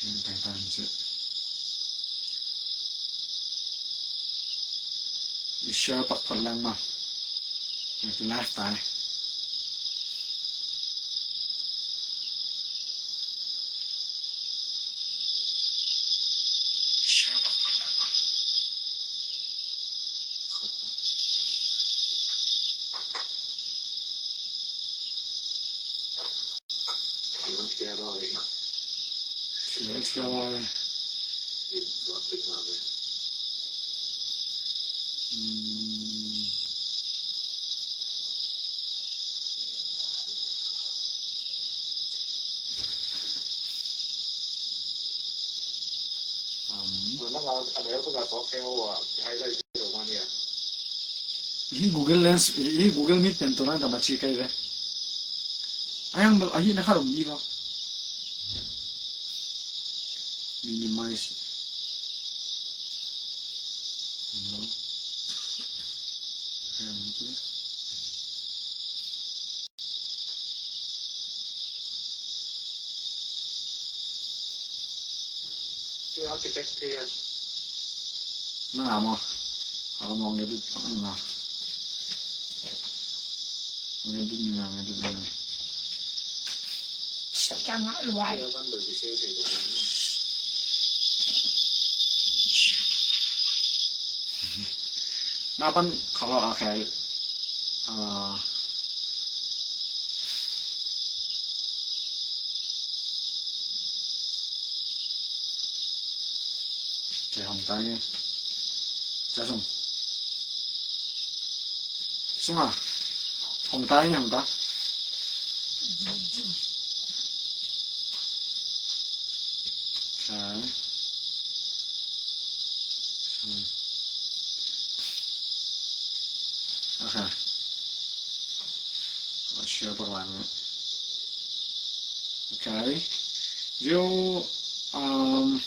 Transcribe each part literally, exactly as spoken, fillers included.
I share pak phot leng ma. Live tai. Hih Google Lens, hih Google Meet pen tua nang ka maci kai ve. Ayang bel, ahi na kha rom di ba. Minimize. No. Ayang tu. Nang amo. Amo ngedit nang. Ngedit nang, ngedit nang. Siapa yang nak luar? Napan kalau akhir, ah, Kei hong tai. Ca sung. Sung a. Hong tai, hong tai. Okay. Hmm. Okay. Share pak lai. Okay. Yo, um,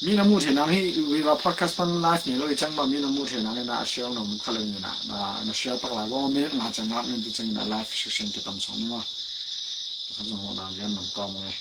mi na muh theih nang hi, Viva Podcast pan live nei lo i ciang bang mi na muh theih nang hi na a share nong kha leng hi na, na, na share pak lai bo, minute nga ciang ngak ning tu ciang hi na live session kitam sawm ni maw. Kha zong ho na lian nong kawm ngai.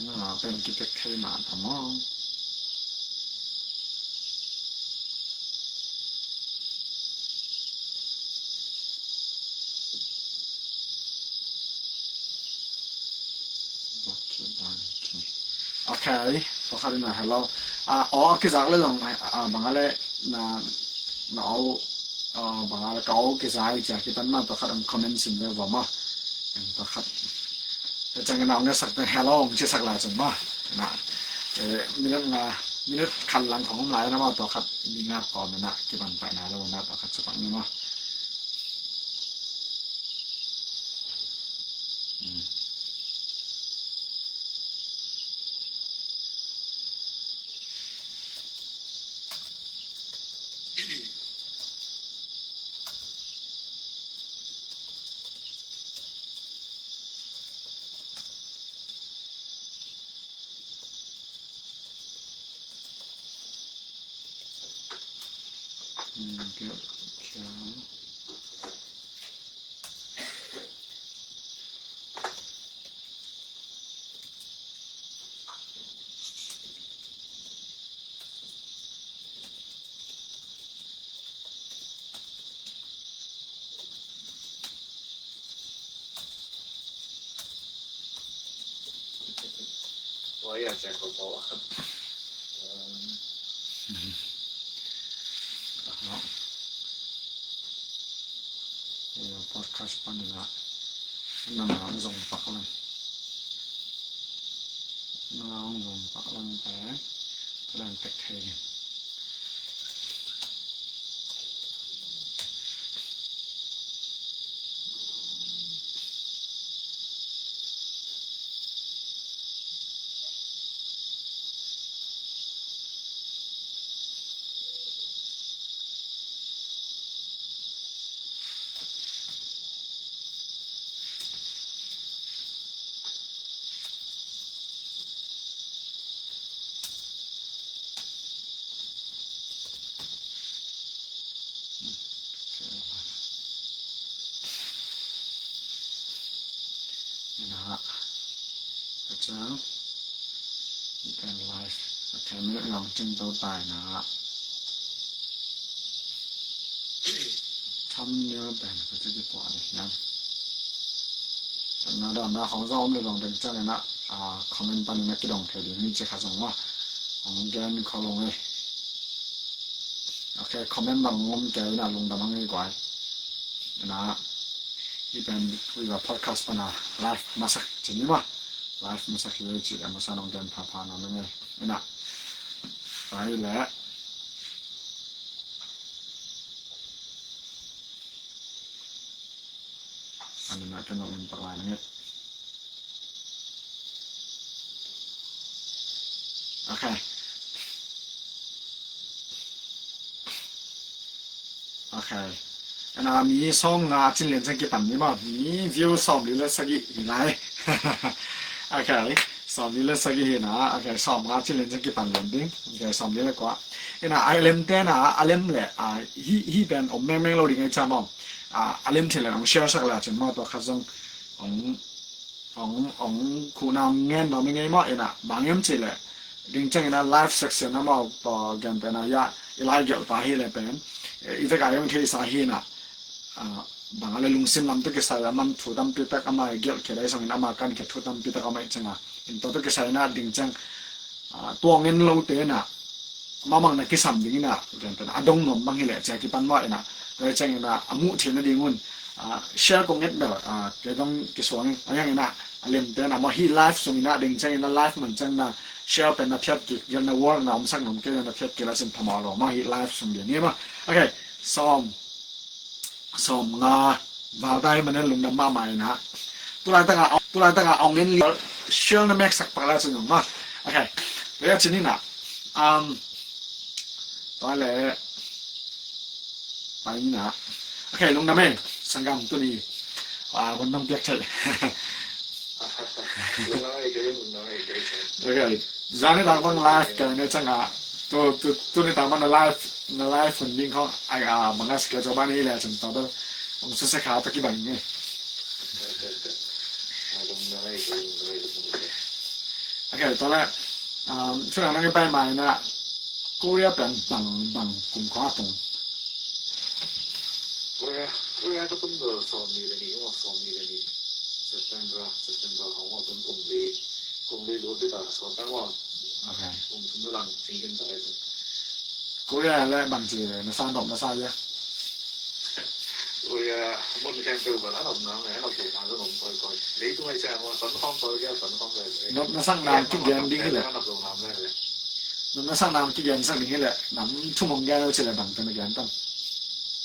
Na pen kipek thei mah ta maw. Okay, tua khat in a hello. Ah, aw kizak le zong, ah, bang a le na, na aw, ah, bang a le ka aw kizai cia kipan ma tua khat ang comment sim le va ma. Tua khat. Tua ciang na ang sak pen hello ang ci sak lai cun ma. Na, eh, minute nga, minute khat lang khong om lai na ma tua khat ni nga kawm na kipan pai na lo na tua khat capak ni ma. Podcast panin ah na nang zong pak lang. Na nang zong pak lang te, lang tek thei. Ciang. Ikan live. Okay, minute lang cing to tai na. Thumbnail pen ko ci ki pua ni na. Na da na hong zong om le zong deng ciang na. Ah, comment pan na kidong thei ding ni ci kha zong wa. Hong gen kho long e. Okay, comment bang om kei na lungdam hang i guai. Na, hih pen Viva Podcast pana live masak cin ni ma. Live masak hi ci a masa nong gen phapha na meng e. Na, pai le. Ani na kan nong in pak lai na nge. Okay. Okay. Ena mi sawm nga cin lian ciang kipan ni ma. Mi view sawm li le sagih hi lai. Okay. Sawm li le sagih hi na. Okay. Sawm nga cin lian ciang kipan lian ding. Okay. Sawm li le kua. Ena a lem te na a lem le a hi hi pen om meng meng lo ding ai cha mong. A lem te le ong share sak la cin ma to kha zong ong Ong, ong, khu na ong ngen nuam i ngei maw, ina, bang hiam cih leh. Ding ciang ina live section a maw, tua gen pen a, ya, i lai gelh pa hi leh pen. Eh, i vek a hiam thei sa hi ina. Ah, bang a leh lungsim lam tawh kisai a man thu tampi tak ama i gelh khia dai song ina ama kan khia thu tampi tak ama i ciang a. In tua tawh kisai ina ding ciang, ah, tua ngen lo te ina. Mamang na kisam ding ina, gen pen a dong nuam bang hi leh cia kipan maw ina. Tua ciang ina, a muh theihna ding un. Ah, share kong nget bel, ah, kei dong kisuang ing. A yang ina, a lem te na, maw hi live sung ina, ding ciang ina live man ciang na, share pen na phiat kik, gen na wall na omsak nong kei na phiat kik la sin phamawh lo, maw hi live sung dia ni maw. Okay, sawm, sawm nga, val tai man en lungdam mahmah ina. Tulai tanga, tulai tanga ong en li, share na mek sak pak la sin maw. Okay, le ya cin ina, um, tua le, Pai ni na. Okay, lungdam e. Sanggam tuni. Ah, hun nong piak thei. Okay. Zani tang bang live ka ne changa. Tu, tu, tuni tang bang na live, na live hun ding khong. Ai, ah, bang as ka coba ni le chang tau. Ong suse kha ta ki bang ni. Okay, tole. Um, sila nang ipai mai na. Korea pen bang, bang kum kha tung. Korea, Korea ka tum do sawm ni le ni, oh, sawm ni le ni. September, September, hong wa tum kum li, kum li lu ti ta, sawm ta wa. Okay. Kum tum lang, ting kin ta. Korea le bang ci na sa dom na sa ya. Korea, mun ken tu ba na dom na, na dom na dom koi koi. Leitung ai sa wa, ton khong koi ya, ton khong koi. Dom na sang na ki gen ding le. Na dom na le. Nop na sakna kigen sak ding hi leh, nam thum hong gen lo ci leh bang teng na gen tam.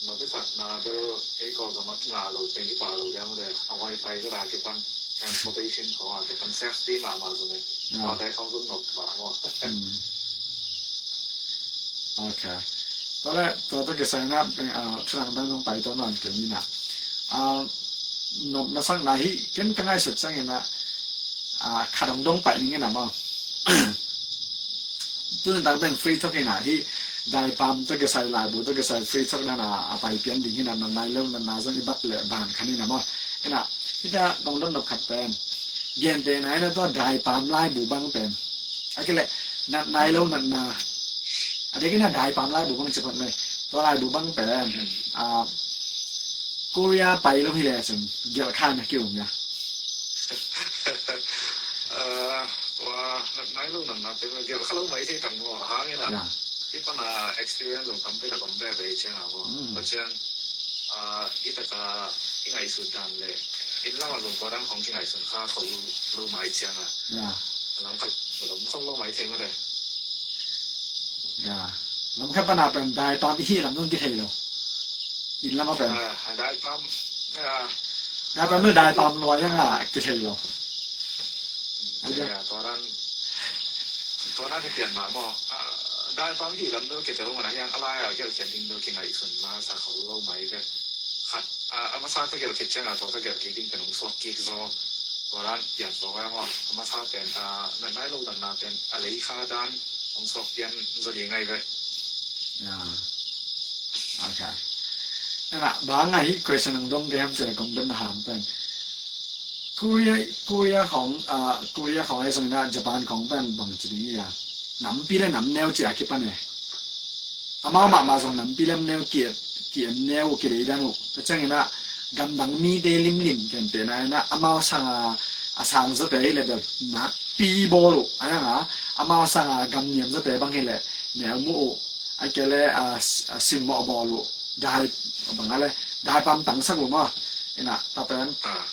Nop na sakna bel ei ko ka mat nga lo teng i pa lo liang leh a wifi ka da kipan transportation ko a kipan safety mahmah zong e. Tua dai khong zong nop mahmah. Ok. Tua leh tua tawh kisai na, ah, thunang dang zong pai tua nuam kei ni na. Ah, nop na sakna hi ken ka ngaihsut ciangin ah, ah, khat hong dong pai ning in ah maw. Tuni tak teng free talk hi na hi, daipam tawh kisai laibu tawh kisai free talk na na a pai pian ding hi na, na nai lo na na zong i bat leh ban khan hi na maw. Hi na, hi na dong dong nop khat pen. Gen te na hi na tua daipam laibu bang pen. A ki leh, na nai lo na na. A dek hi na daipam laibu bang ci phot mai. Tua laibu bang pen. Ah, Korea pai lo hi leh cun, gelh kha na ki um ya. Ah, tua, na nai lo na na pen gelh kha lo mai thei tam maw, hang ina. Ya. Hi pan a experience lo tam pen a kom be be ciang a maw. Mm. Tua ciang, ah, hi tak a, hi ngaihsut dan le. Inn lam a zong tua dang hong ki ngaihsut kha kho lo mai ciang a. Ya. Lam khat, lam kho lo mai thei maw le. Ya. Lam khat pan a pen daipam hi lam zong ki thei lo. Inn lam a pen. Ah, daipam. Ah. Daipam nu daipam lua yang a ki thei lo. Ya, tua dan, tua dan ki pian ma maw. Ah, daipam hi lam nu ki thei lo ma na yang a lai a ki thei ding nu ki ngaihsun ma sa kho lo mai ve. Khat, ah, a masa ka gelh khit ciang a tua ka gelh kik ding pen hong suak kik zaw. Tua dan pian zaw ngai maw. A masa pen, ah, na nai lo dan na pen a lei kha dan hong suak pian zaw ding ngai ve. Ya. Ok. Ena, bang a hi question ang dong ke ham sila kong dun ham pen. Korea, Korea khawng, ah, Korea khawng ahi zongin ah Japan khawng pen bang ci ding hi a, nampi le namneu ci a kipan e. Amau mahmah zong nampi le namneu ki, ki en neu uh, kideidan uh. Tua ciangin ah gamdang mite limlim kentehna in ah amau sanga a sang zawte hi le bel nakpi bawl uh. Ahi hang a amau sanga gamniam zawte bang hi le neu muh uh. Ahih kei leh a, a simmawh bawl uh. Dai, bang a le, daipam tangsak uh maw. Ina, tua pen, ah,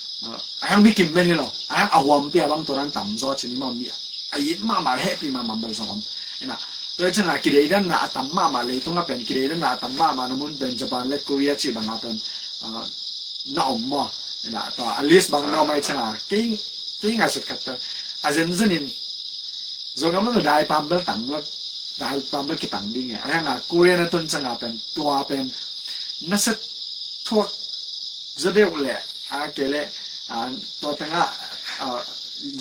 a hiang mi kim bel hi lo. A hiang a huampi a bang tua dan tam zaw ci ni maw, mi a it mahmah le hehpih mahmah bel zong om. Ina, tua hi ciangin a kideidanna a tam mahmah, leitungah pen kideidanna a tam mahmahna mun pen Japan le Korea cih bangah pen, ah, na om maw. Ina, tua a list bang na om ahih ciangin a kei, kei ngaihsut khat pen a zenzen in Zogam lam daipam bel tang lo, daipam bel kitang ding e. Ahi hang a Korea na tun ciangin a pen, tua pen na sa thuak zaw deuh leh, a kei leh, a, tua tengah, a,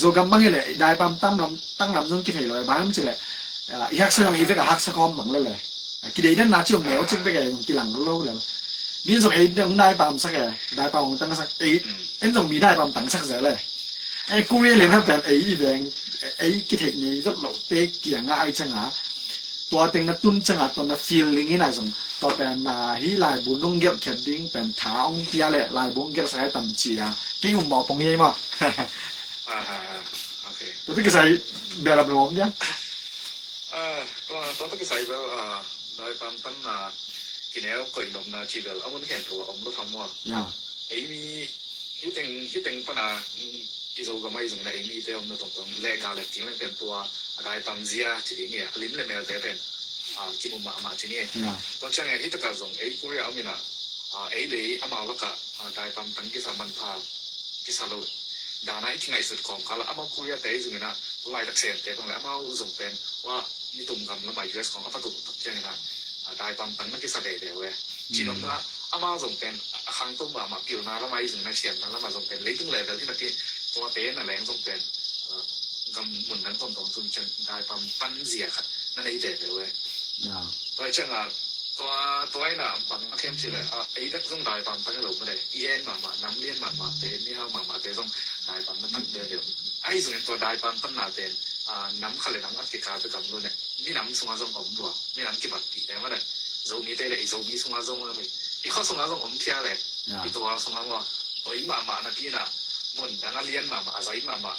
Zogam bang hi leh daipam tang lam, tang lam zong kithei lo e, bang hiam cih leh, a, i haksa zong i vek a haksa khawm bang lo le. A, kideidanna ci om neu cik vek e, zong kilang lo le. Mi zong ei dong daipam sak e, daipam hong tangsak, ei, en zong mi daipam tangsak zel e. Ei, Korea lian pen ei i veng, ei kitheih ngei zot lote kiangah ahih ciangin a, tua teng na tun ciangin a, tua na feeling in a zong, tua pen, ah, hih laibu nong gelh khiat ding pen tha hong pia leh laibu hong gelhsak hi tam ci a, kei um mawh pong hi ei maw. Ah, ah, ah, okay. Tua tawh kisai behlap lawm dia. Ah, tua, tua tawh kisai bel, ah, daipam tangna kineu koih nopna cih bel a mun khempeuh ah om lua tham maw. Ya. Ei mi, hih teng, hih teng pan a, mm, i Zogam ah i zong in a ei mite omna tongtong leh gal leh ting leng pen tua a daipam zia ci ding hi a, a lim leh melte pen, ah, kimu mahmah ci ni. Ya. Tua ciangin hih takah zong ei Korea om in a, ah, ei leh amau lakah, ah, daipam tang kisa manpha kisa lo dan a i kingaihsut khawng kal a, amau Korea te i zong in a, laitak semte khawng leh amau zong pen, ua, nitum gam lam a U S khawng a va tung tak ciangin a, a, daipam tang na kisa veve uh e. Cih nopna, amau zong pen a khangto mahmah, pilna lam a i zong in a, siamna lam a zong pen leitung level hi napi, tuate na leng zong pen, a, gam mun dang tawmtawm tun ciang daipam tang zia khat na nei veve uh e. Ya. Tua ciangin a, tua, tua in a bang a khem cih leh, a, ei bek zong daipam tang lo mah leh, i en mahmah, nam lian mahmahte, mihau mahmahte zong daipam na tang veve uh. Ahi zongin tua daipam tangna pen, a, nam khat leh nam khat kikal bek om lo leh, minam sungah zong om lua, minam kibatpihte mah leh, Zomite leh i Zomi sungah zong om, i khua sungah zong om khia leh, ya, i tua sungah maw, tua i mahmah napi in a, mun dang a lian mahmah, a zai mahmah,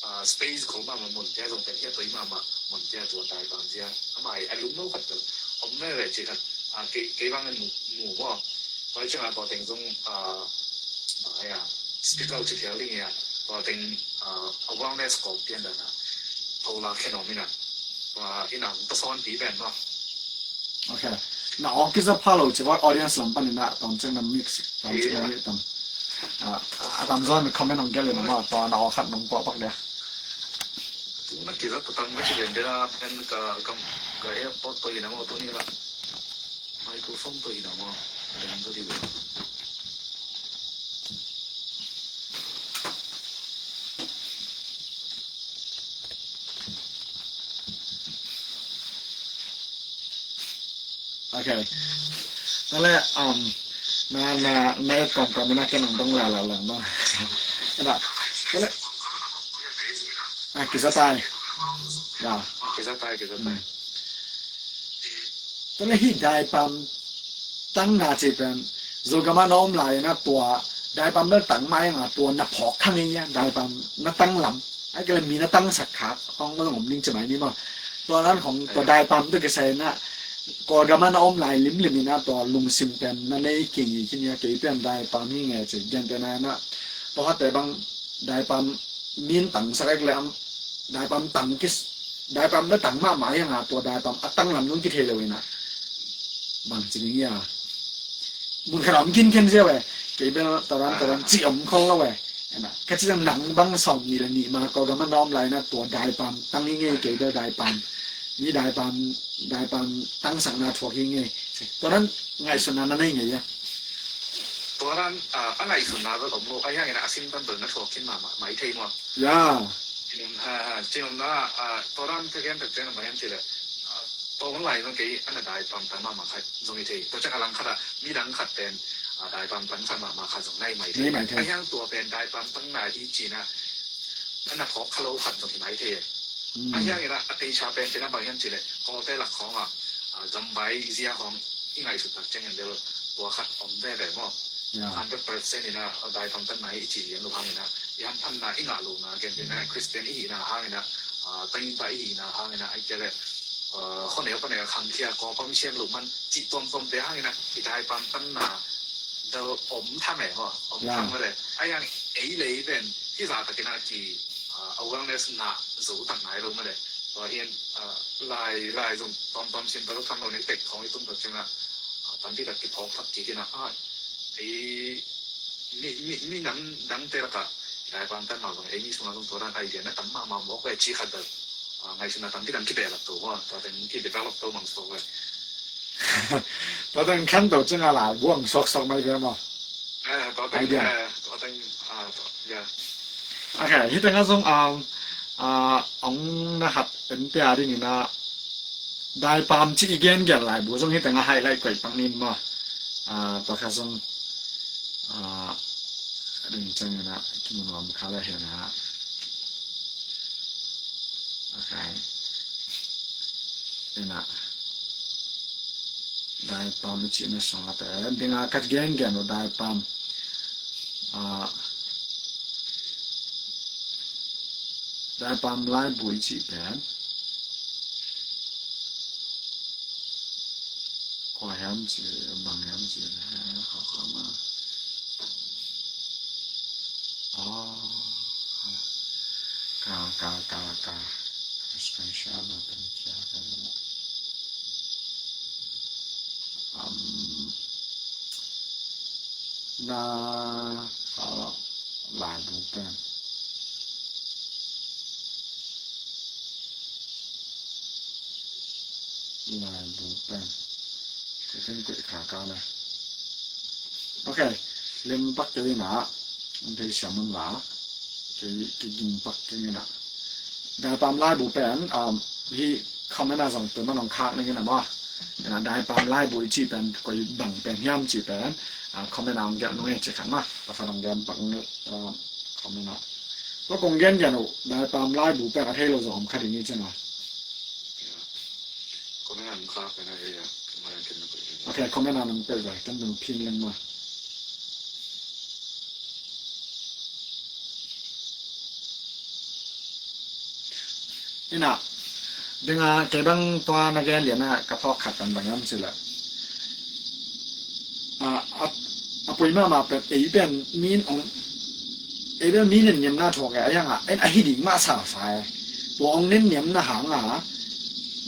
a, space ko mahmah munte ah zong pen hi a, tua i mahmah munte ah tua daipam zia a mai a lungno khat pen om leh leh cih khat, a, kei, kei bang in mu, mu maw. Tua ciangin a tua teng zong, a, a, ya, speak out ci phial ding hi a, tua teng, a, awareness kawm pian dan a, tho la khen om in a, tua in a hong tasawnpi pen maw. Ok. Na awk kiza pha lo ci, audience lam panin a tawm ciang na mix, tawm ciang na mix tam. A, a tam zaw in comment hong gelh in a maw, tua na awk khat nong puah pak dia. Na kiza ta tang mah ci lian dia, pen ka, ka, ka AirPod tawh hi na maw, tuni la. Microphone tawh hi na maw. Lian tawh hi lo. Ok. Tua leh, um, na, na, na et kawmkawm in a ken hong dong lala lang maw. Tua leh, tua leh, ah, kiza tai. Ya. Kiza tai, kiza tai. Hmm. Tua leh hih daipam tangna cih pen, Zogam ah na om lai in a tua, daipam bel tang mah hi hang a tua na phawk kha ngei a, daipam na tang lam. Ahih kei leh mi na tangsak khak khawng zong om ding ci mai ni maw. Tua dan khawng tua daipam tawh kisai in a, Kawlgam ah na om lai limlim in a tua lungsim pen na nei khin hi khin hi a, kei pen daipam hi ing e ci, gentehna in a, tua khatte bang daipam mi in tangsak ahih kei leh am, daipam tang kis, daipam na tang mahmah hi hang a, tua daipam a tang lam zong kithei lo in a, bang ci ding hi a. Mun khat a om khinkhen ziau e. Kei bel tua dan, tua dan cih om khol lo e. Ena, ka cih ciang nang bang sawm nih le nih ma Kawlgam ah na om lai in a tua daipam tang hi ing e, kei bel daipam, mi daipam, daipam tangsakna thuak hi ing e. Tua dan ngaihsutna na nei ngei a. Tua dan, ah, a ngaihsutna bel om lo, ahi hangin a sintan bel na thuak khin mahmah mai thei maw. Ya. Cih nopna, ah, cih nopna, ah, tua dan ka gen pekpek na bang hiam cih leh, ah, tua hun lai zong kei a na daipam tang mahmah khat zong hi thei. Tua ciang a lang khat ah midang khat pen, a, daipam tang khat mahmah khat zong nai mai thei. Nai mai thei. A hiang tua pen daipam tang na hi cina, a na phawk kha lo khat zong hi mai thei. Mm. A hiang ina a teicha pen cina bang hiam cileh kawte lak khawng a, a, gambai zia khawng i ngaihsut tak ciangin del tua khat om veve maw? Yeah. Hundred percent ina, a, daipam tang na hi i ci lian lo hang ina, i hamphatna i ngah lo na gen ina, Christian i hihna hang ina, a, tangpa i hihna hang ina, ai kele, a, khoneu khoneu khangkhia kawpam siam lo man cih tuamtuamte hang ina, i daipam tang na dal om tham e maw? Om tham mah le. A hiang ei lei pen hi za takin a ki, a, awareness ngah zo tak nai lo mah le. Tua hian, a, lai, lai zong tuamtuam sim ta lo tham lo nei tek khawng i tum tak ciang a, a, tampi tak kiphawk thak kik ina, a, ei mi, mi, mi nam dangte lakah daipam tang na zong ei mi sungah zong tua dan idea na tam mahmah mawk ve ci khat dal. A, ngaihsutna tampi tam kibehlap to maw, tua teng kidevelop to mang suak ve. Tua teng khan to ciang a la buang suaksuak mai ve maw? Eh, tua teng, idea. Eh, tua teng, ah, tua, yeah. Okay, hi teng a zong, um, ah, ong na hat en pia ding ina daipam ci i gen gen laibu zong hi teng a highlight koih pak nin maw? Ah, tua kha zong, ah, ding ciang ina kimu nuam kha le hi na. Okay. Ina. Daipam i cihna sungah pen dinga ka gengen uh daipam. Ah, daipam laibu i cih pen kua hiam cih, bang hiam cih, kha kha ma. Ah, ka, ka, ka, ka. Special na pen kia ka. Um, na, ah, laibu pen. Laibu pen. Ka ken kuih kha ka na. Okay, lim pak kei ina, an thei siam un la, kei, kei ging pak kei ina. Daipam laibu pen, um, hi comment a zong pen man ong khak ning ina maw. Ina daipam laibu i cih pen, koi bang pen hiam cih pen, ah, comment a ong gelh nung e cih khan maw. Pasal ong gelh pak nung, ah, comment a. Tua kong gen gen uh, daipam laibu pen a thei lo zong om kha ding i cih na. Comment a ong khak pen a, eh, ya. Okay, comment a nang pe ve, kan dong phing leng maw. Ina, dinga kei bang tua na gen lian a ka phawk khat kan bang hiam cih leh. A, a, a poi mahmah pen ei pen min ong, ei pen mi nenniamna thuak e, a hiang a, en ahi ding mah sa sa e. Tua ong nenniamna hang a,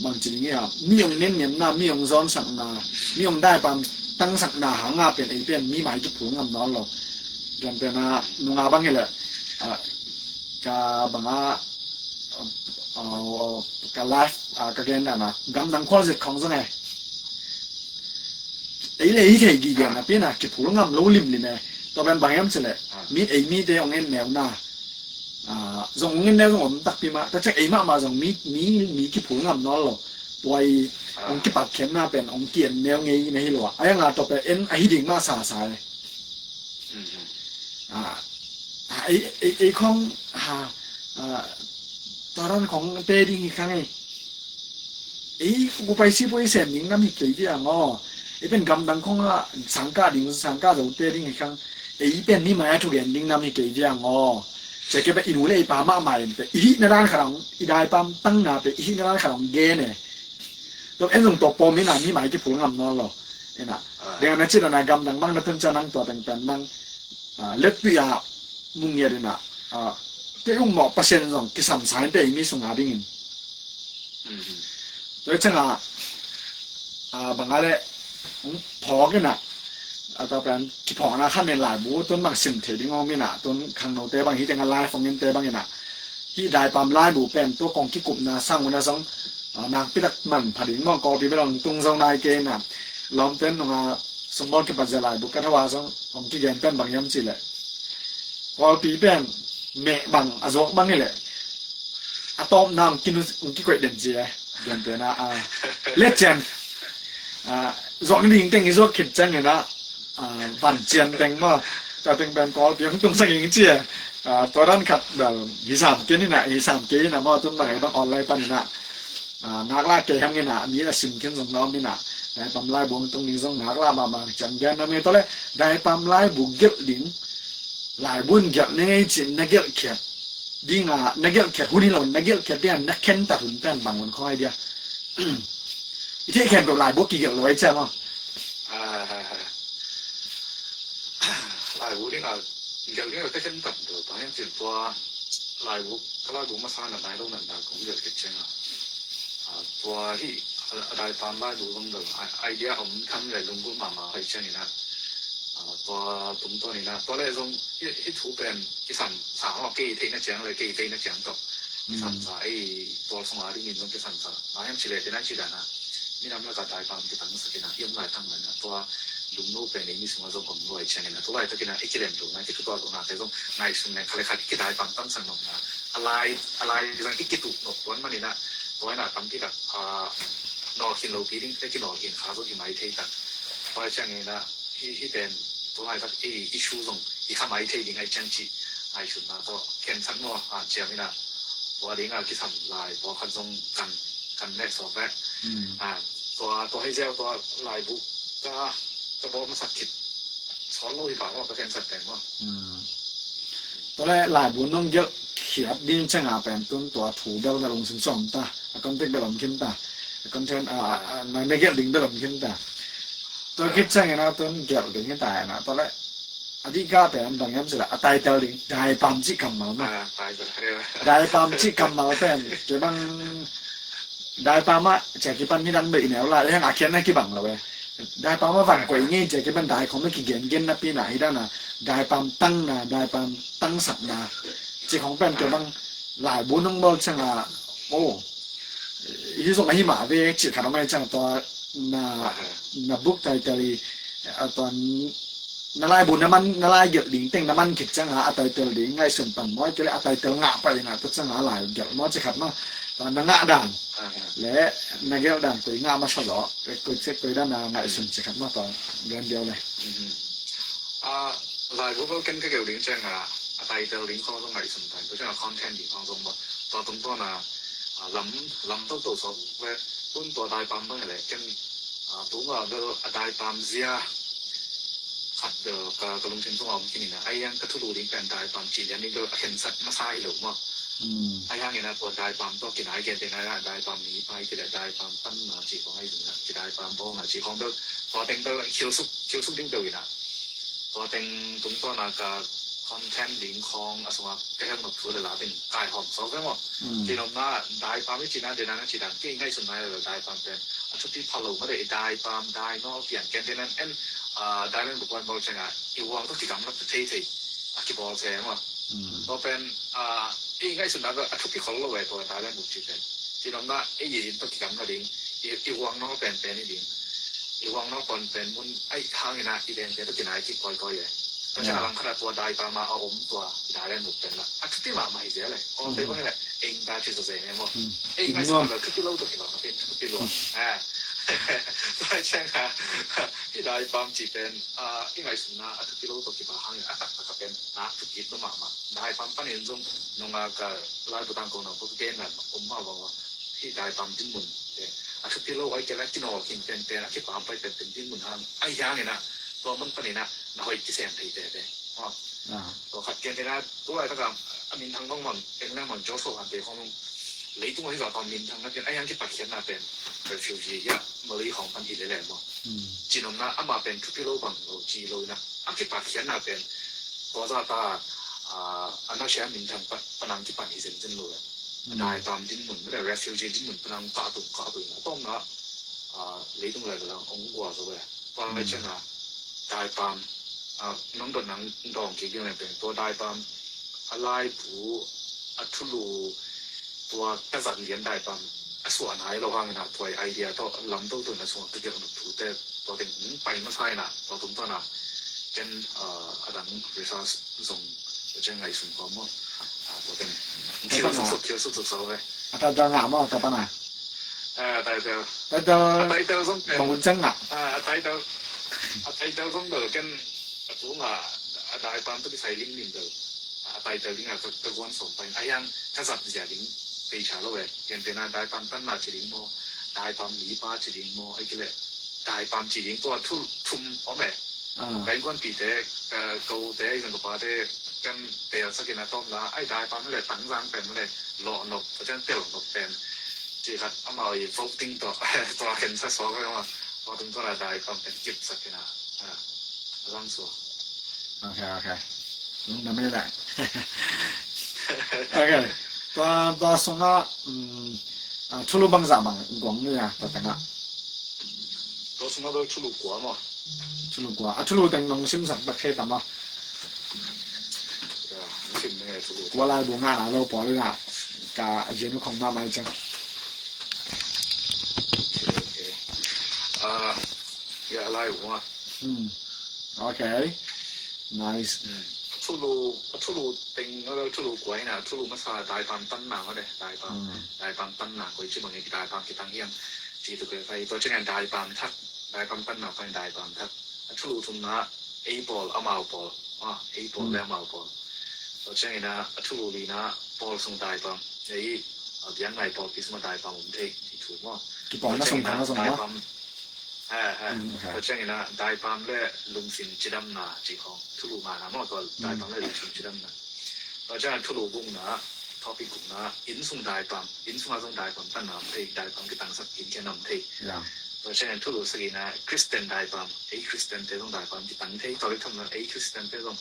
bang ci ding hia, mi ong nenniamna, mi ong zawnsakna, mi ong daipam tangsakna hang a pen ei pen mi mai kiphul ngam nawn lo. Gen pen a nunga bang hi leh, a, ka bang a, a, a, ka life, a, ka gen dan a, gamdang khualzet khawng zong e. Ei le ei thei gige napi na, kiphul ngam lo limlim e. Tua pen bang hiam cih leh, mi ei mite ong en neu na. Ah, zong ong en neu zong om takpi mah, tua ciang ei mahmah zong mi, mi, mi kiphul ngam nawn lo. Tua i, ong kipakkhiatna pen, ong ki-en neu ngei na hi lo a. A hiang a tua pen en ahi ding mah sa sa e. Ah, ah, ei, ei, ei khawng, ah, ah, tua dan khawng te ding hi khang ei. Ei, kukupai sipuai sem ding nam hi kei diang aw. Ei pen gamdang khawng a sangkah ding, sangkah zo te ding hi khang. Ei pen mi mai a thugen ding nam hi kei diang aw. Cia kei pen i nu le i pa mahmah in pen i hihna dan khat ong, i daipam tangna pen i hihna dan khat ong gen e. Tua en zong tua pawm ina mi mai kiphul ngam nawn lo. Ina. Deng a na cih dan a gamdang bang na tun cia nang tua teng pen nang, ah, lettuih a mu ngiat ina. Ah, kei ung mawh Pasian zong kisam sa in te i mi sunga dingin. Tua ciang a, a, bang a le, phawk ina, a, tua pen kiphawkna khan nen laibu, tun bang sim thei ding om ina, tun khangnote bang hi teng a live ong inte bang ina. Hi daipam laibu pen tua kong kikupna sang una zong, a, nakpi tak manpha ding mawng kawpi bel ong tung zo nai kei ina. Lawmten nunga sungbawl kipat zia laibu ka tho a zong ong kigen pen bang hiam cih leh. Kawlpi pen meh bang a zuak bang hi leh a tawpna ong kinu, ong kikoih den ci e. Gentehna, a, legend. A, zuak ni ding teng i zuak khit ciang ina, Van cian teng maw, tua teng pen Kawlpi hong tung sak ing ci e. Tua dan khat bel hi sam kei ni na, hi sam kei ni na maw, tun bang ei bang online pan ni na. Ngaklah kei hang ni na, mi a sim khin zong na om ni na. Daipam laibu hong tung ding zong ngaklah mahmah ciang gen na mi, tua leh daipam laibu gelh ding, laibu in gelh ni ngei ci na gelh khiat ding a, na gelh khiat hun hi lo, na gelh khiat ding a na khentat hun pen bang hun khong ai dia. I theih khempeuh laibu kigelh lo ai ciang maw. Laibu ding a gelh ding a ka khentat deuh, bang hiam cih leh tua laibu, ka laibu masa na nai lo na na kong gelh khit ciang a, tua hih a daipam laibu zong deuh idea om tham leh lunggulh mahmah hoih ciangin a, tua tungtawn in a, tua leh zong hih thu pen kisam sa maw, kei theihna ciang leh kei theihna ciang tawh kisam sa, ei pawl sung a dingin zong kisam sa. Bang hiam cih leh tena ci dan a, minam lak a daipam kitangsak in a, i om lai tang lai in a, tua lungno pen ei mi sung a zong om luai ciangin a, tu laitakin a i kilem lohna, i kituak lohnate zong ngaihsun leng khat leh khat i kidaipam tangsak nopna, a lai, a lai zang i kituak nop tuan man in a, tua in a tampi tak nawlkhin lopi ding te kinawlkhin kha zong hi mai thei tak. Tua ciangin a, hih, hih pen tu laitak ei issue zong hi kha mai thei ding ai ciang cih ngaihsutna tawh khensat maw, hanciam in a, tua ding a kisam lai pawlkhat zong kan, kan leh sawk leh. Tua, tua hi ziau tua laibu ka, ka bawl masak khit sawt lo hi pah maw, ka khensat pen maw. Tua leh laibu nong gelh khiat ding ciang a pen tun tua thu bel na lungsim sawm ta, a contact bel om khin ta, a contact, na, na gelh ding bel om khin ta. Tua khit ciangin a tun gelh ding hi ta in a, tua leh a dih ka pen bang hiam cih leh a title ding daipam cih kammal maw. Daipam cih kammal pen kei bang daipam ah cia kipan midang bel i neu lai hang a khiatna kibang lo e. Daipam ah van koih ngei cia kipan dai khong bel kigengen napi in a, hi dan a daipam tangna, daipam tangsakna cih khong pen kei bang laibu nong bawl ciang a, o, hi zong ahi mah ve cih khat om ai ciang tua na, na book title i, tua na laibu na man, na lai gelh ding teng na man khit ciang a, a title ding ngaihsun pan maw, kei leh a title ngah pah in a, tua ciang a lai gelh maw cih khat maw. Tua na ngah dan leh na gelh dan koi ngah masa zaw, koi cek koi dan a ngaihsun cih khat maw, tua gen diau leh. Laibu bel ken ka gelh ding ciang a, a title ding khong zong ngaihsun pan, tua ciang a content ding khong zong maw, tua tungtawn a lam, lam toto sawk ve. Tun tua daipam bang leh ken, tung a bel a daipam zia khat bel ka, ka lungsim sung a om khin in a, ai hiang ka thulu ding pen daipam cih lian ding bel a khensat masa hi lo maw. Ai hang in a tua daipam tawh kinai gen te nai a, daipam mi pai te leh daipam tanna cih khong ai ding a, kidaipam bawng a cih khong bel tua teng bel khilsuk, khilsuk ding bel in a. Tua teng tungtawn a ka content ding khong a sung a ka hel nop thu leh la teng kai hawm sawk ve maw. Cih nopna daipam i cihna dena na cih dan kei ngaihsutna leh daipam pen a thupi pha lo mah leh i daipam, dainawl pian ken te nan en, daileng bukuan bawl ciang a i huang tawh kigamla thei thei a kibawl se maw. Tua pen i ngaihsutna bel a thupi khol lo e tua daileng buk cih pen. Cih nopna ei i inn tawh kigamla ding, i, i huang nawl penpen i ding. I huang nawl penpen mun aih hang in a i dengte tawh kinai kik kawikawi e. Tua ciang a lang khat a tua daipam a a om tua daileng buk pen la a thupi mahmah hi zel e. Awte bang hi leh ei inn ta ci zawzen e maw. Ei ngaihsutna bel thupi lo tawh kibang a pen thupi lo. Tua ciang a i daipam cih pen i ngaihsutna a thupi lo tawh kibang hang in a taktak a pen nak thukit lo mahmah. Daipam panin zong nong a ka laibu tangko nong ko gen na om mah bang a, hih daipam dinmun te a thupi lo ai kei leh a kinawlkhin penpen, a kipampai penpen dinmun hang ai hiang in a, tua mun panin a na hoih kisem thei tete. Tua khat ken te na, tu laitak a a minthang bang bang eng nang bang Joshua han te khong leitung a hi zah tawh minthang na ken ai hiang kipakhiatna pen refugee hi a, Malay khong pan hi lele maw. Cih nopna amah pen thupi lo bang lo ci lo in a, a kipakhiatna pen tua zah ta a, a nasia minthang panang kipan hi zenzen lo e. Daipam dinmun, refugee dinmun panang kah tung kah tung a tawmna leitung level a hong gual zo e. Tua lai ciang a daipam nong dot nang dawng kik ding leng pen tua daipam a laibu a thulu tua ka zat lian daipam a suah nai lo hang in a, tua idea tawh lam toto na sung a ka gelh nop thute tua teng hong pai masa in a, tua tungtawn a ken a dang research zong tua ciang ngaihsun kawm maw. Tua teng hong khial suksuk, khial suksuk so ve. A title ngah maw, tua pan a? A title, title a title zong pen bang hun ciang ngah? A title A title zong bel ken a tunga a daipam tawh kisai limlim bel a title dinga ka guan sawm pain a hiang ka zat zia ding pei tha lo e. Ken tena daipam tanna ci ding maw, daipam mipa ci ding maw, ai kile daipam ci ding tua thul thum om e. Ka innkuanpite, kote, innkuan ka pate kan telsakin a tawm la ai daipam le tangzang pen le lawhnop a cian telnop pen ci khat amau i voting tawh tua khensa sawk ve ma. Tua tung tawh la daipam pen kipsakin a zang suak. Ok, ok. Lungdam ei le. Ok. Tua, tua sungah thulu bangzah bang guang ni a tua tengah. Tua sungah tua thulu kua maw? Thulu kua. A thulu teng nong simsak bek thei tam a. Kua laibu ngah na lo pawl ina ka zian uh khong mahmah ciang. Ok, ok. Ah, ya laibu ngah. Hmm. Ok. Nice. A thulu, a thulu teng a thulu kua ina thulu masa daipam tanna ma de daipam, daipam tanna koi ci bang i daipam kitang hiam. Ci tu koi fai tua ciang daipam thak, daipam tanna fai daipam thak. A thulu thumna ei pawl amau pawl, a ei pawl le amau pawl. Tua ciangina a thulu lina pawl sung daipam ei a biang ngai pawl kisma daipam um thei ci thu maw. Kipawlna sung thang a sung maw. Tua ciangina daipam le lungsim cidamna ci khawng thulu ngana maw tua daipam le lungsim cidamna. Tua ciangina thulu gukna topic gukna inn sung daipam, inn sunga zong daipam tanna om thei, daipam kitangsak inn khian om thei. Tua ciangina thulu sagina Christian daipam, ei Christian te zong daipam kitang thei, tua bek thamna ei Christian te zong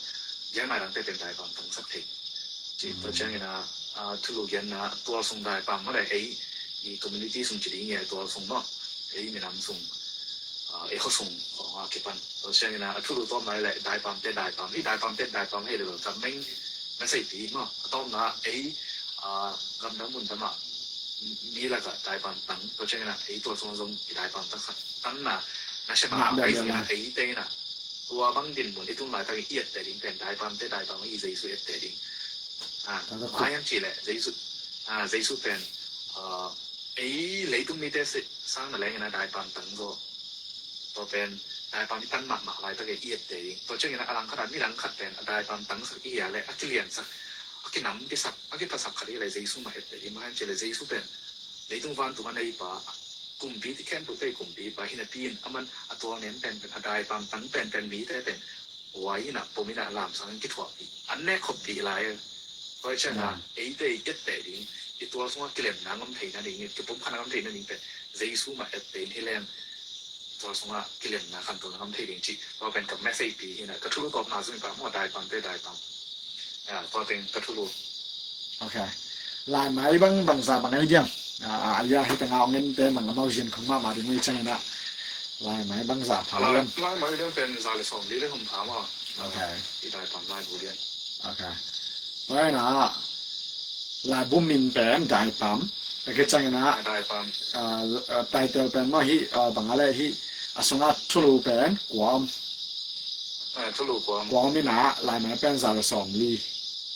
biang nai dangte pen daipam tangsak thei. Ci tua ciangina thulu gianna tual sung daipam maw le ei i community sung ci ding i tual sung maw ei minam sung ei khuasung khawng a kipan. Tua ciangina a thulu tawpna le daipamte daipam hi daipamte daipam hei le lo tam meng na seipi maw a tawpna ei gamdang mundam ah mi lakah daipam tang tua ciangina ei tual sung zong i daipam tang khat tanna na siama ei zongina ei teina tua bang din mun i tun laitak i ette ding pen daipamte daipam i Jesu ette ding. Maiam cih leh Jesu, Jesu pen ei leitung mite sang na lengin a daipam tang zaw. Tua pen daipam i tan mahmah laitak i ette ding. Tua ciangin a langkhat a mi langkhat pen a daipam tangsak i hia le a kiliansak a kinampisak a kiphasak khat i le Jesu mah ette ding. Maiam cih leh Jesu pen leitung vantung a neipa kumpi ti khempeuh tei kumpipa hinapi in aman a tual nem penpen a daipam tang penpen mite pen huai inah pom inah lamsang in kithuahpih an nek khoppih lai. Tua i ciangah eite i etteh ding i tual sungah kilemna ngam theina ding i kipumkhatna ngam theina ding pen Jesu mah etteh in hi leng i tual sungah kilemna khantohna ngam thei ding cih tua pen ka message pi hinah ka thulu tawpna sung i pah maw daipamte daipam. Tua pen ka thulu. Ok. Laimai bang bangza bang ai diam. A ya hi tanga ong en te mang amau zian khong mahmah ding ui ciangin ah laimai bangza pha diam. Laimai diam pen za le sawm li le hong pha maw. Ok. I daipam laibu diam. Ok. Tua ina laibu min pen daipam. Tua khit ciangin ah daipam. Title pen maw hi bang a le hi a sunga thulu pen kua om. Thulu kua om. Kua om ina laimai pen za le sawm li.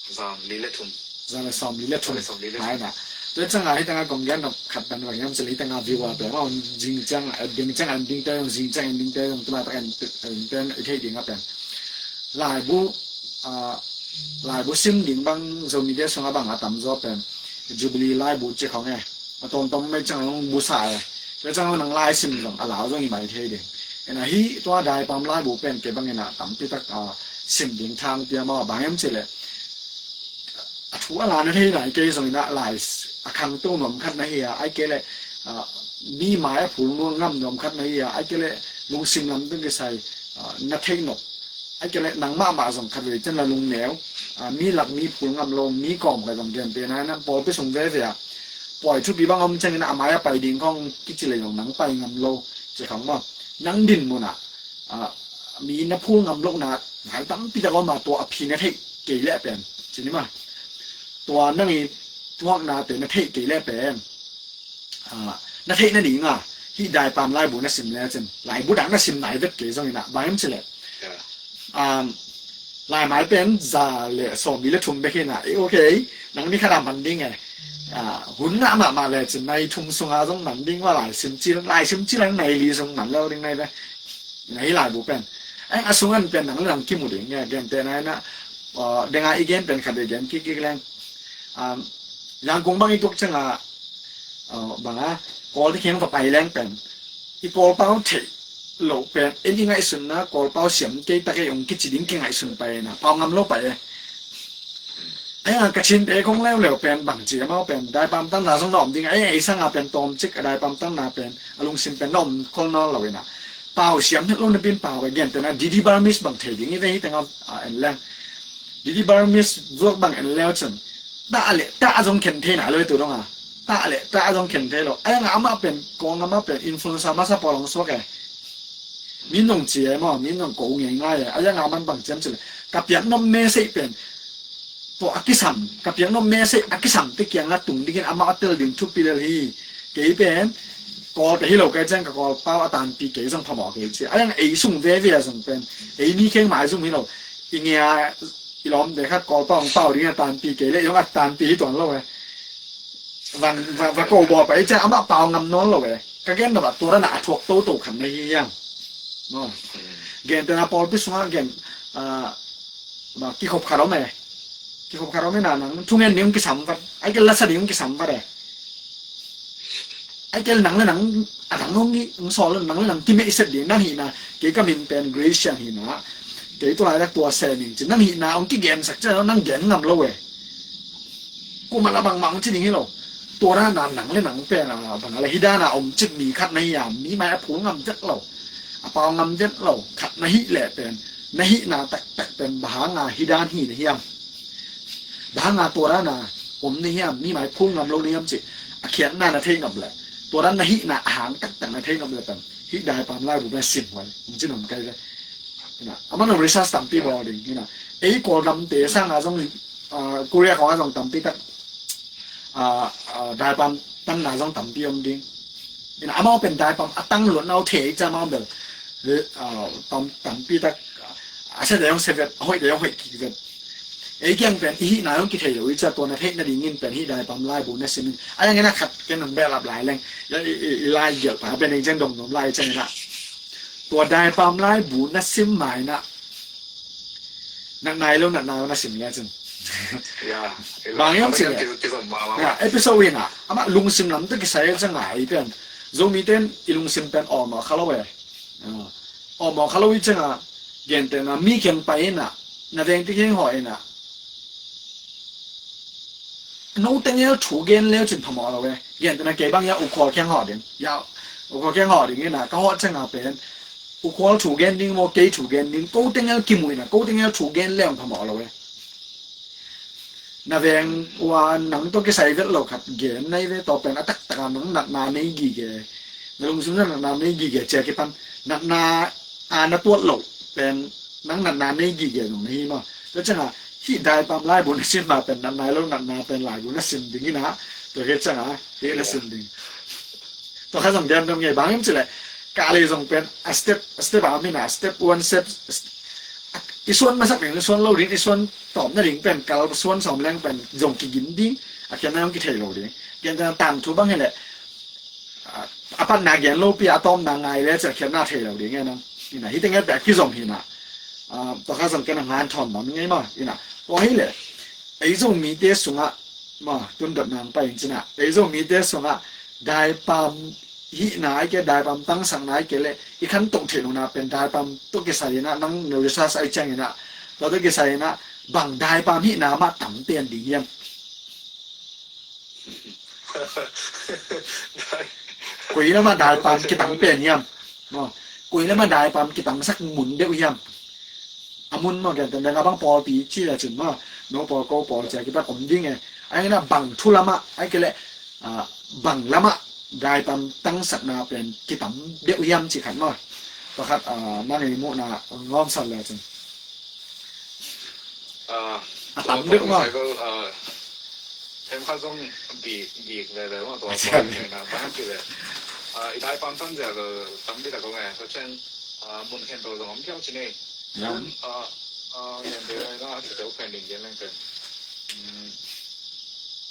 Zan li le thum. Zan le sawm li le thum. Zan le sawm li le thum. Hai na. Tua ciangah hi tanga kong gen nop khat pen bang hiam cih leh hi tanga viewer pen maw zing ciang a ding ciang a ding te zong zing ciang a ding te zong tuma tak a ding te i thei ding a pen. Laibu, laibu sim ding bang Zomi te sungah bang a tamzaw pen Jubilee laibu ci khong e. A tawmtawm mai ciang a zong busa e. Tua ciang a nang lai sim zong a lau zong i mai thei ding. Ena hi tua daipam laibu pen kei bangin a tampi tak sim ding thang pia maw bang hiam cih leh a thu a la na thei nai kei zongin ah lai a khangto nuam khat na hi a ai kei leh mi mai a phul nuam ngam nuam khat na hi a ai kei leh lungsim lam tung kisai na theih nop ai kei leh nang mahmah zong khat vei cian la lungneu mi lak mi phul ngam lo mi kawm khat zong gen pe nai na pawlpi sung veve a pawi thupi bang om ciangin a mai a pai ding khong kici lei zong nang pai ngam lo ci khong maw nang din munah mi na phul ngam lohna ngai tampi tak om a tua a phi na theih kei leh pen cini ma tua nang i thuaknate na theih kei leh pen na theih na ding a hi daipam laibu na sim le cin laibu dak na sim nai vet kei zongin ah bang em ci leh laimai pen za le sawm li le thum bek hi na e ok nang ni khat a man ding e hun ngah mahmah le cin nai thum sunga zong man ding wa lai sim ci lai sim ci lang nai li zong man lo ding nai ve. Ina, hih laibu pen, a sung an pen nang le nang kimu ding, nge, gentehna ina, uh, denga i gen pen khat i gen kik kik leng. Um, Yangon bang i tuk cianga, uh, banga, Kawlte kiang va pai leng pen, i Kawlpau theih loh pen, en i ngaihsunna Kawlpau siam kei ta kei ong kici ding kingaihsun pai ina, pau ngam lo pai e. Ahi hang Kachinte khong leuleu pen bang ci amau pen daipam tanna zong na om ding, ahi hang ei sanga pen tawmcik a daipam tanna pen a lungsim pen na om khol nawn lo ina, pau siam het lo na pin pau a gentehna Didi Burmese bang thei ding i ve hi tengah, a, en leng. Didi Burmese vlog bang en leu cun tah le tah zong khen thei na lo i tu donga. Tah le tah zong khen thei lo. Ahi hang amah pen, kong amah pen influencer masa pawl hong suak e. Mi nong ci e maw, mi nong ko ngei ngai e. Ahi hang a man bang ciam ci le, ka piak nop message pen, tua a kisam, ka piak nop message a kisam te kianga tung dingin amah a tel ding thupi lel hi. Kei pen Kawlte hi lo kei ciang ka Kawlpau a tanpi kei zong phamawh kei ci. Ahi hang ei sung veve a zong pen, ei mi kheng mai zum hi lo. I ngia i lawmte khat Kawlpau hong pau dingin a tanpi kei le i hong a tanpi hi tuan lo e. Van, va, va ko bawl pai ciang amah pau ngam nawn lo e. Ka gen nop ah tua dana a thuak toto khat na hi hiam? Maw. Gentehna pawlpi sungah gen, ah, ma, kikhop khat om e. Kikhop khat om e na nang thungen ding kisam vat. Ai kel lasa ding kisam vat e. Ai kel nang le nang a dang nong ngi, nong sawl nang le nang kimeihset ding nang hihna. Kei ka min pen Gracian hihna. Kei tulaitak tua se min ci nang hihna ong kigensak ciang nang gen ngam lo e. Kumah la bangmah hong ci ding hi lo. Tua dana nang le nang pen a bang a le hih dana om cik mi khat na hiam, mi mai a phul ngam vet lo, a pau ngam vet lo khat na hih leh pen, na hihna taktak pen bang hanga hih dan hi na hiam? Bang hanga tua dana om na hiam, mi mai phul ngam lo na hiam cih a khiatna na thei ngam leh, tua dan na hihna a hang taktak na thei ngam leh pen hih daipam laibu na sim huai hong ci nuam kai ve. Ina, amah nong research tampi bawl ding ina. Ei Kawldamte sanga zong, ah, Korea khawng a zong tampi tak, ah, ah, daipam tanna zong tampi om ding. Ina, amau pen daipam a tang luat nau thei ca amau bel, eh, ah, tam, tampi tak, ah, a sia dei hong sia vet, a hoih dei hong hoih kik vet. Ei kiang pen i hihna hong kithei lo i ca tua na theih nadingin pen hih daipam laibu na sim in. A yang ina khat ken nong behlap lai leng. Ya, i, i, i lai gialh pa pen ei ciang dong nuam lai ciang ina. Tua daipam laibu na sim mai na. Natna i lo natna na sim le cin. Ya, bang yong cin le. Ya, episode ina. Amah lungsim lam tu kisai ciang a i pen. Zomi ten i lungsim pen awmawh kha lo e. Awmawh kha lo i ciang a. Gentehna mi kiang pai ina. Na veng ti kiang haw ina. No tengel thu gen leu cin phamawh lo e. Gentehna kei bang ya ukhual kiang haw ding. Ya ukhual kiang haw ding ina ka haw ciang a pen. Ukhual thu gen ding maw kei thu gen ding. Ko tengel kimu ina ko tengel thu gen leu phamawh lo e. Na veng ua nang to kisai vet lo khat gen nai ve to pen a taktak a nang natna nei gige. Na lungsim na natna nei gige cia kipan. Natna a na tuat lo pen nang natna nei gige nung na hi maw. Tua ciang a hih daipam laibu na sim ma pen natna i lo natna pen laibu na sim ding ina. Tua hih ciang a hih na sim ding. Tua kha zong diam dam ngei bang im ci le. Ka lei zong pen a step, a step a mina, step one step, st-, i suan masak ding, i suan lo ding, i suan tawm na ding pen, kal suan sawm leng pen, zong kigin ding, a kian na zong kithei lo ding. Kian na tang thu bang hi le, a, a pat na gen lo pi, a tawm na ngai le, cia kian na thei lo ding, nge nang. Ina, hi teng e pek kizom hi na. A, tua kha zong kian na ngan thawm bam ngei ma, ina. Tua hi le, ei Zomite sungah, ma, tun dot nang pa in cina. Ei Zomite sungah, daipam hihna ai ke, daipam tangsakna ai ke le, i khantoh theih lohna pen daipam tawh kisai ina, nang no research ai ciang ina, tua tawh kisai ina, bang daipam hihna mah tam pen ding hiam? Koi lamah daipam kitang pen hiam? Maw, koi lamah daipam kitangsak mun deuh hiam? A mun maw, gentehna bang pawlpi ci le cin maw, no pawl ko pawl cia kipan om ding e. Ai na bang thu lamah, ai ke le, a, bang lamah daipam tangsakna pen kitam deuh hiam ci khat maw. Pakhat, a, mang ei muhna ngawmsat le cin. A, a tam deuh maw. Hem kha zong bik, bik veve maw tua tua na bang ci le. A, i daipam tam zia lo tam deuh ko ngai, so chen, a, mun khen to zong om piau ci nei. Yam. A, a, ngen de na, a, ci teu pen ding gen leng pen.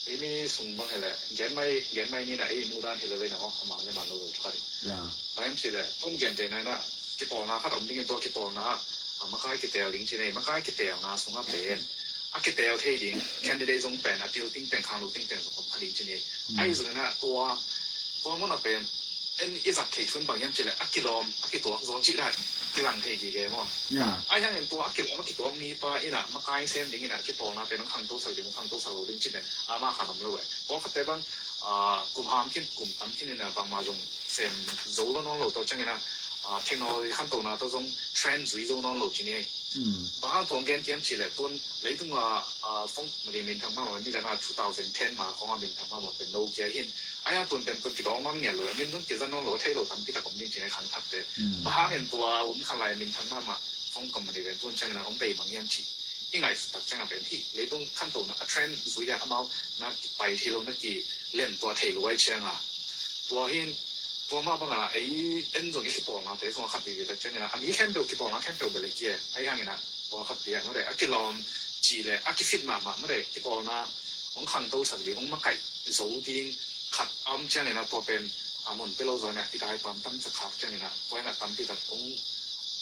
Ei mi sung bang hele, gen mai, gen mai ni na ei nu dan hele ve na ho, ama le ma lo lo chari. Ya. Bang em ci le, om gen de na na. kipawlna khat om dingin tua kipawlna ah, a, makai kiteel ding ci nei, makai kiteelna sungah pen a kiteel thei ding candidate zong pen a til tingteng khang lo tingteng zong om kha ding ci nei. Ahi zongin ah tua tua munah pen en i zak thei thun bang hiam cileh a kilawm a kituak zaw cih dan kilang thei gige maw? Ahi hangin tua a kilawm a kituak mipa inah makai sem ding inah kipawlna pen hong khangtosak ding hong khangtosak lo ding cih pen ama khan om lo eh. Pawlkhatte bang, a, kum ham khin kum tam khin inah bangma zong sem zo lo nawn lo tawh ciangin ah, a, technology khantohna tawh zong trend zui zo nawn lo ci ni. Bang hang tuang gen kiam cih leh tun leitung a, a, phone mali minthang mahmah ni dang a two thousand ten ma khong a minthang mahmah pen Nokia hin. Ahi a tun pen tun kidawng mang ngiat lo, min tun kizan nawn lo, thei lo tampi tak om ding ci ni khang thakte. Bang hang in tua um khan lai minthang mahmah phone company pen tun ciangin a om bei mang hiam cih i ngaihsut tak ciangin pen hih leitung khantohna a trend zui a amau na kipai thei lo na kilem tua thei lo ai ciangin. Tua hin tua mah bangin ei en zong i kipawlnate zong a khat vive tak ciangin a mi khempeuh kipawlna khempeuh bel a kia ahi hangin a tua khat pi a mawle a kilawm cih le a kifit mahmah mawle kipawlna hong khangtosak ding hong makaih zo ding khat a om ciangin a tua pen a mun pia lo zaw in a i dai pam tam sa khak ciangin a tua in a tampi tak hong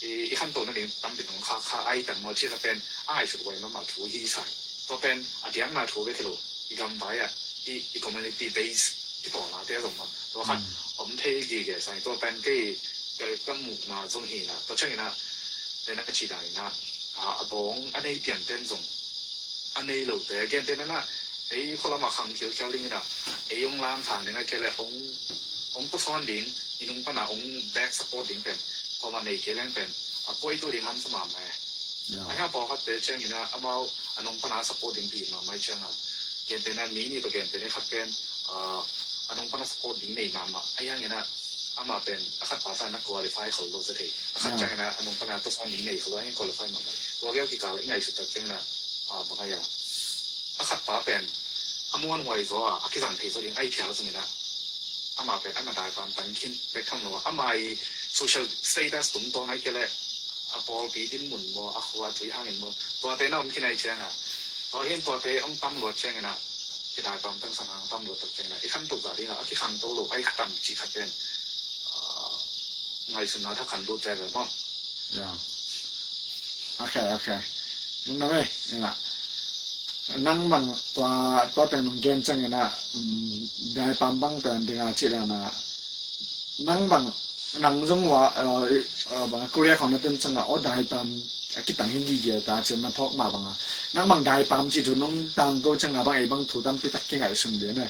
i, i khantoh nading tampi tak hong khak kha ai tan maw cih a pen a ngaihsut huai mahmah thu hi sai. Tua pen a diakna thu bek hi lo i gambai ah i, i community base kipawlnate a zong mah tua khat om thei gige sai tua pen kei ka muhna zong hi na tua ciangin a pen a ka ci dan in a a bawng a nei pianten zong a nei lote a gentehna in a ei khualam a khang khialkhial ding in a ei hong lang khang ding a kei le hong hong pusawn ding i nung pana hong back support ding pen khualam a nei kei leng pen a kuai tu ding hamsa mahmah e. Ahi a pawlkhatte ciangin a amau a nung pana support ding pi mahmah ciang a gentehna mi ni pa gentehna khat pen a nung pana support ding nei mahmah ahi hangin a amah pen a khat pa sa na qualify khol lo sa thei a khat ciangin a nung pana pusawn ding nei khol lo ahi qualify mahmah tua gel kikal i ngaihsut tak ciangin a bang ahi a a khat pa pen a muan huai zaw a a kizang thei zaw ding ahi phial zongin a amah pen a na dai pam tang khin bek tham lo a amah i social status tum tawng ai kei le a pawlpi din mun maw a khua tui hangin maw tuate na om khin ai ciang a tua hin tuate om tam luat ciangin a kidai pam tang sang hang tam luat tak ciangin a i khan tuk zah ding a a kikhang to lo ai khatam ci khat pen ngaihsutna tha khan lut ciang a maw. Ok, ok. Nung na mei, ina. Nang bang tua tua pen nung gen ciang ina dai pam bang pen ding a ci la na nang bang nang zong wa bang Korea khong na tun ciang a o dai pam a kitang hi gige ta ci na phawk ma bang a nang bang dai pam ci thu nung tang ko ciang a bang ei bang thu tampi tak kingaihsun de na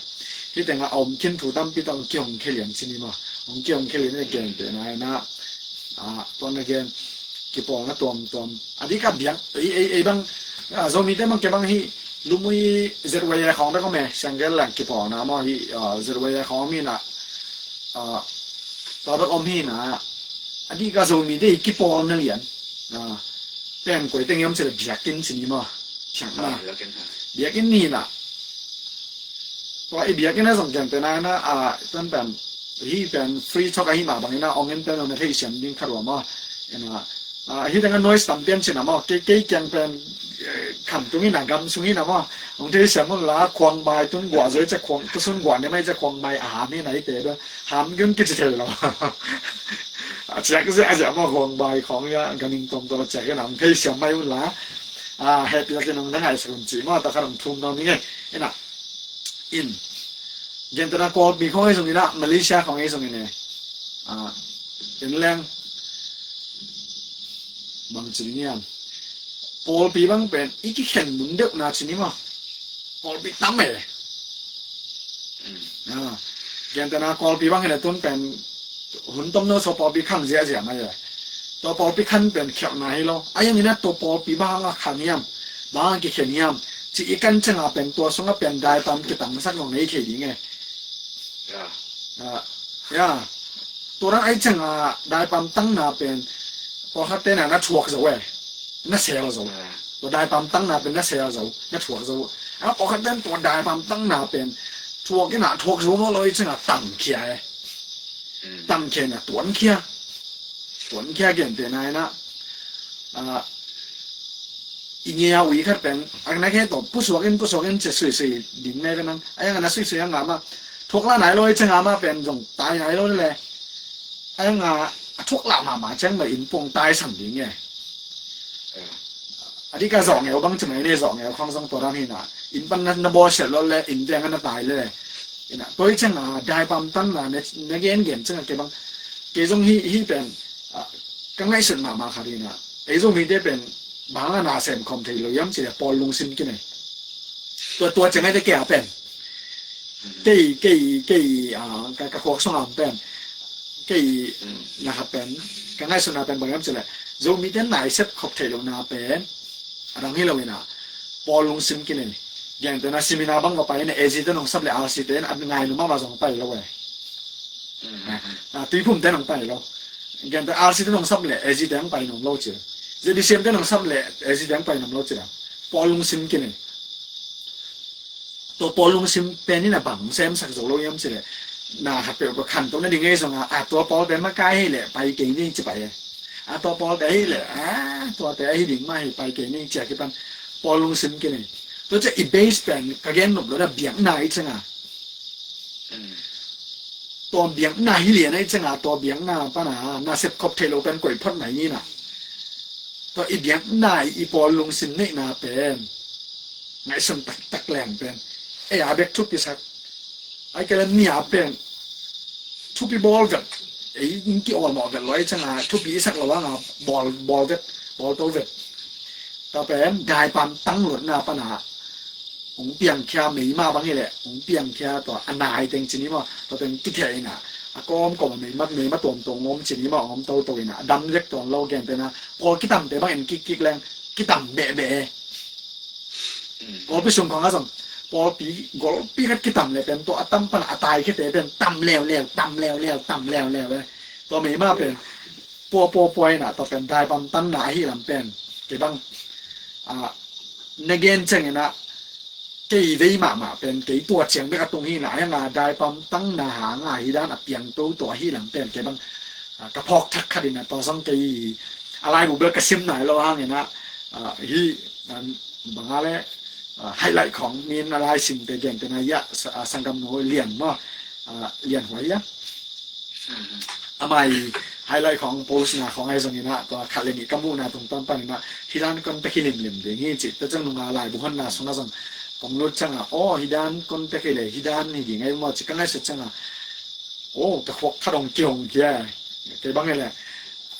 hi teng a om khin thu tampi tak kihong khelian ci ni ma hong kihong khelian e gen te na ina tua na gen kipawlna tuamtuam a dik a biak ei ei ei bang Zomite bang ke bang hi lumui Z Y A khong bek om e siang gel lang kipawlna maw hi Z Y A khong om hi na tua bek om hi na a dik a Zomite hi kipawlna lian pen koi teng i om ci le biakinn ci ni maw siang na biakinn ni na tua i biakinn a zong ken te na na a tan pen hi pen free talk ahi mah bangin a ong en pen ong na theisiam ding kha ruam a ina hi teng a noise tam pian cin a maw kei kei kiang pen kham tung in a gam sung in a maw ong theisiam un la khuang bai tun guah zoi ca khuang tusun guah ne mai ca khuang bai a ham in a hi te da ham gun kici thei lo a ciak zia zia maw khuang bai khong ya ganing tom to ciak in a ong theisiam mai un la a happy laki nong na hai sa kun ci maw ta kha nong thum nong ni nge ina in Gentehna Kawlpi khong ei zongin ah Malaysia khong ei zongin e in leng bang ci ding hiam pawlpi bang pen i kikhen mun deuh na ci ni maw pawlpi tam e gentehna Kawlpi bang hi le tun pen hun tom no so pawlpi khang ziahziah mai e tua pawlpi khan pen khialhna hi lo a iangin a tua pawlpi bang a khang hiam bang a kikhen hiam ci i kan canga pen tua sunga pen daipam kitangsak lo ngei thei ding e ya tua dang ai canga daipam tangna pen pawlkhatte na na thuak zo e na sel zo tua daipam tangna pen na sel zo na thuak zo a pawlkhatte tua daipam tangna pen thuak ina thuak zo lo lo i canga tangkhia e tangkhia na tuankhia tuankhia gentehna ina i ngei a ui khat pen a na khe tawh pusuak in pusuak in cia suisui ding ne ka nang a yang a na suisui a ngam a thuak la nai lo i cia ngam a pen zong tai nai lo le a yang a a thuak lah mahmah ciang mah inn puang taisan ding e. A dik a zawh ngeu bang ci mai ne, zawh ngeu khong zong tua dan hi na. Inn pan na, na bawl siat lo le, inn veng a na tai le. Ina, tua hi ciang a, daipam tanna na, na gen gen ciang a kei bang, kei zong hi, hi pen, a, ka ngaihsut mahmah khat hi na. Ei zong mite pen, bang a na sem khom thei lo hiam ci le, pawl lungsim kinei. Tua, tua ciang ai te kei a pen. Kei, kei, kei, a, ka, ka khuak sung a pen. Kei, na khat pen. Ka ngaihsutna pen bang hiam ci le. Zomite nai sep khop thei lo na pen. A dang hi lo ina. Pawl lungsim kinei. Gentehna seminar bang va pai ina A G te nong sap le R C te in a ngai numa ma zong pai lo e. A, Tuiphum te nong pai lo. Gentehna R C te nong sap le A G te nong pai nom lo ci. Z B C M te nong sap le A G te nong pai nom lo ci la. Pawl lungsim kinei. Tua pawl lungsim pen in a bang semsak zo lo hiam ci le. Na khat peuh khanto na ding ei zong a, a tua pawl pen makai hi le, pai kei ning ci pai e. A tua pawl te hi le, a tua te ahi ding mah hi, pai kei ning ci a kipan pawl lungsim kinei. Tua ci a i base pen, ka gen nop lo na biakna i ciang a. Tua biakna hi lian a i ciang a, tua biakna pan a, na sep khop thei lo pen koi phot mai ni na. Tua i biakna i pawl lungsim neihna pen. Ngaihsun taktak leng pen. Ei a bek thupi sak. Ai kei le ni a pen. Thupi bawl vet. Ei in ki awl mawh vet lo i ciang a. Thupi i sak lo a nga bawl, bawl vet. Bawl to vet. Tua pen, daipam tang luatna pan a. Hong piangkhia meima bang hi leh, hong piangkhia tua a nai teng ci ni maw, tua teng kithiah ina, a kawmkawm a meima, meima tuamtuam ngawm ci ni maw, ngawm toto ina, a dam lek tuan lo gentehna, pawl kitamte bang en kikkik leng, kitam behbeh e. Golpi sung khawng a zong, pawlpi, golpi khat kitam le pen tua a tam pan a tai khete pen tam leuleu, tam leuleu, tam leuleu e. Tua meima pen, pua, pua, pua ina, tua pen daipam tanna ahi lam pen, kei bang, a, na gen ciang ina, kei vei mahmah pen, kei tua ciang bek a tung hi na, heng a daipam tang na hang a hi dan a piang toto ahi lam pen, kei bang, a, ka phawk thak khat ina, tua zong kei a laibu bel ka sim nai lo hang ina, a, hi, a, bang a le, a, highlight khong min a lai sim te gen te na ia, sa-, a, sanggam nu lian maw, a, lian hua ia. Amah i highlight khong post na khong ai zong ina, tua khat le nih ka muhna tungtawn pan ina, hi dan contact hi limlim ding hi ci, tua ciang nunga laibu honna sung a zong, kong lut ciang a, aw, hi dan contact hi le, hi dan hi ding ai maw ci ka ngaihsut ciang a, aw, ka khuak khat hong kihong kia, kei bang hi le,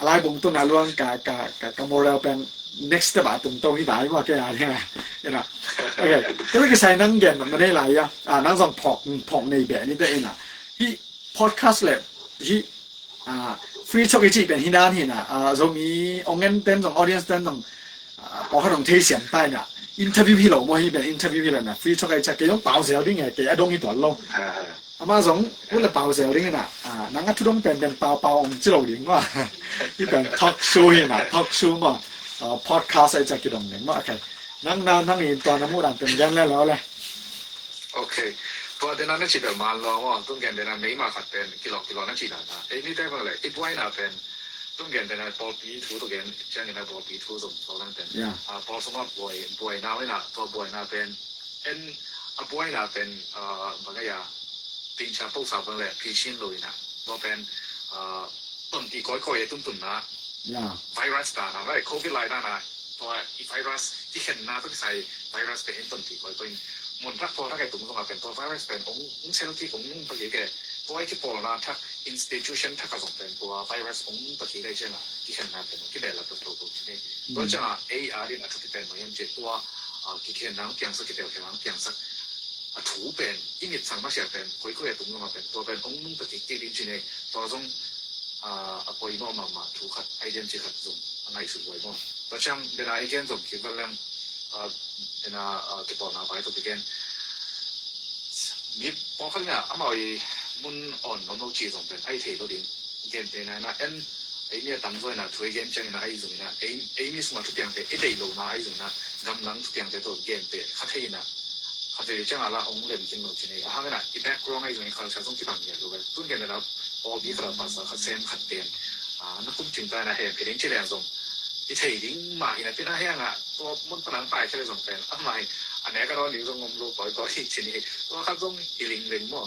a laibung tun a luang ka, ka, ka, ka moral pen next step a tung to hi dai maw kei a, ina. Okay, kei le kisai nang gen ma nei lai a, a, nang zong phawk, phawk nei beh ni te ina. Hi, podcast le, hi, a, free talk i cih pen hi dan hi na, a, Zomi ong en ten zong, audience ten zong, a, pawlkhat zong thei siam tai na, interview hi lo maw hi pen, interview hi lo na, free talk i cih kei zong pau zel ding e, kei a dong hi tuan lo. Amah zong, ut le pau zel ding hi na, a, nang a thu dong pen pen pau pau ong ci lo ding maw. Hi pen talk show hi na, talk show maw, a, podcast i cih kidong ding maw, okay. Nang na, nang in tua na muh dan pen gen le lo le. Ok. Tua dena na ci bel man lo maw, tung gen dena meima khat pen kilawk kilawk na ci dan a. Ei nite bang le, i buaina pen, tung gen dena pawlpi thu tung gen, ciang ina pawlpi thu zong tua lang pen. Yeah. A, pawl sung a buai, buaina ina, tua buaina pen, en, a buaina pen, a, bang a ia, tingcha posa bang le, phishing lo ina, tua pen, a, tonti kawikawi e tuntunna. Yeah. Virus ta na, right? Covid lai na na, tua i virus, i khenna tua kisai virus pen in tonti kawikawi in. Mun thak pawl thak e tung zong a pen tua virus pen ong, ong sel kik ong nung pakik e. Tua i kipawlna thak institution thak a zong pen tua virus ong nung pakik e ciang a. Kikhenna pen ong kibehlap tok tok tok ci ni. Tua ciang a ei a ding a thupi pen mah hiam ci tua, a, kikhenna ong piangsak, kitelkhenna ong piangsak. A thu pen, i mitsang masiah pen, kawikawi a tung zong a pen, tua pen ong nung pakik kik ding ci ni. Tua zong a, a poimawh mahmah thu khat, idea ci khat zong a ngaihsut huai maw. Tua ciang, dena i gen zong kik val leng, a, dena, a, kipawlna vai tua kik gen. Mi pawlkhat ina amau i mun awn om lo ci zong pen, a i thei lo ding. Gen te na, na en, ei mi a tam zong ina, thu i gen ciang ina, a i zong ina, ei, ei mi sung a thupiangte, i deih lo na, a i zong ina, gamlang thupiangte tawh gen te, kha thei ina. Kha thei ciang a la ong lem kin lo ci ni. A hang ina, i background a i zong i culture zong kibang ngiat lo ve. Tun gen ina, pawlpi khat a pasal khat sem khat pen. A, na kum cing ta ina hem, phe ding ci leng zong. I thei ding mah ina, pi na heng a, tua mun panang pai khe le zong pen. A mai, a nek a dawn ding zong om lo, koi koi ci ni. Tua khat zong i ling ling maw.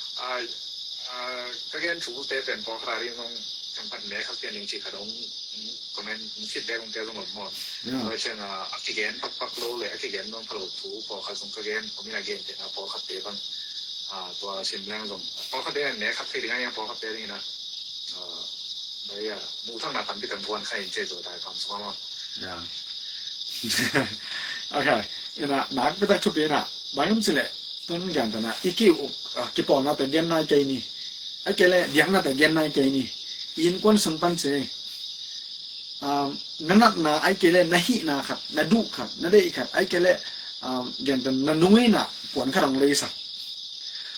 Ah, ah, ka gen thute pen pawlkhat a ding zong kan phat ne khak pian ding cih khat hong comment, hong feedback hong tel zong om maw. Yeah. Tua ciang a, a kigen pakpak lo le a kigen nuam pha lo thu pawlkhat zong ka gen om in a, gentehna pawlkhatte bang, ah, tua sim leng zong pawlkhatte ne khak thei ding a, pawlkhatte ding in a, ah, bai a, muthakna tampi tak guan kha in ci zo dai pam sua maw. Yeah. Okay. Ina nak bitak thupi ina. Bang hiam cih leh, tun gentehna i ki-uk, ah, kipawlnate gen nai kei ni. Ahih kei leh biaknate gen nai kei ni. I innkuan sung pan ci. Um, na natna ahih kei leh na hihna khat, na duh khat, na deih khat, ahih kei leh, um, gentehna na nuaina puan khat hong leisak.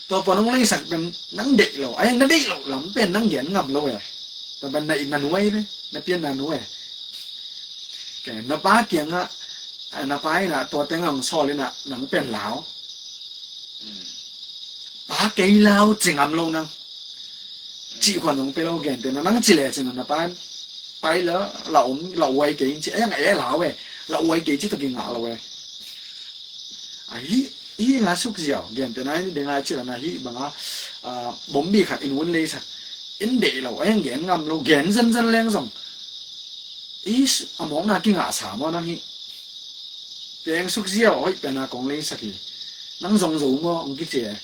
Tua puan hong leisak pen nang deih lo, ai, na deih lo lam pen nang gen ngam lo e. Tua pen na, na nuai ve, na pianna nuai. Kei, na pa kiangah, ah, na pa in ah tua teng hong sawl in ah nang pen lau. Pa kei lau ci ngam lo nang. Cih khuan hong pia lo, gentehna nang ci le cin na pa in, pai la, la om, la uai kei in ci, a yang e lau e, la uai kei ci tua kingah lo e. A hi, hi nga suk ziau, gentehna in ding a ci la na hi bang a, ah, bombi khat in un leisak. In deih lo, a yang gen ngam lo, gen zenzen leng zong. Is, a mawkna kingah sa maw nang hi. Peng suk ziau hoih pen a kong leisak hi. Nang zong zo maw hong kici e.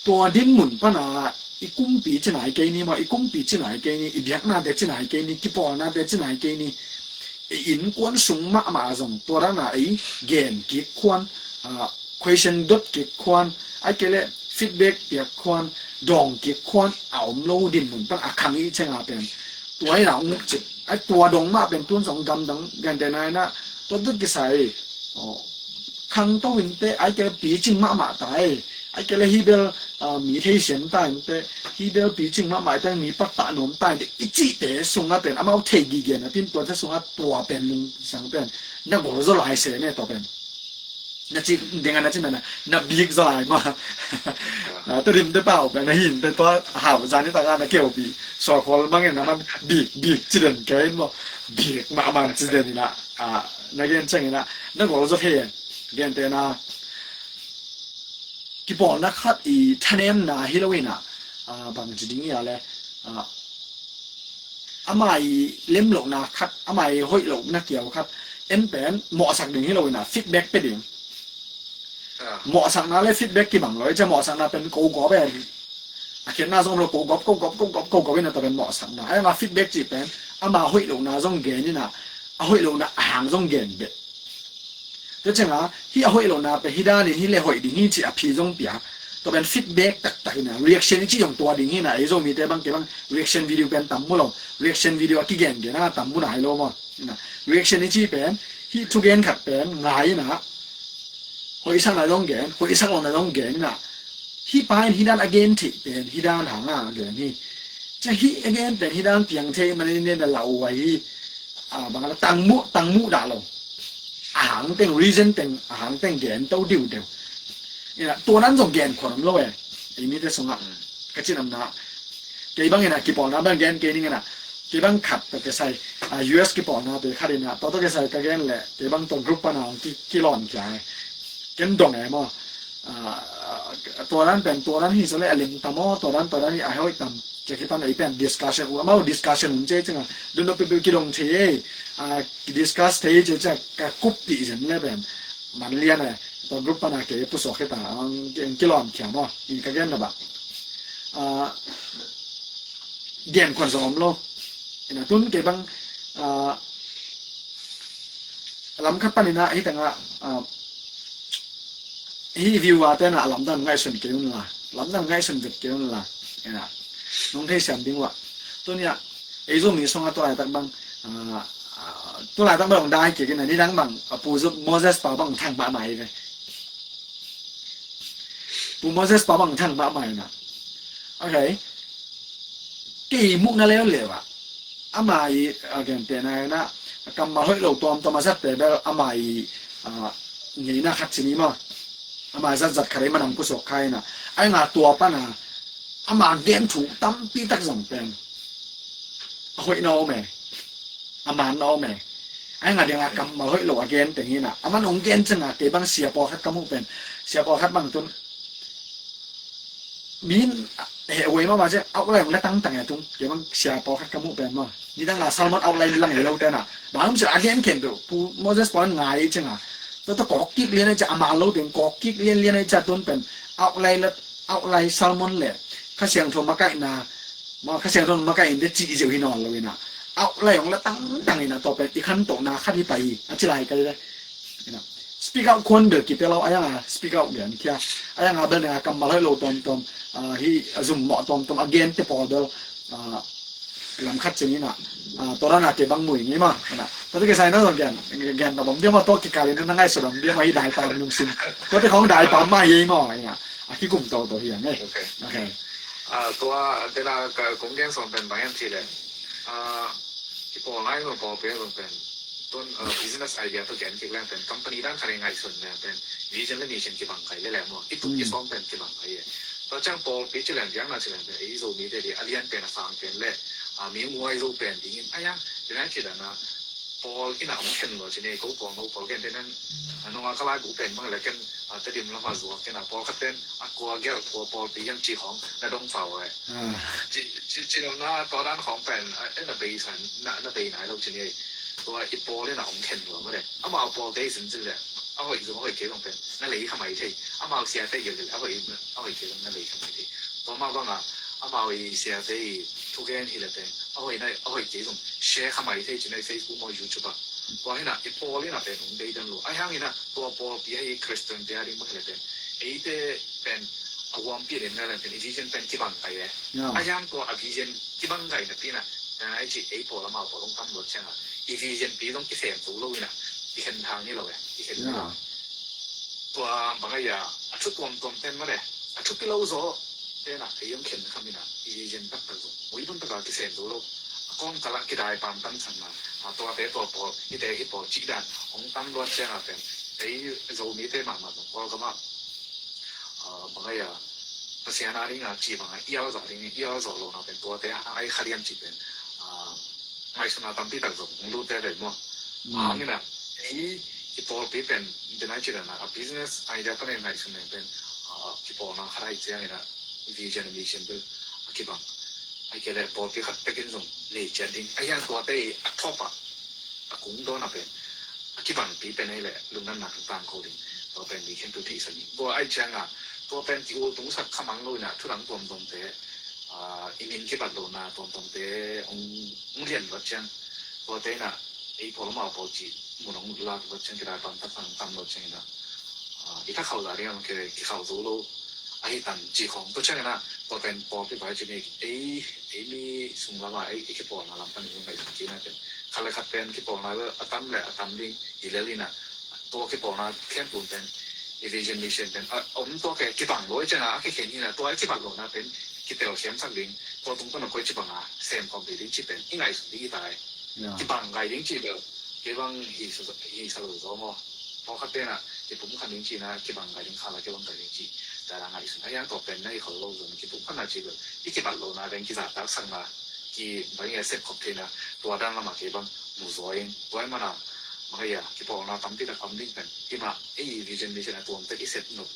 Tua dinmun pan a i kumpi ci nai kei ni maw, i kumpi ci nai kei ni, i biaknate ci nai kei ni, kipawlnate ci nai kei ni. I innkuan sung mahmah zong tua dan a ei gen kik khuan, ah, question dot kik khuan, ahih kei leh feedback piak khuan, dawng kik khuan a om lo dinmun pan a khang i ceng a pen. Tua in a hong cip. Ai tua dong mah pen tun zong gamdang gentehna in ah tua dot kisai. Aw. Khangto in teh, ahih kei leh picing mahmah ta e. Ahih kei leh hi bel, ah, mi thei siam ta in teh, hi bel picing mahmah ta, mi pattah nuam ta in teh, i cihte sungah pen, amau thei gige napi in tuate sungah tua pen lungsang pen na gol zaw lai se ne tua pen. Na ci ding a na ci na, na bik zaw lai mah. Ah, tua dim te pau pen na hin te tua hau zan i tak a na keu pi. Suakhual bangin na man bik, bik ci den kei in maw. Bik mahmah ci den in ah, ah, na gen ciang in ah na gol zaw thei e. Gentehna kipawlna khat i thanemna hi lo in ah, ah, bang ci ding hia leh, ah, ama i lemlohna khat, ama i hoih lohna kiau khat, en pen mawhsak ding hi lo in ah, feedback pia ding. Mawhsakna le feedback kibang lo, i cia mawhsakna pen ko gawp e. A khiatna zong lo, ko gawp, ko gawp, ko gawp, ko gawp in ah, tua pen mawhsakna. Ahi zongin feedback cih pen ama hoih lohna zong gen in ah, a hoih lohna a hang zong gen beh. Tua ciangin hih a hoih lohna pen hih dan in hih leh hoih ding hi cih a phi zong pia. Tua pen feedback taktak in ah, reaction i cih zong tua ding hi in ah, ei Zomite bang kei bang reaction video pen tam mu lo. Reaction video a kigengen a tam mu nai lo maw. Reaction i cih pen hih thugen khat pen ngai in ah, hoihsak na zong gen, hoihsak lo na zong gen in ah, hih pa in hih dan a gen theih pen hih dan hang a gen hi. Cia hih a gen pen hih dan piang thei manin nen a lau uh ahi. A, bang a la tangmuh, tangmuh dah lo. A hang teng, reason teng, a hang teng gen to diudeu. Ina, tua dan zong gen khuan om lo e. Ei mite sungah ka cih namna, kei bang in ah kipawlna bang gen kei ning in ah, kei bang khat tawh kisai, a, U S kipawlna te khat in ah, tua tawh kisai ka gen leh kei bang tua group pan a hong ki, kilawn khia e. Ken dong e maw. A, tua dan pen tua dan hi zaw leh a lim tam aw, tua dan tua dan hi a hoih tam. Cia kipan ei pen discussion uh, amau discussion un cia ciangin dun dok peuhpeuh kidong thei ei. A, discuss thei cia cia ka kup pih zen leh pen man lian e. Tua group pan a kei pusuak khita ang kilawn khia maw. In ka gen na bang, a, gen khuan zong om lo. Ina tun kei bang, a, lam khat pan in ah hih tengah, a, hih viewer te in ah lamdang ngaihsun kei un la, lamdang ngaihsun vet kei un la. Ina nong theisiam ding uh ah, tuni ah ei Zomi sungah tu laitak bang, a, a, tu laitak bang dai kik in ah, nidang bang, a, Pu Moses pa bang thang mahmah hi ve. Pu Moses pa bang thang mahmah in ah. Okay. Kei muhna leuleu ah, ama i, a, gentehna in ah, kammal hoih lo tuamtuam a zatte bel ama i, a, ngeina khat ci ni maw. Ama zatzat khat ei manam pusuak kha in ah. Ahi zongin tua pan a ama gen thu tampi tak zong pen a hoihna om e. A manna om e. Ahi zongin a kammal hoih lo a gen teng hi in ah, aman hong gen ciangin kei bang sia pawlkhat ka muh pen, sia pawlkhat bang tun min he huai mahmah cia, outline hong la tangtang e tung. Kei bang sia pawlkhat ka muh pen maw, nidang a sermon outline lang hi lo te in ah, bang om cia a gen khen peuh, Pu Moses pawl in ngai ciangin, tua tua kawk kik lian a cia, a man lo teng kawk kik lianlian a cia, tun pen outline la, outline sermon le Kha Siangtho makaihna, maw, Kha Siangtho makaih in te cih ziau hi nawn lo in ah, outline hong la tangtang in ah, tua pen i khantohna khat hi pai hi a ci lai kai ve. Ina, speak out khuan bel kipia lo, ahi zongin speak out lian khia. Ahi zongin bel na kammal hoih lo tuamtuam, a, hih a zum mawh tuamtuam a gente pawl bel, a, lam khat ciangin ah, a, tua dan a kei bang mui ngei maw. Ina, tua tawh kisai na zong gen, gen na bang bia maw, tua kikal in na ngaihsut bang bia maw, hih daipa lungsim. Tua tawh khong daipa mah hi ei maw, ina. A kikum toto hi ang e. Okay. Okay. A, tua, tena ka kong gen sawm pen bang hiam cih leh, a, kipawl ngai maw, pawlpi zong pen, tun, a, business idea tawh gen kik leng pen, company dan khat i ngaihsun leng pen, vision le mission kibang kai lel e maw, i tup i sawm pen kibang kai e. Tua ciang pawlpi ci leng, biakna ci leng pen, ei Zomite di a lian pen, a sang pen le, a, mi muai zo pen dingin, a yang, tena ci dan a, pawl in a hong khen lo ci ni, ko pawl, no pawl gen te nan, a, nong a ka laibu pen bang le ken, a, Tedim lam a zuak ken a, pawlkhat ten a kua gelh, kua pawlpi hiam cih khong na dong pah uh e. Ci, ci, ci nopna tua dan khong pen, a, na bei san, na, na bei nai lo ci ni. Tua i pawl in a hong khen lo mah le, amau pawlte i sin cin le, a hoih zong a hoih kei zong pen na lei kha mai thei. Amau siate i gelh le, a hoih, a hoih kei zong na lei kha mai thei. Tua mah bang a, amau i siate i thugen hi le pen a hoih na, a hoih kei zong share kha mai thei ci ni, Facebook maw, YouTube ah. Tua hi in a i pawl in a pen hong dei dan lo. Ahi hangin a tua pawlpi a hi Christian te a ding bang hi le pen, eite pen a huampi den ngai le pen i vision pen kibang kai e. Ahi hang tua a vision kibang kai napi in a, na i ci ei pawl amau pawl hong tam lo ciang a, i vision pi zong kisem zo lo in a, i khen thang hi lo e, i khen thang. Tua bang a hi a, a thu tuamtuam pen mah le, a thupi lo zaw te in a, ei hong khen kham in a, i vision taktak zong, mui bun tak a kisem zo lo. A kawmkal ah kidai pamtan san na, a, tuate tua pawl, hite hi pawl cih dan hong tam luat ciang a pen, ei Zomite mahmah zong Kawlgam ah, a, bang a hi a, Pasian a ding a cih bang a, i al zah ding, i al zawh lohna pen tuate a, ai kha diam cih pen, a, ngaihsutna tampi tak zong hong lut tete maw. Hang in a, ei, i pawlpi pen, den ai ci dan a, a business idea pan in ngaihsun leng pen, a, kipawlna khat ai ciang in a, vision, mission pen a kibang. Ai kei le pawlpi khat pekin zong nei ciat ding. Ahi hang tuate a thawp a, a kung dawn a pen, a kibangpi pen ei leh lungdamna tung tang ko ding. Tua pen mi khempeuh theihsa ni. Tua ai cianga tua pen ki-ul tungsak kha mang lo ina thudang tuamtuamte, ah, i min kibat lona tuamtuamte ong, ong lian vat ciang. Tuate ina ei pawl amau pawl ci mun ong lak vat ciang kidai pam tak pang tam lo ciang ina, ah, i thakhauh za ding a mang kei kikhauh zo lo ahi tan ci khong tua ciang ina tua pen pawl pi bai ci ni ei, ei mi sung lama ei, ei kipawlna lam pan i zung kai zung ci na pen khat le khat pen kipawlna a tam le a tam ding i lel ina tua kipawlna khempeuh pen i vision mission pen a om tua ke kibang lo i cianga a kikhen ina tua kibang lona pen kitel khiam sak ding tua tung pan a koi kibang a sem khawm ding ci pen i ngaihsut ding i tai. Kibang gai ding ci bel kei bang hi sa, hi sa lo zo maw. Pawlkhat pen a kipum khan ding ci na kibang gai ding khala kibang gai ding ci. Dara ngaihsun a yang tua pen na i khol lo zo na kipum khan na ci bel i kibat lona pen kizahtak sakna ki bang i a sep khop theihna tua dan lama kei bang mu zaw in tua i mana mangaya kipawlna tampi tak om ding pen i mah ei vision mission a tuamtek i sep nop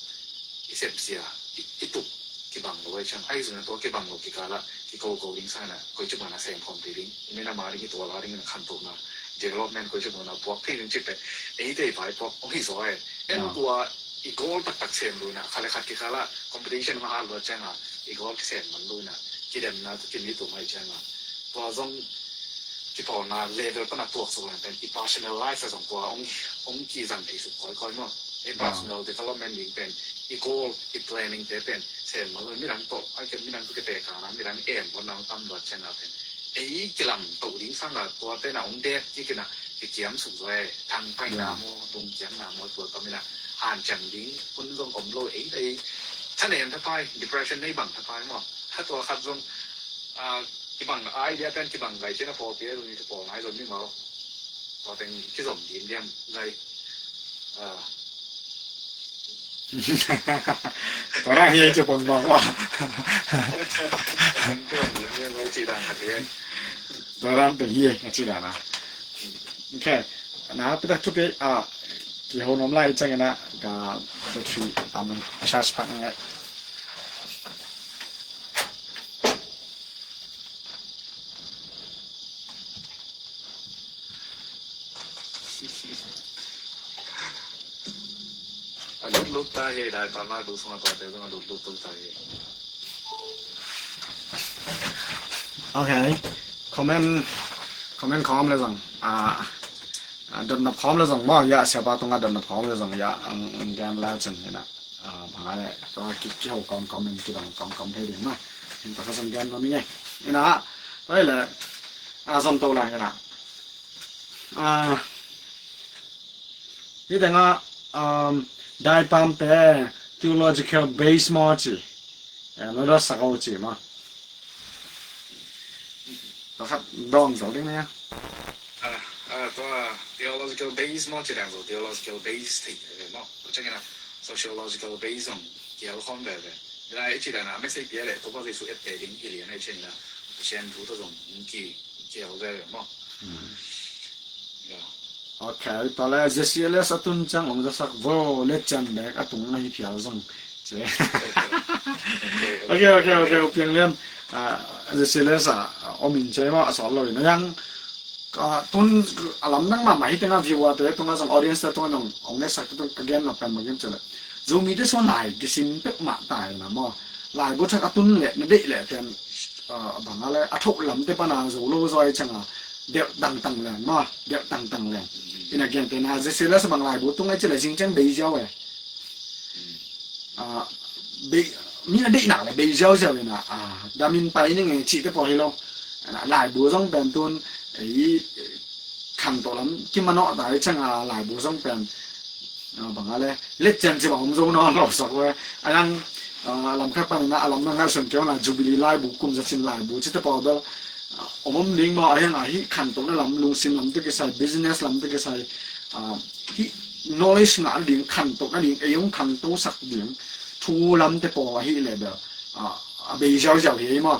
i sep sia i, i tuk kibang lo ai ciang ai zuna tua kibang lo kikala kiko ko ding sana koi ci mana sem khom thei ding i mina ma ding i tua la ding na khantohna development koi ci mana puak thei ding ci pen ei tei pai puak ong hi zaw ai en tua i goal taktak sem lo na khat le khat kikala competition ma ha lo cianga i goal kisem man lo na kidemna tu kimi tu mai cianga tua zong kipawlna level pana tuak suk lang pen i personal life a zong kua ong, ong kizang thei suk kawikawi maw. I personal development ding pen i goal i planning te pen sem maw midang tawh a ken midang tu kipekana midang em pon nang tam luat cianga pen ei kilam toh ding sanga tua tena ong dek kikina kikiam suk zaw e thang paina maw tung kiamna maw tua tawh mina hanciam ding hun zong om lo ei ei thanem thapai depression nei bang thapai maw. Tha tua khat zong kibang idea pen kibang gai cina pawlpi a zong i pawl ngai zong ni mau. Tua teng kizom dim diam gai. Tua rang hi ci pon bang wa. Kizom dim diam gai ci dan khat hi. Tua rang teng hi ci dan a. Okay. Na pita thupi a kiho nom lai cang ina ka battery aman charge pak ngai. A lut lut ta hi dai pa ma du sung a pa te sung a lut lut lut ta hi. Okay. Comment comment khawm le zong a dot nop khawm le zong maw ya siapa tunga dot nop khawm le zong ya ang gen la cun ina. Bang a le tua ki kiho kawmkawm in kidong kawmkawm thei ding maw. Hin pakhat zong gen lo mi nge ina tua le a zon to la ina. Hih tengah daipamte theological base maw ci. Nodal sakau ci maw. Pakhat dawng zo ding nia. Tua theological base maw ci dang zo theological base thei ve maw. Tua ciangin a sociological base zong kial khawm veve. Dena i ci dana a message pia le Topa Jesu ette ding hi lian a i ciangin a Pasian thu tawh zong ki kial veve maw. Okay, tua le J C L S a tun ciang ong zasak vo le cian bek a tung ahi phial zong. Ok, ok, ok, u piang lian. J C L S a om in cei ma a sawt lo in a yang tun a lam nang mahmah hi tengah viewer te tungah zong audience te tungah zong ong nesak te tung ka gen na pen ma gen cele. Zomi te sawn lai kisim pek mah tai na maw. Laibu thak a tun le na deih le ten bang a le a thok lam te pana zo lo zoi changa delh tangtang leng maw, delh tangtang leng. Ina gen te na J C L S bang laibu tung ai cele zing chang bei ziau e. Bei mi a deih nak le bei ziauziau ina damin pai ning e cihte pawh hi lo. Laibu zong pen tun ei khangto lam kimanawh ta i changa laibu zong pen bang a le letcian ci bang om zo nawn lo sak ve. A nang lam khat pan ina a lam na ngaihsun keu na Jubilee laibu kum zachin laibu cihte pawh bel om om ding maw a hiang a hi khangto na lam lungsim lam te kisai business lam te kisai hi knowledge ngah ding khangto na ding ei hong khangto sak ding thu lam te pawh ahi le bel a bei ziauziau hi ei maw.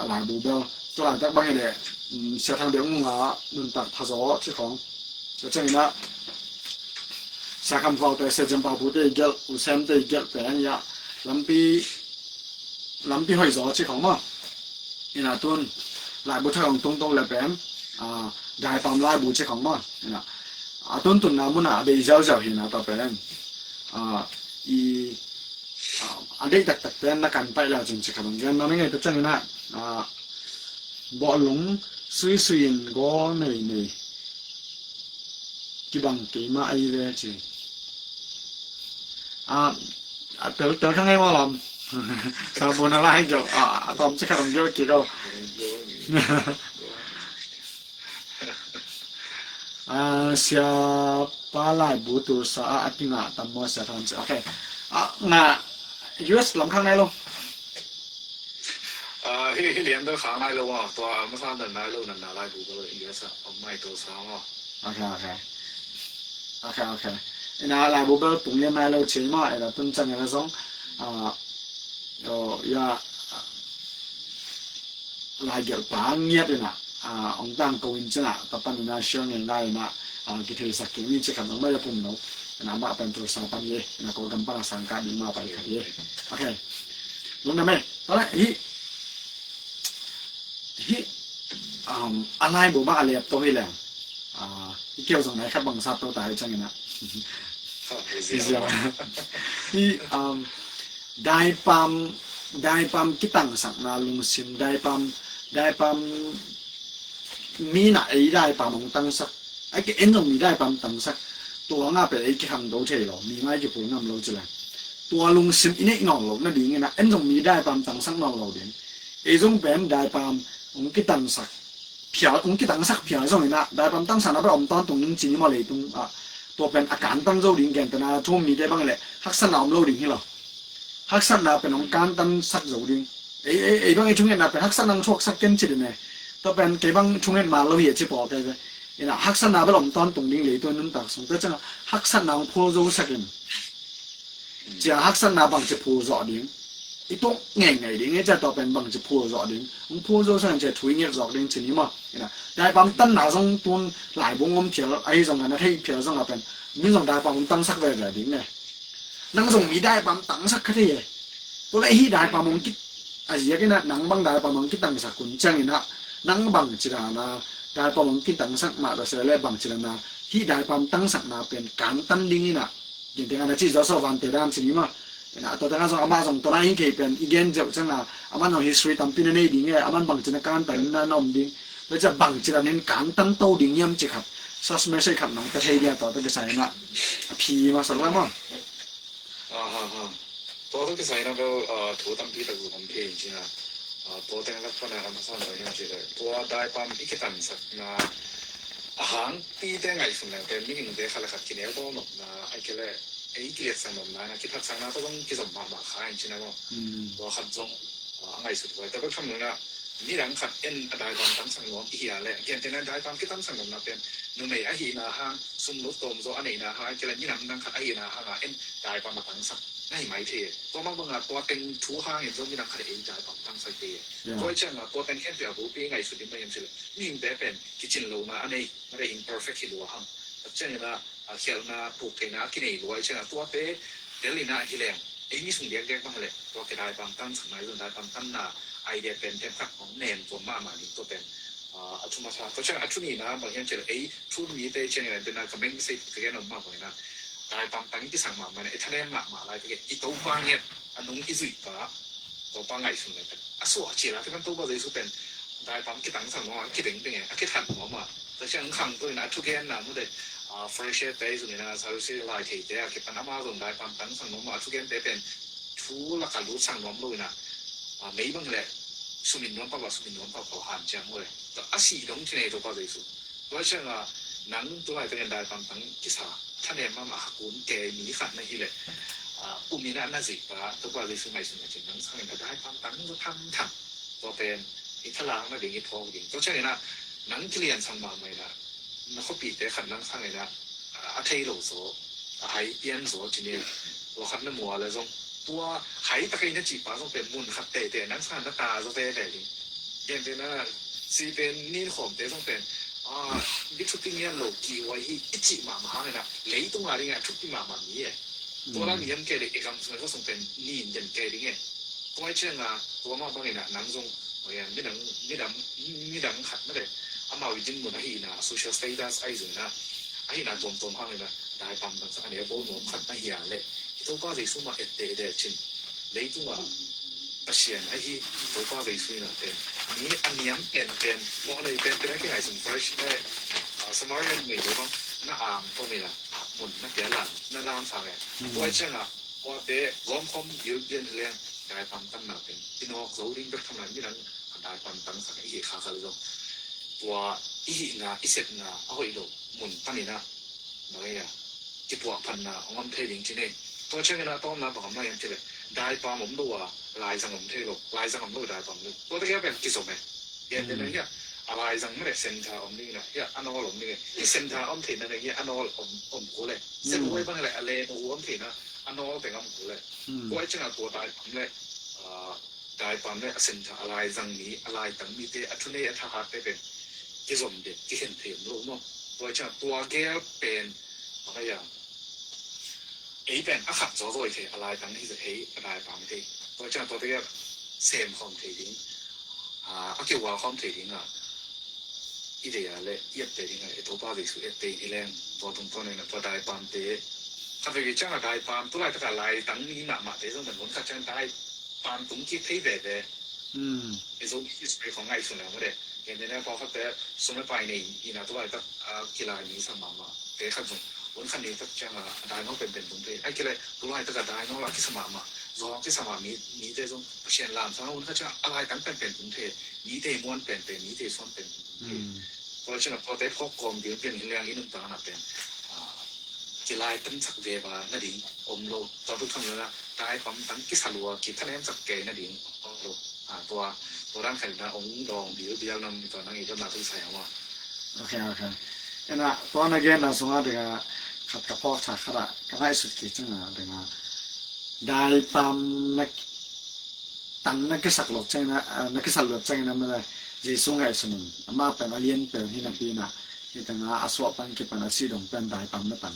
Laibu bel tua laitak bang hi le Sia Thang Deng Nunga nuntak phazaw ci khawng. Tua ciangin a Sia Kham Khuaute Sia Jam Pau Pute i gelh U Sem te i gelh pen ya lampi lampi hoih zaw ci khawng maw. Ina tun laibu thak hong tungto le pen daipam laibu ci khawng maw. Ina A tuntunna munah a bei ziauziau hi na, tua pen a i a deih taktak pen na kan paih le cin ci khat hong gen nuam ing ei. Tua ciangin ah bawhlung suisui in gaw nei nei kibang keimah ei ve ci. A tel tel khang ei maw lam. Sabun a lai gel a tawm ci khat hong gel kik o. Siapa laibu tulsa ah a kingah tam maw sia than ci. Ok. Ngah U S lam khang nai lo. Hi hi lian bel khang nai lo maw. Tua masa dan nai lo nan na laibu bel U S ah om mai tulsa maw. Ok ok. Ok ok. Ina laibu bel pung lian nai lo ci maw. Ina tun ciang ina zong ya lai gelh pa ngiat ina ong tang ko in cina tapan ina share ngei ngai ina kitheisak kei ni ci khat nong mai a pum no ina mah pen tulsa pan ye ina ko gam pan a sang ka ding mah pai khat ye. Ok. Lungdam e. Tala hi hi a laibu mah a liap to hi leng i keu zong nai khat bang sat to ta hi ciang ina. Hi daipam daipam kitangsakna lungsim daipam daipam mi na ei daipam hong tangsak ai ke en zong mi daipam tangsak tua nga pe ei kikhang do thei lo mi ngai kipul ngam lo ci leng tua lungsim i neih nawn lo na ding ina en zong mi daipam tangsak nawn lo ding ei zong pen daipam hong kitangsak phial hong kitangsak phial zong ina daipam tangsakna pen om tawntung ding ci ni maw leitung ah tua pen a kantang zo ding gentena thum mite bang le haksatna om lo ding hi lo. Haksatna pen hong kantan sak zo ding. Ei ei ei bang ei thungetna pen haksatna hong thuaksak ken ci ding e. Tua pen kei bang thunget mal lo hi a ci pawl te ve. Ina haksatna bel om tawntung ding leitung nuntak sung te ciang haksatna hong phul zo sak in. Cia haksatna bangci phul zawh ding i tuk ngeingai ding e cia tua pen bangci phul zawh ding hong phul zo sang cia thui ngek zawk ding ci ni maw. Ina daipam tanna zong tun laibung om phial ahi zong a na thei phial zong a pen min zong daipam om tangsak veve ding ne. Nang zong mi daipam tangsak kha thei e. Tua le hi daipam om kit a ziak ina nang bang daipam om kitangsak kun ciang ina nang bang ci dana daipam om kitangsak mah ta se le bang ci dana hi daipam tangsakna pen kantan ding ina. Genteng ana ci zawso vante dan ci ni ma. Ina tua tanga zong ama zong tona in kei pen i gen zeuh cianga aman zong history tampi na nei ding e aman bang cina kantan na na om ding. Tua cia bang cina nin kantan to ding hiam ci khat sas message khat nong ta thei dia tua ta kisa ina a phi ma sak la ma. Tua tua kisai na bel thu tampi tak zu kan thei in cina tua teng lak pana kan pasan tua hiam cih le tua daipam i kitansakna a hang pite ngaihsun leng pen mihingte khat le khat kinel bawl nopna ai kei le ei kiliatsak nopna na kithatsakna tua zong kizom mahmah kha in cina maw. Tua khat zong a ngaihsut huai tua bek tham nuna midang khat en a daipam tangsak nuam i hia le gentena daipam kitamsak nuamna pen numei ahihna hang sumlut tawmzaw a neihna hang kila minam dang khat ahihna hanga en daipam a tangsak na hi mai thei. Tua mang banga tua teng thu hangin zaw midang khat ei daipam tangsak thei. Tua i cianga tua teng khenpia bupi ngaihsut in mai hiam sile mihingte pen kicin lona a nei mare imperfect hi lua hang. A ciangina a khialhna puk theihna a kinei lua i cianga tuate delina hileng ei mi sung diakdiak bang le tua ke daipam tansakna i zon daipam tanna idea pen themkhat hong nem tuam mahmah ding tua pen a thuma sa tua ciang a thunina bang hian cil ei thun mite ciangina dena ka meng sei ka gen om mahmah ina daipam tang i kisak mahmah ina i thanem mahmah lai teke i topa nget a nung i zuihpa topa ngaihsun le pen a suah cila te kan topa Jesu pen daipam kitangsak nuam a kidengdeng e a kithan nuam a tua ciang khang tuin a thugenna mu de Pharisee te zungina Sadusi lai theite a kipan ama zong daipam tangsak nuam a thugente pen thu laka lutsak nuam lo ina mei bang le sumin nuam pau a sumin nuam pau pau han ciang mu le a si dong thinei topa Jesu tua cianga nang tulai tengin daipam tang kisa thanem mama hakun ke mi khat na hi le umina na zikpa topa Jesu ngaihsun a cin nang sangin a daipam tang zo tham tham tua pen i thalang na ding i phawk ding tua ciangina nang kilian sang mahmah ina na khuapite khat nang sangina a thei lo zaw a hai pian zaw cini tua khat na mua le zong tua hai takei na cihpa zong pen mun khat teitei nang sang na ta zaw teitei ding. Gentena si pen nin khawmte zong pen mi thupi ngian lo kihuai hi i cih mahmah hangina leitunga dinga thupi mahmah mi e. Tua la niam ke le i gam sung zong pen nin den ke ding e. Tua i cianga tua mah bangina nang zong midang midang midang khat na le amau i dinmun ahina social status ahi zongina Ahihna tuamtuam hangin a daipam tangsak a nei a bo nuam khat na hi a leh, i Topa Jesu mah etteh deh cin, leitungah Pasian ahi Topa Jesu in a pen mi a niam penpen, mawh nei penpen a kingaihsun Pharisee le, ah, Samarian mei lo bang na ang pawm in a mun na pia lam na lam sang e. Tua ciangah tuate gawmkhawm bilbial hi leng daipam tangna pen i nawk zo ding bek tham lai, midang a daipam tangsak i hih kha kha zong tua i hihna i sepna a hoih lo mun panin a, bang ei a, kipuahphatna hong om thei ding ci nei. Tua ciangin a tawmna bang om lai hiam cih leh daipam om lo a laizang om thei lo, laizang om lo daipam om lo. Tua tegel pen kizom e. Gentehna hiah a laizang mah leh sentha om ding in a, hiah a nawl om ding e. Hih sentha om theihna leh hiah a nawl om, om kul e. Sentha huai bang leh a len uh om theihna a nawl teng om kul e. Tua i ciangah tua daipam leh, ah, daipam leh a sentha, a laizang mi, a laitang mite, a thunei a thahatte pen kizom den, kikhen thei om lo maw? Tua i ciangah tua gel pen bang ei a, ei pen a khat zawzaw i thei, a laitang hi zet hei, a daipam hi thei. Tua ciang tua tegel sem khawm thei ding, ah, a kiual khawm thei ding a, i deih a leh i etteh ding a, i Topa Jesu etteh hi leng, tua tungtawn in a tua daipamte khat veve ciang a daipam, tu laitak a laitang mi mahmahte zong pen hun khat ciang daipam tung kik thei veve. I Zomi history khong ngaihsun leng mah de. Gentehna pawlkhatte sum le pai nei in a tu laitak a kilai mi sa mahmah te khat zong hun khat ni tak ciang a daingaw penpen tung thei. Ahih kei leh tu laitak a daingaw a kisa mahmah, zawng kisa mah mi, mite zong Pasian lamsang hun khat ciang a laitang penpen tung thei. Mite muan penpen, mite suan penpen tung thei. Tua ciang a tuate phawk kawm ding pian hi leng i nuntakna pen, ah, kilai tangsak veve nading om lo. Tua bek tham lo in a daipam tang kisa lua, kithanemsak kei nading om lo. Ah, tua, tua dan khat in a hong dawng bilbial nuam, tua nang i dotna tawh kisai a maw? Ok, ok. Ena, tua na genna sungah ding a khat ka phawk tha khat ah ka ngaihsut kik ciang a ding a, daipam na tang na kisak lo ciangin a, ah, na kisak lo ciangin a mah Jesu ngaihsun in, amah pen a lian pen hi napi in a, hi teng a a suah pan kipan a sih dong pen daipam na tang.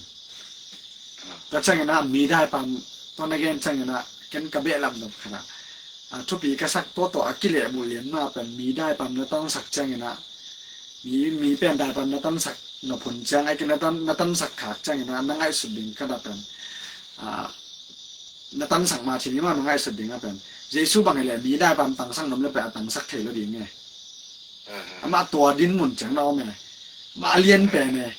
Tua ciangin a mi daipam, tua na gen ciangin a ken ka behlap nop khat a, a thupi ka sak tua tawh a kilehbulh lian mah pen mi daipam na tangsak ciangin a, mi, mi pen daipam na tangsak nop hun ciang, ahih kei leh na tan, na tangsak khak ciangin a na ngaihsut ding khat a pen, ah, na tangsak ma cin i mah na ngaihsut ding a pen Jesu bang hi leh mi daipam tangsak nop leh pen a tangsak thei lo ding e. Amah tua dinmun ciang na om e. Amah a lian pen e.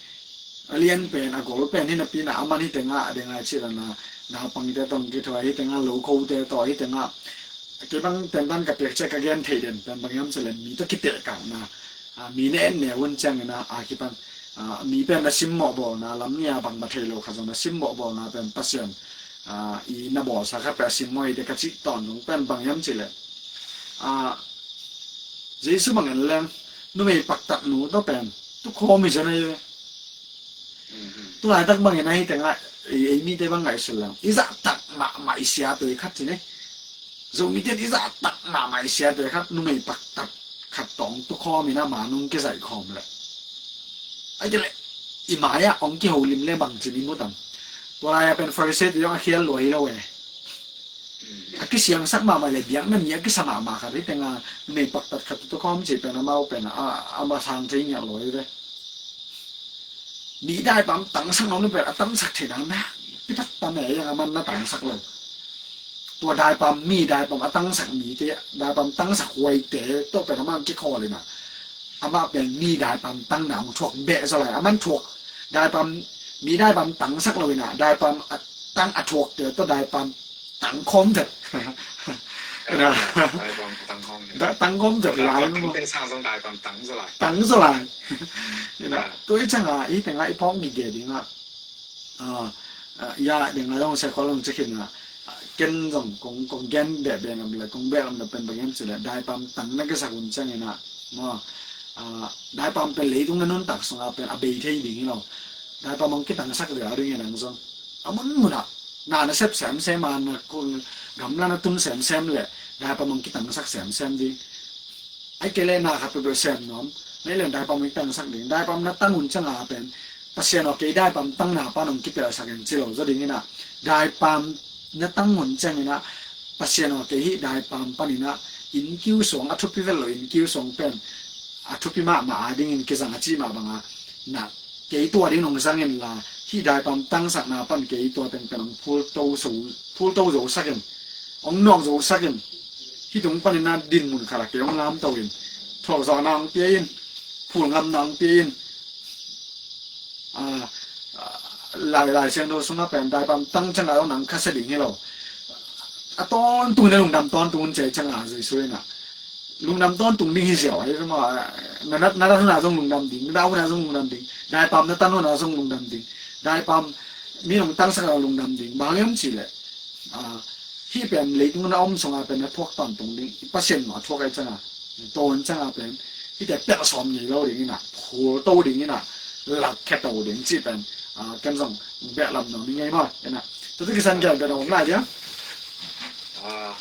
A lian pen, a gol pen hi napi in a, aman hi teng a, a ding a cih dan a, naupangte tawh kithuah, hi teng a lokhote tawh, hi teng a, kei bang tentan ka piak ciang ka gen thei den pen bang hiam cih leh mi tawh kitehkakna, ah, mi na et neu hun ciangin a, a kipan, ah, mi pen na simmawh bawlna, lam nih a bangmah thei lo khat zong na simmawh bawlna pen Pasian, ah, i na bawlsa khat pen a simmawh hi te ka cih tawn zong pen bang hiam cih leh, ah, Jesu bang en leng numei paktat nu tawh pen tukhawm hi zen ahi ve. Tu laitak bangin ahi teng a, ei, ei mite bang ngaihsun leng i zahtak mahmah i siate khat ci ni. Zomite in i zahtak mahmah i siate khat numei paktat khat tawh tukhawm in a, ma nung kizaih khawm leh, ahih kei leh i mai ah hong kiholim leh bangci in i mu tam? Tua lai a pen Pharisee te zong a khial lua hi lo e. A kisiangsak mahmah leh biakna mi a kisa mahmah khat hi teng a, numei paktat khat tukhawm cih pen amau pen a, a, a ma sang thei ngiat lo hi ve. Mi daipam tangsak nop leh pen a tangsak thei dan na pitak tam e, yang aman na tangsak lo. Tua daipam, mi daipam a tangsak mite, daipam tangsak huaite tawh pen aman kikhawl in a, amah pen mi daipam tangna hong thuak beh zaw lai. Aman thuak, daipam, mi daipam tangsak lo in a, daipam a tang a thuakte tawh daipam tang khawm vet. Daipam tang khawm vet. Da, tang khawm vet lai. Daipam tang te sang zong daipam tang zaw lai. Tang zaw lai. Ina, tua i ciang a, i teng a i phawk gige ding a, ah, ah, ya, ding a zong sia khual zong ci khin a, ah, ken zong kong, kong gen beh beh ngam leh, kong beh ngam leh pen bang hiam cih leh daipam tang na kisak hun ciangin a, maw, ah, daipam pen leitung na nuntak sung a pen a bei thei ding hi lo. Daipam hong kitangsak leh a ding hi nang zong a mun mun ah na na sep semsem a, na gamla na tun semsem leh daipam hong kitangsak semsem ding. Ahih kei leh na khat peuhpeuh sem nuam, na hih leh daipam hong kitangsak ding. Daipam na tang hun ciang a pen Pasian aw, kei daipam tangna pan hong kipelsak in ci lo zaw ding in a, daipam na tang hun ciangin a, Pasian aw, kei hih daipam panin a innkiu suang a thupi vet lo, innkiu suang pen a thupi mahmah a dingin kizang a cih mah bang a, na kei tua ding nong zang in la, hih daipam tangsakna pan kei tua teng pen hong phulto zo, phulto zo sak in, hong nuak zo sak in, hih tung panin a dinmun khat ah kei hong lamto in, thuakzawhna hong pia in, phulngamna hong pia in, a, a, lai, Lai Siangtho sungah pen daipam tang ciangah zong nang khasia ding hi lo. A tawntung in a lungdam tawntung un ci ciangah Jesu in a lungdam tawntung ding hi ziau ahi ve maw. Na, na, na dat hun ah zong lungdam ding, na dah hun ah zong lungdam ding, daipam na tan hun ah zong lungdam ding, daipam mi nong tangsak ah lungdam ding. Bang hang hiam cih leh, a, hih pen leitung na om sungah pen na thuak tawntung ding, i Pasian mah a thuak ahi ciangah, tawn ciangah pen hihte piak sawm ngei lo ding in a, phulto ding in a, lakkhia to ding cih pen, a, ken zong beh lam nuam ing ei maw. In a, tua tu kisan gel beh na om lai dia. Ah,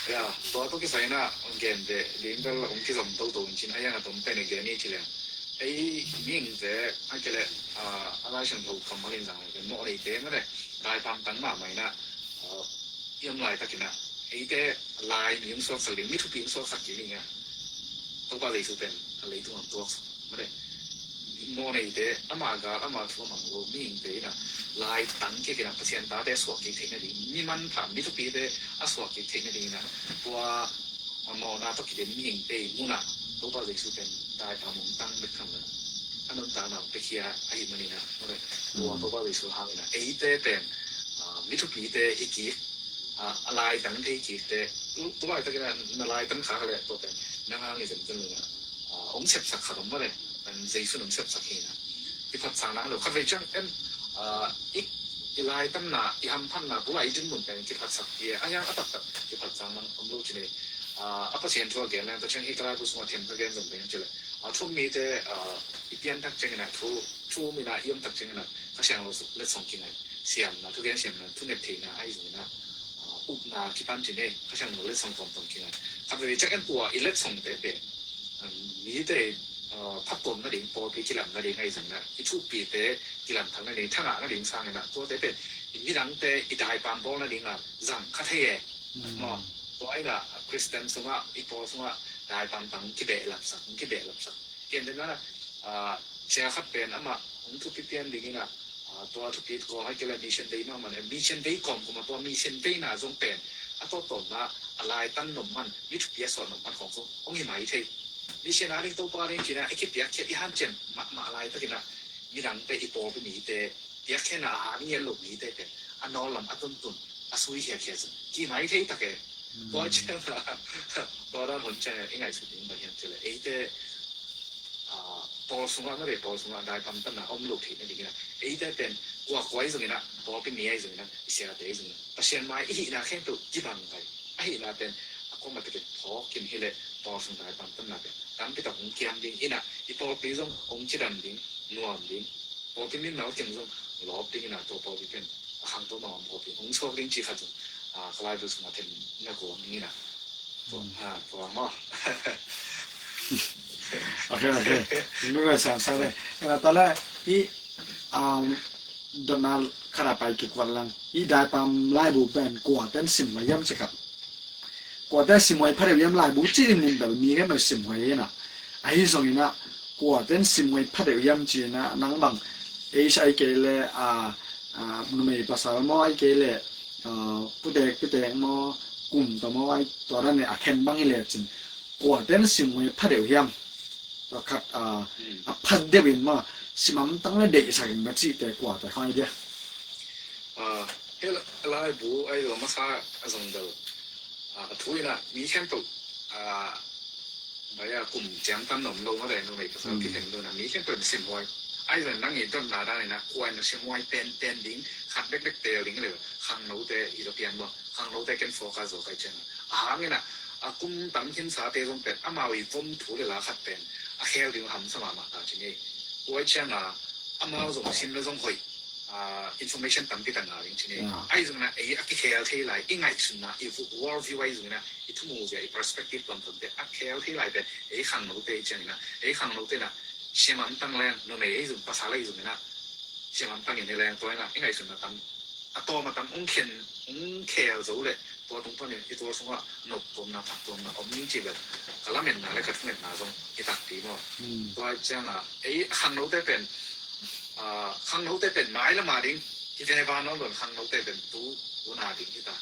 ya, tua tu kisan in a, hong gen beh ding bel hong kizom toto in cin, a yang a tom pen a gen i ci leng, ei mihingte a kei leh, ah, a Lai Siangtho kammal in zang leh mawhneite mah leh daipam tang mahmah in a, ah, i om laitakin a, eite lai mi hong suaksak ding, mi thupi hong suaksak kik ding a, Topa Jesu pen a leitung ah tuaksak mah leh, mawhneite, ama gal, ama thu a mang lo mihingte in a, lai tang kik in a, Pasian tate suak kik theih nading, mi manpha, mi thupite a suak kik theih nading in a, tua a mawhna tawh kiden mihingte i mun ah Topa Jesu pen daipam hong tang bek tham lo, a nuntakna hong piakhia ahih manin a, tua Topa Jesu hangin a, eite pen, ah, mi thupite hi kik, ah, a laitang thei kikte, tu, tu laitakin a na laitang kha kha leh tua pen nang hang hi zenzen lo in a, ah, hong sepsak khat om mah leh, pen Jesu in hong sepsak hi in a, i phatsakna lo khat vei ciang en, ah, i, i laitanna, i hamphatna, tu lai i dinmun pen kiphatsak hi a, a hiang a taktak kiphatsak nang om lo ci ni. Ah, a Pasian thu a gen leng, tua ciang hih ka laibu sungah themkhat gen zom ding ci leh, ah, thu-um mite, ah, i pianthak ciangin a, thu, thu-um in a i omthak ciangin a, Kha Siangtho letsong kingai, siamna, thugen siamna, thunget theihna ahi zongin a, ah, upna kipan ci ni, Kha Siangtho letsong tawmtawm kingai. Khat vei ciang en tua i letsongte pen, um, mite, uh, phattuam nading, pawlpi kilam nading ahi zongin a, i thupite kilamthak nading, thangah nading sangin a, tuate pen i midangte i daipam bawl nading a zang kha thei e. Maw, tua in a Khristian sungah, i pawl sungah daipam tang kibehlapsak, kibehlapsak. Gentehna in a, ah, sia khat pen amah hong thupi pian dingin a, ah, tua thupi kawm ahih kei leh mission vei mahmah, mission vei kawmkawm a tua mission veina zong pen a tawptawpna a laitan nop man, mi thupi a sawh nop man khawng zong hong hi mai thei. Mission a ding Topa ding ci-in a i kipiakkhiat i hanciam mahmah laitakin a midangte, i pawlpi mite, piakkhiatna a hang ngiat lo mite pen a nawl lam a tuntun, a sui khiakhia zong ki mai thei tak e. Tua ciang a, tua dan hun ciang a i ngaihsut ding bang hiam cih leh eite, ah, pawl sungah, na ve pawl sungah daipam tanna om lo theih nadingin a, eite pen kua kua ahi zongin a, pawlpi mi ahi zongin a, i siate ahi zongin a, Pasian mai i hihna khempeuh kibang pai. A hihna pen a kuamah takin phawk in hi leh pawl sung daipam tanna pen tampi tak hong kiam ding in a, i pawlpi zong hong cidam ding, nuam ding, pawlpi mimal kim zong lawp dingin a, tua pawlpi pen a khangto mahmah pawlpi hong suak ding cih khat zong, ah, ka laibu sungah themna kawm dingin a. Tua, ah, tua maw. Ok, ok. Nung a sang sang le. Ena tale i, um, dotna khat a pai kik vat lang. I daipam laibu pen kuaten sim mah hiam ci khat. Kuate sim huai pha deuh hiam, laibu cih in mun bel mi khempeuh sim huai hi na. Ahi zongin ah, kuate in sim huai pha deuh hiam ci-in ah, nang bang, ei sa ahih kei leh, a, a, numei pasal maw, ahih kei leh, a, putek pitek maw, kum tawh maw, ai, tua dan in a khen bang hi lecin, kuate in sim huai pha deuh hiam. Tua khat, a, a pha deuh in maw, sim hamtang leh deihsak in maw cihte kuate khawng hi dia. A, hih laibu ahi lo masa a zong bel, a, a thu in ah mi khempeuh, a, bai a kum ciangtan om lo mah leh numei pasal kikhen lo in ah mi khempeuh in sim huai. Ahi zongin nang i dotna dan in ah kua in na sim huai penpen ding, khat bekbek teel ding hi leh khangnote i lo pian maw, khangnote ken focus zaw ka hih ciang a. A hang in ah a kum tam khinsate zong pen amau i vom thu leh la khat pen a khel ding hamsa mahmah ta ci ni. Tua ahih ciang a amau zong sim leh zong hoih, a, information tampi tak ngah ding ci ni. Ahi zongin ah ei a kikhel thei lai, i ngaihsutna, i world view ahi zongin ah, i thumuvia, i perspective tuamtuamte a khel thei lai pen ei khangnote ahih ciangin ah, ei khangnote in ah sim hamtang leng, numei ahi zong, pasal ahi zongin ah sim hamtang in hi leng, tua in ah i ngaihsutna tam a tawm a tam hong khen, hong khel zo leh tua tung panin i tual sungah nop tuamna, phat tuamna om ning cih bel ka lametna le ka thumetna zong hi takpi maw? Tua ciangah ei khangnote pen, ah, khangnote pen mailam a ding hi ve, vana om lo khangnote pen tu hun a ding hi ta.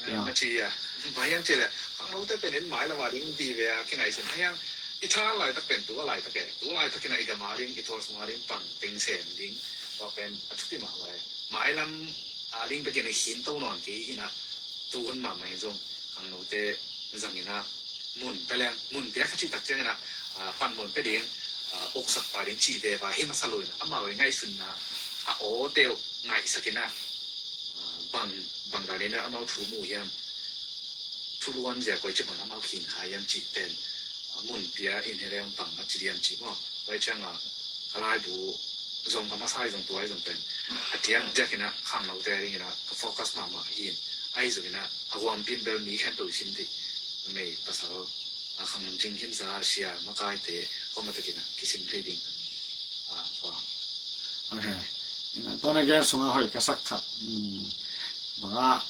Ai, na ci a, bang hiam cih leh khangnote pen in mailam a ding ti ve a kingaihsun. Bang hiam, i tha laitak pen tu a laitak e, tu laitakin a i gam a ding, i tual sung a ding pang teng sem ding, tua pen a thupi mahmah e. Mailam a ding bekin a khinto nawn kei in a, tu hun mahmah in zong khangnote zangin a mun pia leng, mun pia kha cih tak ciangin a, ah, panmun pia ding, ah, oksak pah ding cih veva hi masa lo in a, amau i ngaihsunna a awte uh ngaihsak in a, ah, bang, bang danin a amau thu mu hiam, thuluan zia koi ci bang amau khin kha hiam cih pen, ah, mun pia in hi leng bang a ci diam cih maw? Tua ciangah ka laibu zong a masa i zong tua i zong pen a tiang diakin a khangnote a dingin a ka focus mahmah hi in, ahi zongin a a huampin bel mi khen to i sim dih, numei pasal, a khang lam cing khin sa sia makaite kawm a takin a kisim thei ding. Ah, tua. Ok. Tua na gen sungah hoih ka sak khat. Hmm. Bang a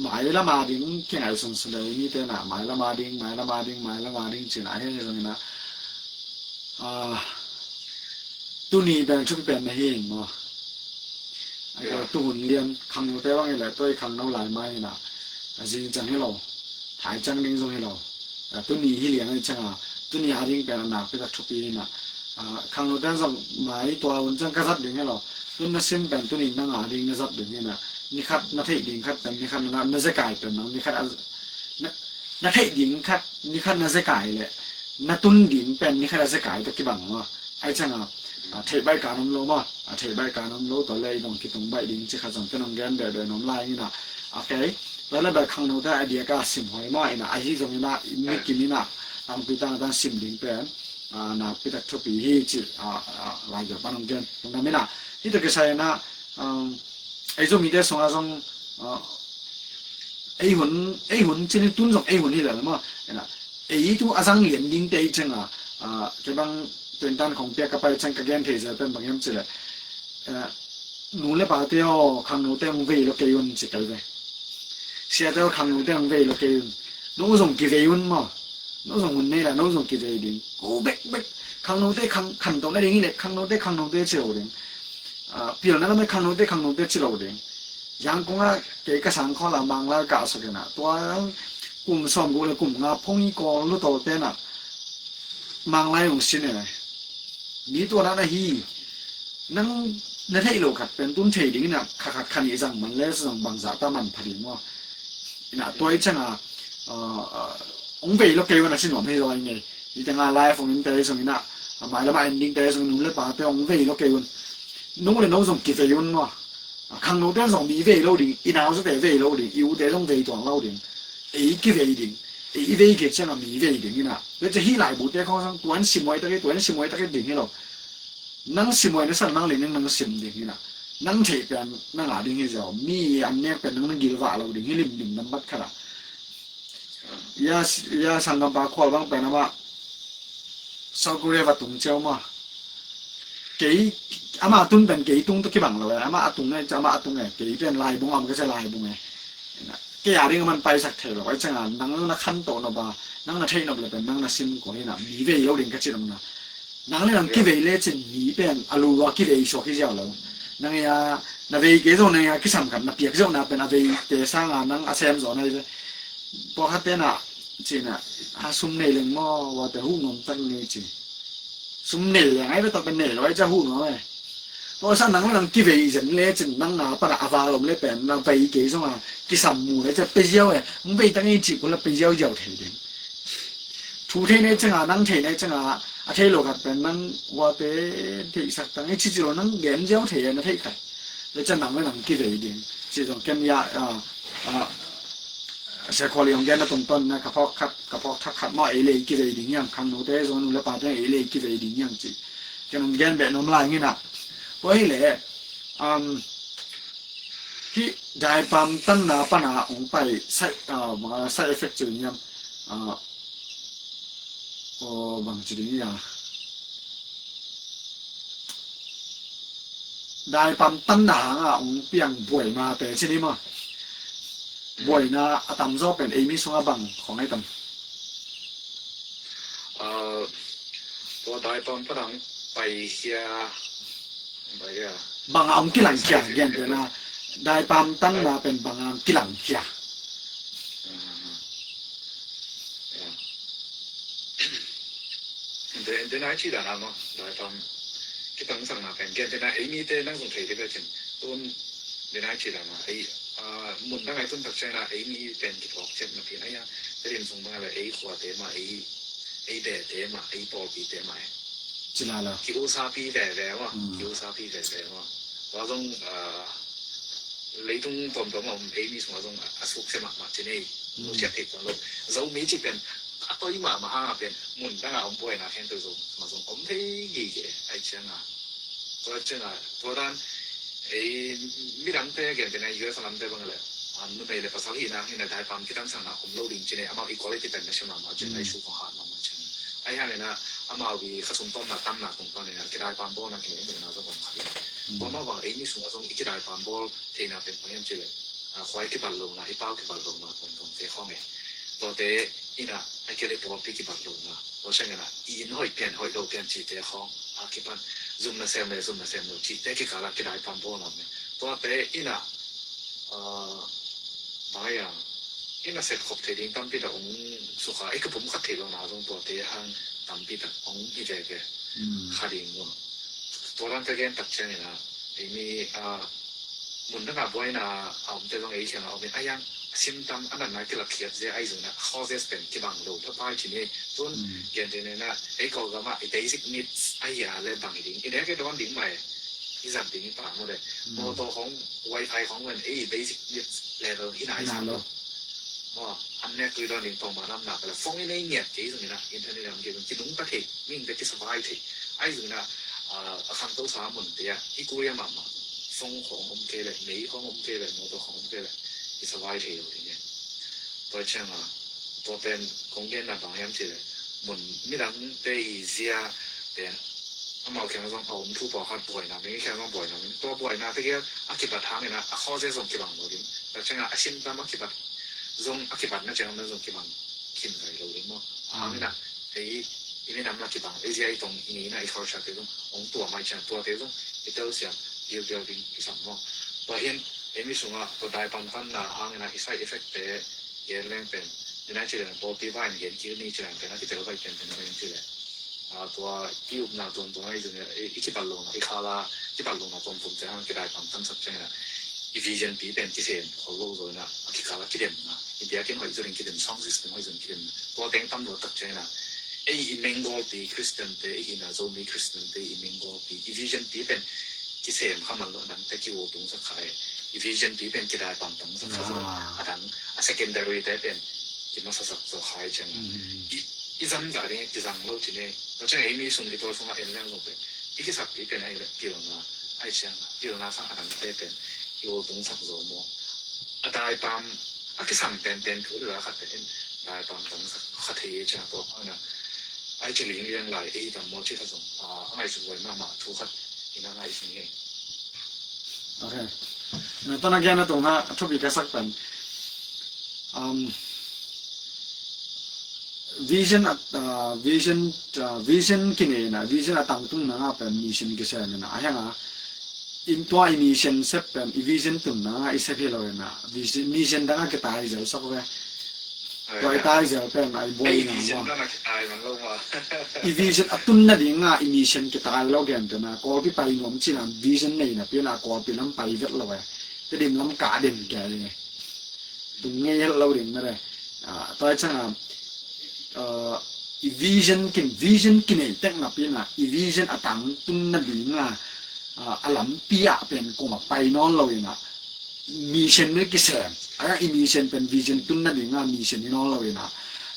mailam a ding kingaihsun sule mite na mailam a ding, mailam a ding, mailam a ding cin a hi zongin a, ah, tuni pen thupi pen na hi maw? Ai, tu hun lian khangnote bang hi leh tua i khangno lai mai hi na, a zing ciang hi lo, thai ciang ding zong hi lo. A tuni hi lian ai ciang a, tuni a ding pen a nakpi tak thupi hi na. Ah, khangnote zong mai tua hun ciang ka zat ding hi lo. Tun na sim pen tuni nang a ding na zat ding hi na. Ni khat na theih ding khat pen ni khat na, na zekai pen nang ni khat a, na, na theih ding khat ni khat na zekai leh na tun ding pen ni khat a zekai tawh kibang maw? Ai ciang a, a theih baih kan om lo maw? A theih baih kan om lo tawh le i dong kitung baih ding ci khat zong ken hong gen deuhdeuh nuam lai in a. Ok. Tua le bel khangnote a diak a sim huai maw in a, ahi zongin a, mi kim in a, tangpi tang a tang sim ding pen, ah, nakpi tak thupi hi ci, ah, ah, lai deuh pan hong gen tung dam in a. Hi tawh kisai in a, um, ei Zomite sungah zong, ah, ei hun, ei hun cin i tun zong ei hun hi lel maw? Ei tu a zang lian dingte i ciang a, ah, kei bang tuintan khong piak ka pai ciang ka gen thei zel pen bang hiam cih leh, ah, nu le pate aw, khangnote hong vei lo kei un ci kei ve. Siate aw, khangnote hong vei lo kei un. No zong kivei un maw? No zong hun nei la, no zong kivei ding. Ko bekbek. Khangnote khang, khanto na ding hi leh, khangnote, khangnote ci lo ding. Ah, pilna lam e khangnote, khangnote ci lo ding. Zangkong ah kei ka sang khawng la Manglai kah sak in a. Tua kum sawm guk le kum nga phong i kawl lutawlte na Manglai hong sin e. Mi tua dan ahi. Nang na theih lo khat pen tun thei ding in a kha khat khan i zang man le zong bangzah ta man pha ding maw? In a tua i ciang a, ah, ah, hong vei lo kei un a ci nuam hi zaw i ngei. I teng a live hong in te zong in a, a mailam a ending te zong nu le pate hong vei lo kei un. Nu le no zong kivei un maw? A khangnote zong mi vei lo ding, i nauzaute vei lo ding, i ute zong vei tuan lo ding. Ei kivei ding, ei i vei kei ciang a mi vei ding in a. Tua ciang hih laibute khawng zong tuan simuai tak i, tuan simuai tak i ding hi lo. Nang simuai na san nang le nang, nang sim ding in a. Nang theih pen nang a ding hi zaw, mi an nek pen nang na gilvah lo ding hi lim ding nambat khat a. Ya, ya sanggampa khual bang pen amah South Korea va tung ciau maw? Kei, amah a tun pen kei tung tawh kibang lo e. Amah a tung e, amah a tung e. Kei pen laibung a om ka cia laibung e. Kei a ding a man paisak thei lo. Ai ciang a nang na khanto nop a, nang na theih nop le pen nang na sim kul hi na, mi vei lo ding ka ci nop na. Nang le nang kivei lecin mi pen a lu a kivei suak hi ziau lo. Nang ia na vei kei zo, nang ia kisam khat na piak zo na pen a veite sang a nang a sem zo na hi ve. Pawlkhatte na ci na, a sum nei leng maw, vate huh nuam tak ni ci. Sum nei leng ai ve, tua pen nei lo ai cia huh nuam ai. Tua sa nang le nang kivei zen lecin nang na pan a val om le pen na vei kei zong a kisam mu le cia pe ziau e. Hong vei tang i ci kul a pe ziau ziau thei ding. Thu thei ne ciang a, nang thei ne ciang a, a thei lo khat pen nang vate theihsak tang i ci ci lo, nang gen ziau thei e na theih khat. Le ciang nang le nang kivei ding. Ci zong ken ia, a, a, Sia Khual i hong gen na tungtawn na ka phawk khat, ka phawk thak khat maw, ei le ei kivei ding hiam, khangnote zong nu le pate ei le ei kivei ding hiam ci. Ken hong gen beh nuam lai ngin a. Tua hi le, um, hih daipam tanna pan a hong pai side, uh, side effect ci ding hiam, uh, aw, bang ci ding hiam. Daipam tanna hanga hong piang buainate ci ni maw? Buaina a tamzaw pen eimi sungah bang khong ai tam? Ah, tua daipam pan hong paikhia, paikhia. Bang a hong kilangkhia, gentehna, daipam tanna pen bang a hong kilangkhia? Ah, ah, ah. Ya. Ente, ente nai ci dan a maw, daipam kitangsakna pen, gentehna, eimite nang zong thei dek a cin, tun, ente nai ci dan a, ei, ah, mun dang ai tun tak ciangin a, eimi pen kiphawk ciat napi-in, ai a, Tedim sung bang a le, ei khuate mah, ei, ei bete mah, ei pawlpite mah, eh. Ci la la. Ki-usapi veve maw, mm, ki-usapi veve maw. Tua zong, ah, leitung tuamtuam a om eimi sungah zong a suksia mahmah ci nei. Mm. Nusiat thei tuan lo. Zomi cih pen a toi mahmah hang a pen mun dang a om buaina khempeuh Zo sungah zong om thei gige ai ciang a. Tua ciang a, tua dan ei midangte gentehna U S lamte bang a le, a, numei le pasal hihna hangin a daipam kitangsakna om lo ding ci nei, amau equality pen na sia mahmah ci nei, mm, su kong hat mahmah ci nei. Ai hangin a amau i khasum tawmna tamna tungtawn in a kidaipam bawlna kinei muhna zong om kha ding. Mm. Tua mah bang eimi sungah zong i kidaipam bawl theihna pen bang hiam cih leh, a, khua i kibat lohna, i pau kibat lohna tuamtuamte khawng e. Tuate in a, a kei le pawlpi kibat lohna, tua ciangin a i inn hoih pian hoih lo pian cihte khawng a kipan, zum nasem le zum nasem lo cihte kikal a kidaipam bawlna om e. Tuate in a, a, bang a, i nasep khop thei ding tampi tak om suk a, i kipum khat theih lohna zong tuate hang tampi tak om hi veve. Mm. Kha ding lo. Tua dan ka gen tak ciangin a, eimi, a, mun dang a buaina a omte zong ei kiang a om in, a yang, a sim tam, a natna kilakkhiat zia ahi zongin a, causes pen kibang lo pha pai ci ni. Tun, mm, gentehna in a, ei Kawlgam ah i basic needs ahi a le bang hi ding, i nek i dawn ding mah e, i zat ding i pam uh le. Mm. Mawtaw khong, wifi khong pen ei basic needs level hi nai sam lo. Maw, an nek tui dawn ding pawngmawh lam nak le, phone i nei ngiat kei zongin a, internet lam kei zong kinungta thei, mihingte kisavai thei. Ahi zongin a, a, a khangtosa munte ah, i Korea mahmah, phone khong om kei le, mei khong om kei le, mawtaw khong om kei le, kisavai thei lo ding e. Tua ciang a, tua pen kong genna bang hiam cih le, mun midangte i zia pen, amau kiang zong a om thu pawlkhat buaina ming, i kiang zong buaina ming. Tua buaina tegel a kibat hangin a, a causes zong kibang lo ding. Tua ciang a, a sim tam a kibat zong, a kibatna ciang zong kibang khin gai lo ding maw. A hangin a, ei, i minam la kibang, ei zia i tong i ngeina i culture te zong hong tua mai ciang, tuate zong i telsiam diudiau ding kisam maw. Tua hin, eimi sungah tua daipam tanna hangin a i side effect te gen leng pen, i nai ci leng pawlpi vai in gen kik ni ci leng pen a kitel vai pen pen pen ci leng. A, tua i upna tuamtuam ahi zongin a, i, i kibat lohna, i khala kibat lohna tuamtuam te hang kidaipam tangsak ciangin a, i vision pi pen kisem khol lo zongin a, a kikal a kidemna, i biakinn hoih zongin kidem, sound system hoih zongin kidemna, tua teng tam lo tak ciangin a, ei i Mengawlpi Christian te, i hihna Zomi Christian te i Mengawlpi, i vision pi pen kisem kha man lo, a dangte ki-ul tungsak kha e. I vision pi pen kidaipam tangsak kha zong, ah, a dang, a secondary te pen kimasasak zaw kha e ciang. Mm. I, i zang ga ding, i zang lo ci ne. Tua ciang eimi sung i tual sungah en leng zong pen, i kisakpi pen ahi leh pilna, ahi ciang, pilna sang a dangte pen i-ul tungsak zaw maw. A daipam, a kisam penpen thu la khat pen daipam tangsak kha thei e ciang tua hangin a, ai ci lingliang lai ei tam maw ci kha zong, a, a ngaihsut huai mahmah thu khat in a ngaihsun hi. Ok. Na tana gen a tung ha, a thupi ka sak pen. Um, vision a, uh, vision, uh, vision kinei na, vision a tangtung na nga pen mission kisem na, a hang a, in tua i mission sep pen, i vision tun na nga i sep hi lo na, vision, mission dang a kitai zel sok ve. Tua i tai zel pen a i buai na vision maw. Dang a kitai man lo maw. I vision a tun nading a i mission kitai lo gen te na, Kawlpi pai nuam cina vision nei napi na Kawlpi lam pai vet lo e. Tedim lam ka den ke e. Tung ngei het lo ding na re. Ah, tua i cang a, ah, i vision kin, vision kinei tek napi na, i vision a tangtun nading a, ah, a lampi ah pen koma pai nawn lo in a, mission bel kisem. A, i mission pen vision tun nading a mission hi nawn lo in a,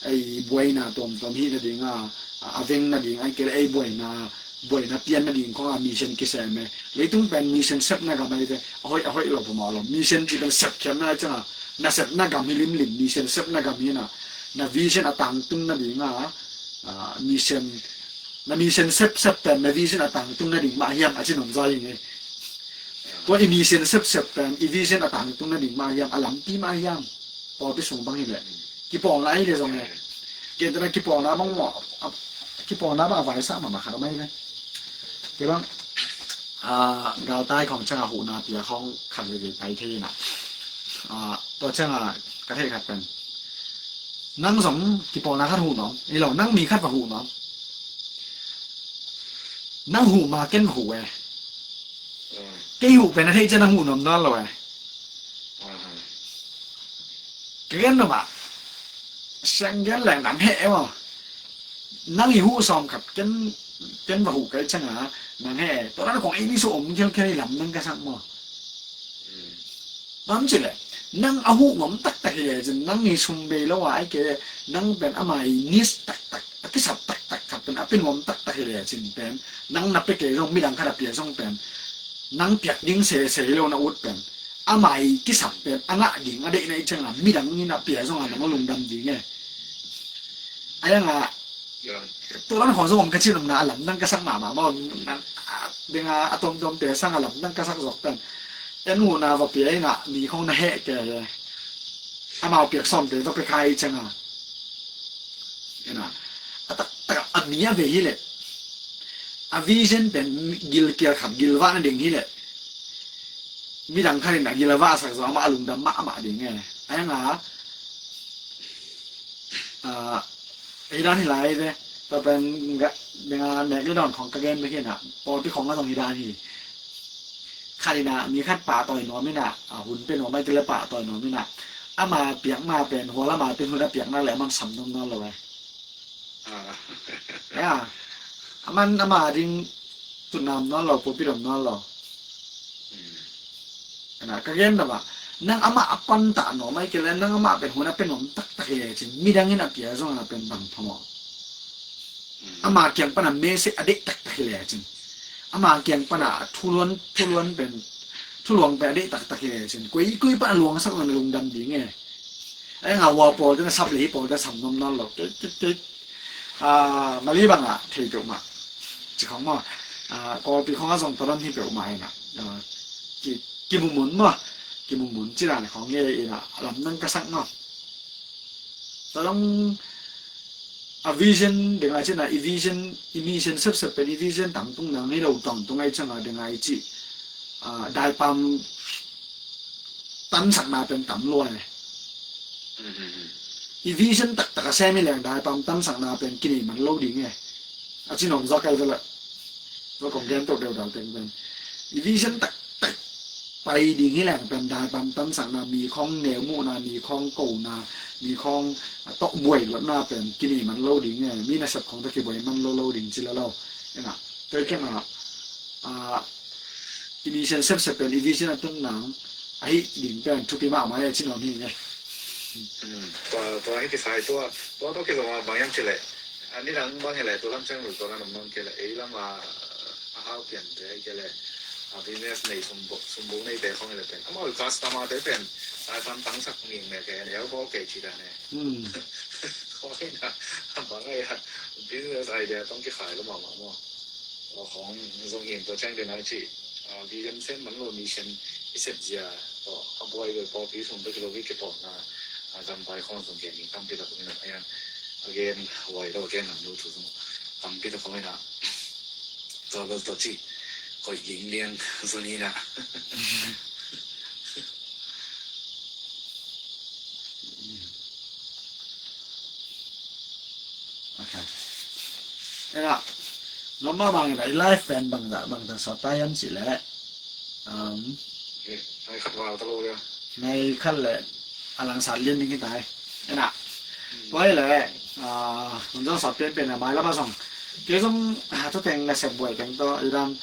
ei buaina tuamtuam hih nading a, a veng nading, ai kei le ei buaina, buaina pian nading khong a mission kisem e. Leitung pen mission sepna gam ai ve, a hoih, a hoih lo phamawh lo. Mission cih pen sepkhiatna ai ciang a, na sepna gam hi limlim, mission sepna gam hi na, na vision a tangtun nading a, a, mission, na mission sepsep pen na vision a tangtun nading mah hiam a ci nong zai hi nge. Tua i mission sepsep pen i vision a tangtung nading mah hiam, a lampi mah hiam? Pawlpi sung bang hileh kipawlna ahi leh zong e. Gentehna kipawlna bang maw, a, kipawlna bang a vaisak mahmah khat om ahi ve. Kei bang, a, galtai khawng ciangah huhna pia khawng khat veve pai thei inah. A, tua ciangah ka theih khat pen, nang zong kipawlna khat huh nuam, ei lo, nang mi khat va huh nuam. Nang huh ma ken va huh e. Kei huh pen a theih ciang nang huh nuam nawn lo e. Ka gen nuam ah, siang gen leng nang heh e maw. Nang i huh sawm khat ken, ken va huh kei ciangah nang heh e. Tua dan kong ei mi su om khialkhial i lamdang ka sak maw. Bang ci leh, nang a huh nuam taktak hi lecin, nang i sum bei lo a, ahih kei leh nang pen ama i needs taktak, a kisap taktak khat pen a pia nuam taktak hi lecin pen, nang na pia kei zong, midang khat a pia zong pen, nang piak ding sese hi lo na ut pen, ama i kisap pen a ngah ding a deih na hih ciangah midang in a pia zongah nang lungdam ding e. A iangah, tua dan khawng zong om ka cih nopna, a lamdang ka sak mahmah maw. Nang, a, ding a, a tuamtuamte sang a lamdang ka sak zawk pen, en huhna va pia inah mi khawng na heh kei e. Amau piak sawmte va pia kha hih ciangah, inah, a taktak a mi a vei hileh, a vision pen gilkial khat gilvah nading hileh, midang khat in a gilvahsak zawh amah a lungdam mahmah ding e. A iangah, a, ei dan hi lai ve. Tua pen ga, ding a, nek le dawn khawng ka gen bek hi inah, pawlpi khawng a zong hi dan hi. Khat inah mi khat pahtawi nuam inah, a, hun pia nuam ahih kei leh pahtawi nuam inah, ama piak ma pen hual ama pen hun a piak nak leh aman sam nuam nawn lo e. Ya, aman ama ding tutna om nawn lo, pulpit om nawn lo. Ka gen na bah, nang amah a pantah nuam ahih kei leh nang amah pen hun a pia nuam taktak hi lecin, midang in a pia zong a pen bang phamawh. Ama kiang pana message a deih taktak hi lecin, ama kiang pana thuluan, thuluan pen, thuluang pen a deih taktak hi lecin, koi, koi pana luangsak zong na lungdam ding e. A iangah hua pawl te na sap leh hih pawl te sam nuam nawn lo. Kei, kei, kei, a, Mali bangah thei peuhmah ci khawng maw. A, Kawlpi khawngah zong tua dan hi peuhmah inah, a, ki, kimumun maw. Kimumun ci dan khawng hi inah, a lamdang ka sak maw. Tua dong a vision ding a cina, i vision, i mission sepsep pen i vision tangtung nang hi lo, tangtung ahi ciangah ding a i cih, a, daipam tansakna pen tam lua e. I vision taktak a sem hi leng daipam tansakna pen kinei man lo ding e. A ci nuam zaw kei ve leh. Tua kong gen to deudau teng pen, i vision taktak pai ding hi leng pen daipam tansakna, mi khawng neu muhna, mi khawng kona, mi khawng, a, tawh buai lotna pen kinei man lo ding e. Mi nasep khawng tawh kibuai man lo lo ding ci lo lo. Ena, tua i kemah, a, i mission sepsep pen i vision a tung nang ahi ding pen thupi mahmah e ci nuam hi nge. Hmm, tua, tua hi kisai tua, tua, tua kizom a bang hiam cih leh, a, nidang bang hi leh, tua lam ciang lul tua na nam nong kei leh, ei lam a, a hau pian te kei leh, a, business nei sumbuk, sumbuk nei te khong hi leh pen, amau customer te pen, a, tan tangsak nging ne kei, ne, ko kei ci dan e. Hmm. Ko hi na, bang ai ha, business idea tong kikhai lo mahmah maw. Aw, khawng zong in tua ciang den ai ci, a, vision sem man lo mission i sep zia, aw, a buai lo pawlpi sung bek lo i kipawlna, a, gampai khawng zong gen ding tampi tak om in a, a ian, a gen huai lo, a gen ngam lo thu zong tampi tak om in a, tua bel tua ci, koih ding liang zong in a. Ok. Ena, noma bang ena, i life pen bang da, bang da sawt ta hiam cih leh, um, ngai khat val ta lo le. Ngai khat le, a langsat lian ding hi ta hi. Ena, tua hi leh, ah, nong zong sawt pian pian a mai lam a zong. Kei zong, ah, tu teng na sep buai teng tawh, i dan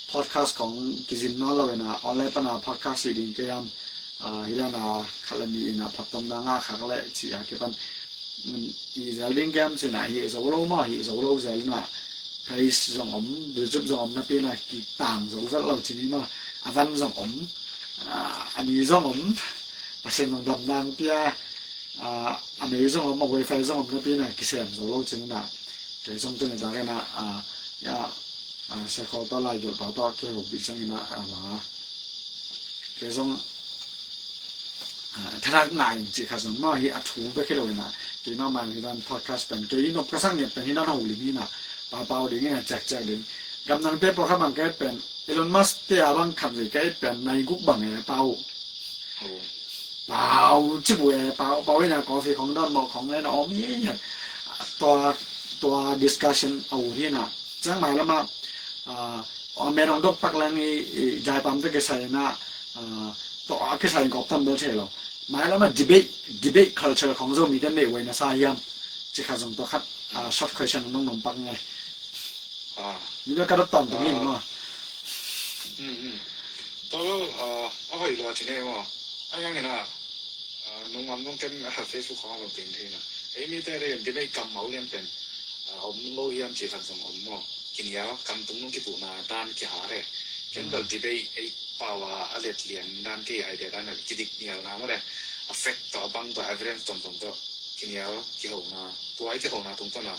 podcast kong kizin nawn lo ena, online pan a podcast hi ding kei hiam, ah, hi dan a khat le nih ina phattuamna ngah khak leh cih a kipan, mm, i zel ding kem cih na hi zo lo maw, hi zo lo zel ina price zong om, YouTube zong om napi ina kitang zo zel lo cih ni maw, a van zong om, ah, a ni zong om, Pasian zong damna pia, ah, a mei zong om, a wifi zong om napi ina kisem zo lo cih ina, kei zong tu ni dak ina, ah, ya, ah, Sia Khawl tawh Lai Gelh pa tawh kei hopih ciang ina, ah, bang a Kei zong, ah, thanak ngai cih khat zong maw, hi a thu bek hi lo ina. Kei maw man hi dan podcast pen kei nop ka sang ngiat pen hi dan ho ling ina. Pau pau ding ina, ciak ciak ding. Gamdangte pawlkhat bang ka et pen Elon Musk te a bang khat vei ka et pen nai guk bang e pau. Pau ci bu e, pau pau ina, coffee khong dawn mawh khong le na om hi hi. Tua, tua discussion a ut hi ina. Ciang mai lama, ah, a met hong dok pak leng i, i jaipam te kisai ina, ah, tua kisai in kawk tam bel thei lo. Mai lama debate, debate culture khong Zomite neih huai na sa hiam? Ci khat zong tua khat, ah, short question nong nong pak ngai. Ah. Ni bel ka dot tawntung hi maw. Mm, mm. Tua bel, ah, a hoih lua ci ne maw. A hiang ina, ah, nung am nung ken, ah, Facebook khong a lo teng thei na. Ei mite le debate kammal lian pen, ah, om lo hiam ci khat zong om maw. Kinial, kam tung nung kipuhna dan kihare. Ken bel debate ei pau a a let lian dan, kei idea dan a kidik nial na maw le. A fact tawh, a bang tawh, evidence tuamtuam tawh kinial, kihona, tua i kihona tungtawn a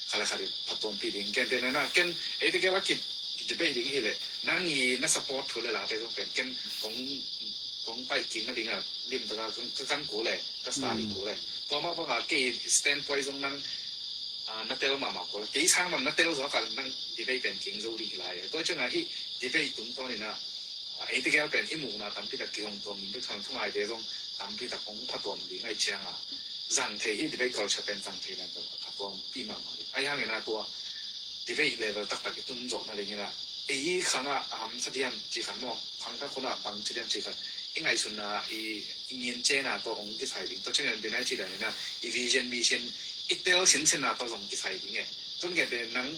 khat le khat i phattuampih ding. Ken te na, ken eite gel a ki, ki debate ding hi le, nang i na support thu le late zong pen ken kong, kong paih kik na ding a limtak a ka kan kul e, ka study kul e. Tua mah bang a kei standpoint zong nang, ah, na tel mahmah kul e. Kei sang bang na tel zaw ka nang debate pen keng zo ding hi lai e. Tua ciang a hi debate tungtawn ina, ah, eite gel pen i muhna tampi tak kihong tuam ding, thang thungaite zong tampi tak hong phattuam ding ahih ciang a, zang thei hi, debate culture pen zang thei na pen phattuampih mahmah ding. A hiang ina tua debate level taktak i tun zawh na ding ina, ei khang a a hamsa diam ci khat maw, khang khat khun a bang ci diam ci khat, i ngaihsutna, i, i ngincena tawh hong kisai ding. Tua ciang ina, dena i ci dan ina, i vision mission i tel sinsinna tawh zong kisai ding e. Tun gentehna nang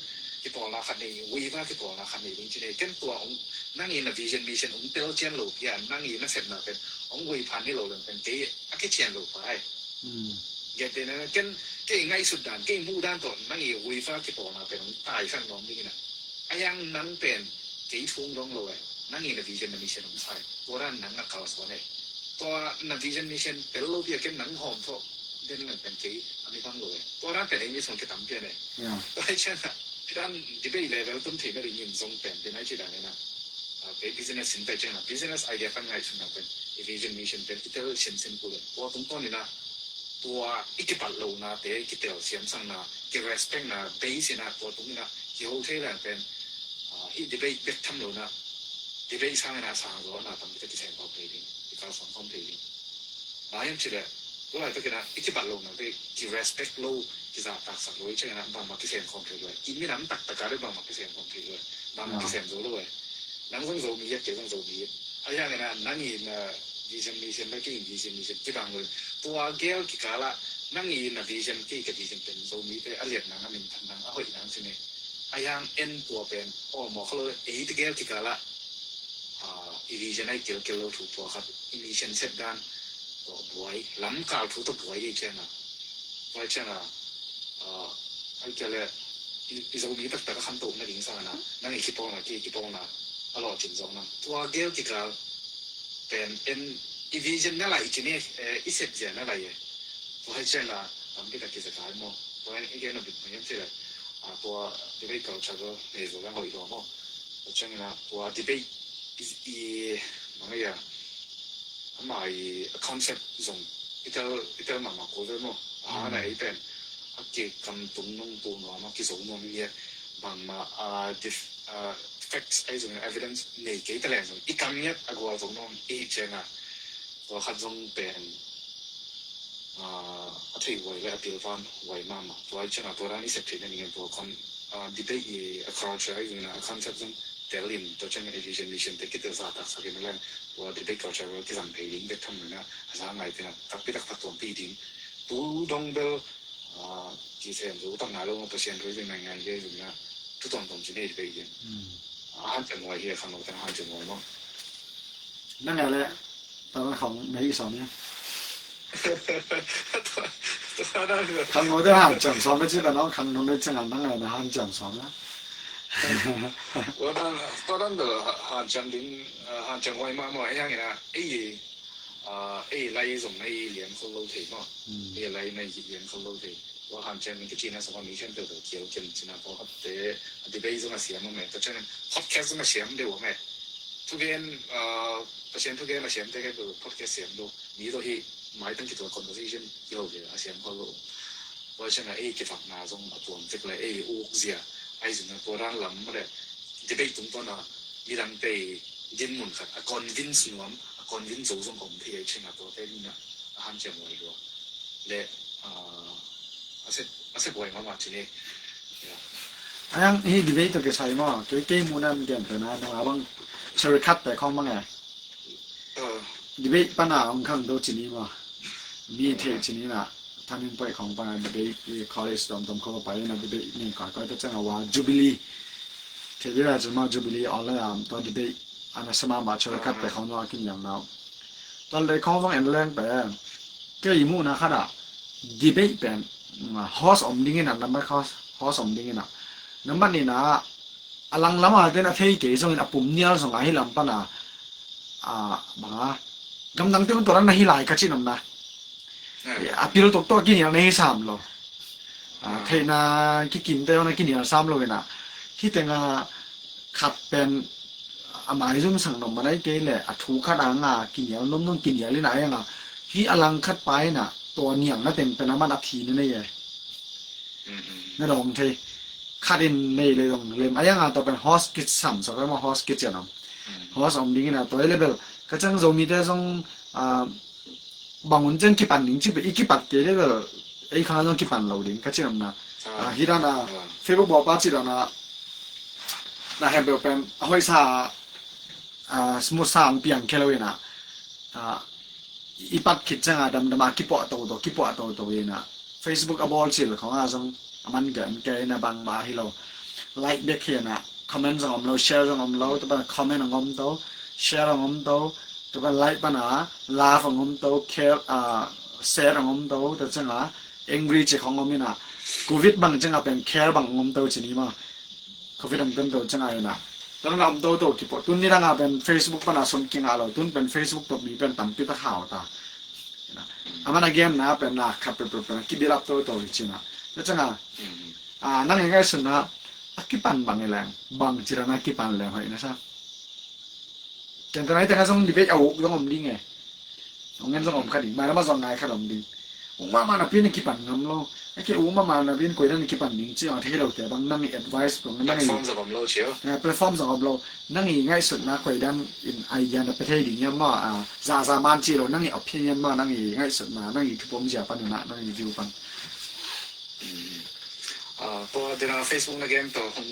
kipawlna khat nei, Waiver kipawlna khat nei ding ci nei. Ken tua hong, nang i na vision mission hong tel cian lo pi a, nang i na sepna pen hong Waiver ni lo leng pen kei a kician lo pai. Gentehna ken, kei ngaihsut dan, kei muh dan tawh nang i Waiver kipawlna pen hong taisan nuam ding ina. A hiang nang pen kei thu hong dong lo e. Nang i na vision na mission hong sai. Tua dan nang a kalsuan e. Tua na vision mission tel lo pi a ken nang hawm thawh den leng pen kei a mi bang lo e. Tua dan pen ei mi sung kitam pian e. Tua hi ciang a, pi dan debate level tun thei na ding in zong pen, pi nai ci dan ina, ah, kei business sin pai ciang a, business idea kan ngaihsutna pen, i vision mission pen kitel sinsin kul e. Tua tungtawn ina, tua i kipat lonate kitel siamsakna, kirespectna base ina, tua tung ina kiho thei leng pen, ah, hi debate bek tham lo ina, debate sang ina sang zaw na tampi tak kiseng pau thei ding, kikalsuan khawm thei ding. Bang hiam cih leh, tu laitak ina i kibat lonate kirespect lo, kizahtaksak lo i ciang ina bangmah kisem khawm thei lo e. I minam taktak a le bangmah kisem khawm thei lo e. Bangmah kisem zo lo e. Nang zong Zomi et, kei zong Zomi et. A hiang ina nang i na vision mission le kei in vision mission kibang lo e. Tua gel kikal ah nang i na vision, kei ka vision pen Zomite a liat nang, a minthan nang, a hoih nang ci ne. A hiang en tua pen aw mawk kha lo e. Eite gel kikal ah, ah, i vision a i kilkel lo thu tua khat, i mission set dan tawh buai, lamkal thu tawh buai i ciang a. Buai ciang a, ah, a i kia le, i, i Zomi taktak a khantoh na ding sang a na, nang i kipawlna, kei i kipawlna a lawhcin zong nang. Tua gel kikal pen en, i vision na lai i ci ne, eh, i set zia na lai e. Tua hi ciang a, tampi tak kizakai maw. Tua en i gen a bit mai hiam ci le, ah, tua debate culture nei zo leng hoih lua maw. Tua ciang ina tua debate i, i, bang a, ama i concept zong i tel, i tel mahmah kul ve maw. A hang a ei pen a kikam tung nung tung nuam a kizo nuam ngiat, bangmah, ah, dif-, ah, facts ahi zongin, evidence nei kei ta leng zong i kam ngiat a gualzo nuam i hih ciang a, tua khat zong pen, ah, a theih huai le a pilvan huai mahmah. Tua i ciang a tua dan i sep theih na ning in tua kon, ah, debate i a culture ahi zongin a concept zong tel in, tua ciang a vision mission te kitel zahtaksak in a leng tua debate culture kizang thei ding bek tham lo ina, a za ngai te na takpi tak phattuampih ding. Tu dong bel, ah, kisem zo tak ngai lo maw, Pasian thu i zing ngai ngai ve zong ina, thu tuamtuam ci nei ve ding. A hanciam huai hi a, khangno teng hanciam huai maw. Na ngai le, ta na khong na hi sawm ia. Tua, tua na. Khangno teng hanciam sawm na ci ta nong, khangno na ci ngan na ngai na hanciam sawm na. Tua na, tua na hanciam ding, ah, hanciam huai mahmah, ei hang ina, ei, ah, ei lai zong na i lian khol lo thei maw. Ei lai na i lian khol lo thei. Tua hanciam in kici na sawm a mi khen tel tel kial ken ci na tua khat te, a debate zong a siam om e. Tua ciang podcast zong a siam deuh om e. Thugen, ah, Pasian thugen a siamte khempeuh podcast siam lo. Mi tawh hih maitang kituak conversation hi lo ve a siam khol lo. Tua ciangin ei kivakna zong a tuam tek le ei ukzia. Ahi zongin tua dan lam le debate tungtawn a midangte i dinmun khat a convince nuam, a convince zo zong om thei ahih ciangin tuate ni in a hanciam huai lua. Le, ah, a sep, a sep huai mahmah ci ni. Ya. Ayang hi debate tawh kisai maw, kei, kei muhna in gen pen a, nang a bang shortcut te khong bang e. Ah. Debate pan a hong khangto ci ni maw. Mi thei ci ni na, turning point khong pan a debate, i college tuamtuam khong pai na debate ni koi koi, tua ciang a wa Jubilee. Thei dih la ci maw, Jubilee online a tua debate a na sa mahmah, shortcut te khong no a kiniamna. Tua leh khong bang en leng pen, kei muhna khat ah debate pen, mm, host om ding in a, nambat host, host om ding in a. Nambat ni in a, a langlam a ten a thei kei zongin a pum nial zong a hi lam pan a, a, bang a, gamdang te un tua dan na hi lai ka cih nuam na. A pil toktok a kinial na hi sam lo. A, theihna kikim te un a kinial sam lo in a. Hih teng a khat pen a maizum sang nuam man ahi kei leh a thu khat a nga kinial nuamnuam kinial in a, a nga hi a lang khat pa in a, tua nialna teng pen a man a thina nei e. Na dawng thei. Khat in nei le dong lem. A yang a tua pen host kit sam, so ka ma host kit cian om. Host om ding in a tua level. Ka ciang Zomite zong, ah, bang un ciang kipan ding ci pen i kipat kei level. Ei khang zong kipan lo ding ka cian om na. Ah, hi dan a Facebook bawl pa ci dan a na hempeuh pen a hoih sa, ah, smooth sa ang piang khe lo in a. Ah, i pat khit ciang a damdam a kipuah toto, kipuah toto in a. Facebook a bawl cil khong a zong a man gen kei in a bangmah hi lo. Like bek hi in a, comment zong om lo, share zong om lo, tua pan comment ang om to, share ang om to, tua pan like pan a, love ang om to, care, ah, share ang om to, tua ciang a, angry ci khong om in a, covid bang ciang a pen care bang ang om to ci ni maw. Covid ang pen to ciang a in a. Tua na om to to kipuah. Tun ni dang a pen Facebook pan a sum kingah lo. Tun pen Facebook tawh mi pen tampi tak hau ta. A man a gen na pen na khat pen pen pen kibilap to to hi ci na. Tua ciang a, a, nang i ngaihsutna a kipan bang i leng, bang ci dan a kipan leng hoih na sa. Ken tua nai teng a zong debate a uk zong om ding e. Ong en zong om kha ding, mai lam a zong ngai khat om ding. Uk mahmah napi in kipan ngam lo. A ke uk mahmah napi in koi dan kipan ding ci a thei lo te bang nang i advice bang nang i platform zong om lo cio. Eh, platform zong om lo. Nang i ngaihsutna koi dan in idea na pe thei ding hiam maw, ah, za za man ci lo, nang i opinion maw, nang i ngaihsutna, nang i thupom zia pan na, nang i view pan. Ah, tua dena Facebook na gen to hong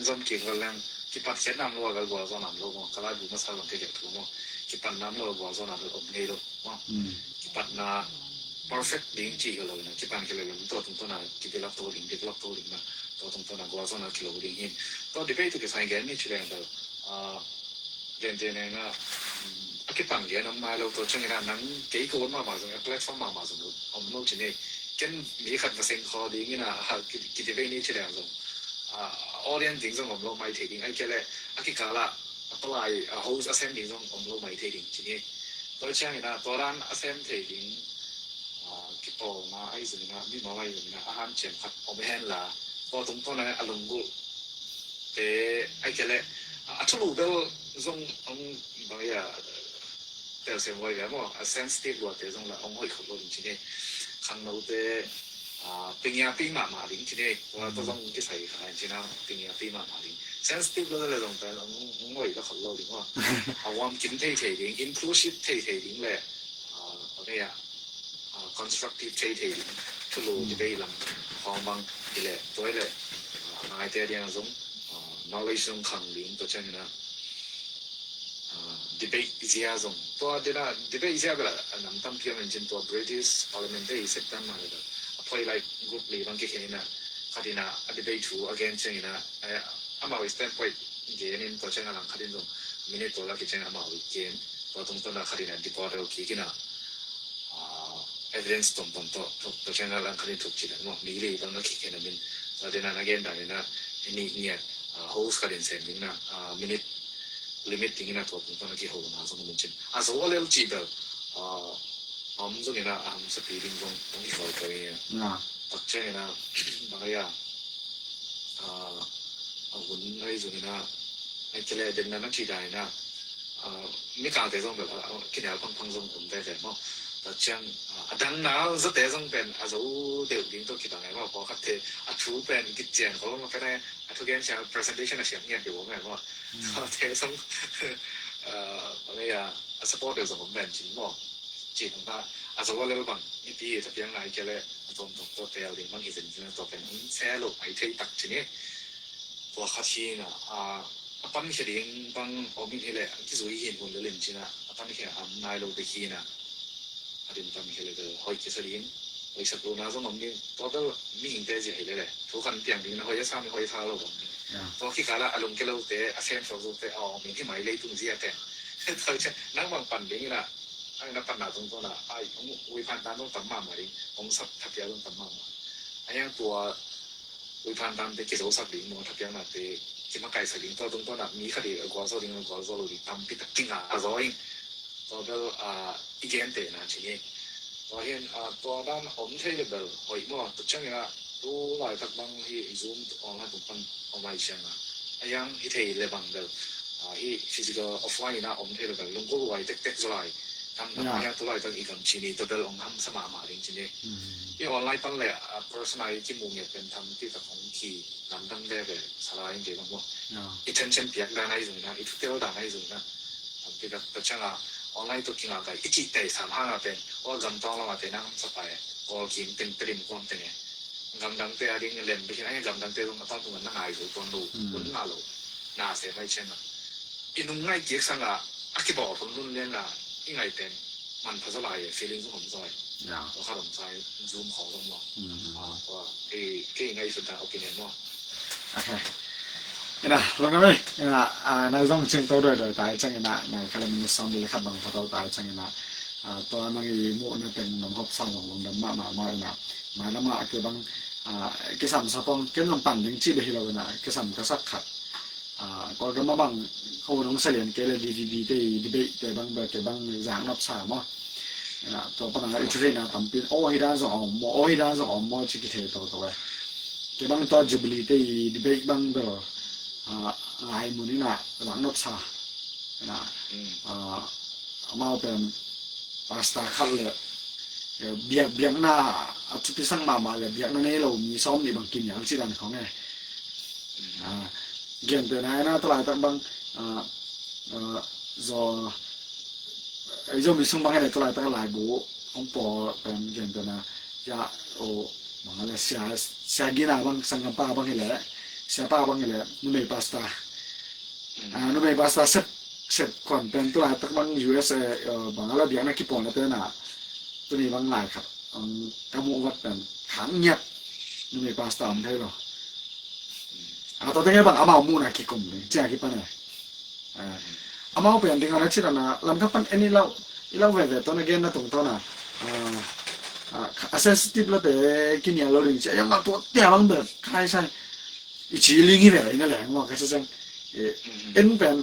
zom kik lo leng kipat khiat nam lo a gal gual zo nam lo maw, ka lai bu masa zong kei kek thu maw, kipat nam lo a gual zo nam lo om ngei lo maw. Kipatna perfect ding ci ka lo na, kipan kei lo leng tua tungtawn a kidevelop to ding, develop to ding na, tua tungtawn a gual zo na kilo ding hin. Tua debate to kisai gen ni ci leng bel, ah, Gentehna in a, a kipan gen om nai lo, tua ciangin a nang kei ka ut mahmah zong, a platform mahmah zong om lo ci ni. Ken mi khat va seng khaw ding in a, a, ki, kidebate ni ci leng zong, a, audience ding zong om lo mai thei ding, ahih kei leh a kikal ah a palai, a host a sem ding zong om lo mai thei ding ci ni. Tua ciangin a tua dan a sem thei ding, a, kipawlna ahi zongin a, mimal ahi zongin a, a hanciam khat om hen la, tua tungtawn a lunggulh te, ahih kei leh a thulu bel zong hong bang ia, telsiam huai ve maw, a sensitive lua te zong la hong hoih khol lo ding ci ni. Khangno te, a, pingia pi mahmah ding ci ni. Tua tua zong kisai kha in ci na, pingia pi mahmah ding. Sensitive lua le zong pen hong, hong hoih la khol lo ding maw. A warm kim thei thei ding, inclusive thei thei ding le, a, a, constructive thei thei ding. Thulu debate lam khawng bang hi leh, tua hi leh, a, ngaite a diang zong, a, knowledge zong khang ding, tua ciangin a, a, debate zia zong. Tua dena debate zia bela a nam tampi om in cin, tua British Parliament te i sep tan mah le a poi lai group li bang kikhen in a, khat in a, a debate thu a gen ciangin a, a, amau i standpoint gen in, tua ciang a lang khat in zong minute tua la kiciang amau i gen, tua tungtawn a khat in a debate lo kik in a, a, evidence tuamtuam tawh, tua, tua ciang a lang khat in thuk ci dan maw, mi li bang a kikhen a min, tua dena na gen dan in a, ni ngiat, a, host khat in sem ding na, a, minute limit ding in a tua tungtawn a kihona zong min cin. A zo a lel ci bel, a, om zong in a, a hong sapi ding zong, zong i khol ko in a. Takciang in a, bang a ia, a, a hun ahi zong in a, ahih kei leh den na na ci dan in a, Mikalte zong bel a kinial pangpang zong om veve maw. Tua ciang a dang nal zate zong pen a zo deuh ding tawh kibang e maw. Pawlkhatte a thu pen kician khol maw, pen a thugen siam, presentation a siam ngiat deuh om e maw. Tuate zong a support deuh zong om ven cin maw. Cin a a zo a lel bang mipi thapiakna i kia le a tawmtawm tawh tel ding bang hi zen cin a, tua pen om se lo mai thei tak cin i. Tua khat hi na a a pankhia ding bang om in hi leh a kizui hin hun lel in cin a, a pankhia a om nai lo bek hi na. A din pankhia le bel hoih kisa ding, hoih sak lo na zong om ding, tua bel mihingte zia hi lele thu khan piang ding na, hoih a sa mi hoih sa lo om ding. Tua kikal ah a lungke lote, a sem suak zote a om in hi mai leitung zia teng. Nang bang pan ding in a, nang na panna zong tua na ai, ui phan tan zong tam mahmah ding, hong sap thapia zong tam mahmah. A yang tua ui phan tante kizosak ding maw, thapiaknate kimakaihsak ding, tua tungtawn ah mi khat i a gualzo ding, a gualzo lo ding tampi tak kinga a zaw in. Tua bel i gentehna cin hi. Tua hin tua dan om thei le bel hoih maw. Tua ciangin ah tu laitak bang hi Zoom online tung pan om lai ciangin a yang hi thei le bang bel hi physical offline in a om thei le bel lungkul huai tektek zaw lai. Tam tam a yang tu laitak i gam cin i tua bel ong hamsa mahmah ding cin hi. I online pan le a person a i kimu ngiat pen tampi tak hong ki lamdang veve sa lai in kei bang maw. I thencen piak dan ahi zong in a, i thutel dan ahi zong in a, tampi tak tua ciang a online tawh kinga kai i cih tei sam hang a pen aw, gamtawng lam a pen a hamsa pai e. Kawl kim teng, Tedim kuam teng e. Gamdangte a ding lem bek in a, gamdangte zong a tawntung a na ngai zo tuan lo, hun nga lo na se mai ciang a i nung ngai kik sang a a kibawl hun nun lian a i ngai pen manpha zaw lai e, feeling zong om zaw e. Tua khat om sa e, Zoom khawng zong maw. Tua kei ngai sut dan opinion maw. Ina lungdam ei. Ina na zong cing to doi doi tai ciang ina, nai khat le minute sawm le khat bang pha to tai ciang ina, tua nang i muhna teng nong hop sang zong lungdam mahmah maw. Ina mai lam ah kei bang kisam sa pong, ken zong pan ding cih bek hi lo ina, kisam ka sak khat. Kawlgam ah bang ko nong sa lian kei le D V B te i debate te bang bel kei bang zak nop sa maw. Tua pan a i thutheihna tampi in aw hi dan zong a om maw, aw hi dan zong a om maw ci kithei toto e. Kei bang tua Jubilee te i debate bang bel ngai mun in a zak nop sa. Amau pen pastor khat le biak, biakna a thupi sang mahmah le biakna nei lo mi sawm nih bang kinial ci dan khong e. Gentehna ina tua laitak bang zaw ei Zomi sung bang ina tua laitak a laibu hong pawl pen gentehna ya o bang a le sia, sia gina bang, sanggampa bang hi le, siapa bang hi le, numei pastor. Numei pastor sep, sep khuan pen tua laitak bang U S A bang a le biakna kipawlna pen a tuni bang lai khat ka muh vat pen khang ngiat numei pastor om thei lo. A tua teng e bang amau muhna kikum ding cia kipan e. Amau pen ding a na cih dan a lam khat pan en i lau, i lau veve tua na genna tungtawn a a sensitive late kinial lo ding cia yang a tua tia bang bel khai sai i ci ling hi ve la i na leng maw ka cia ciang en pen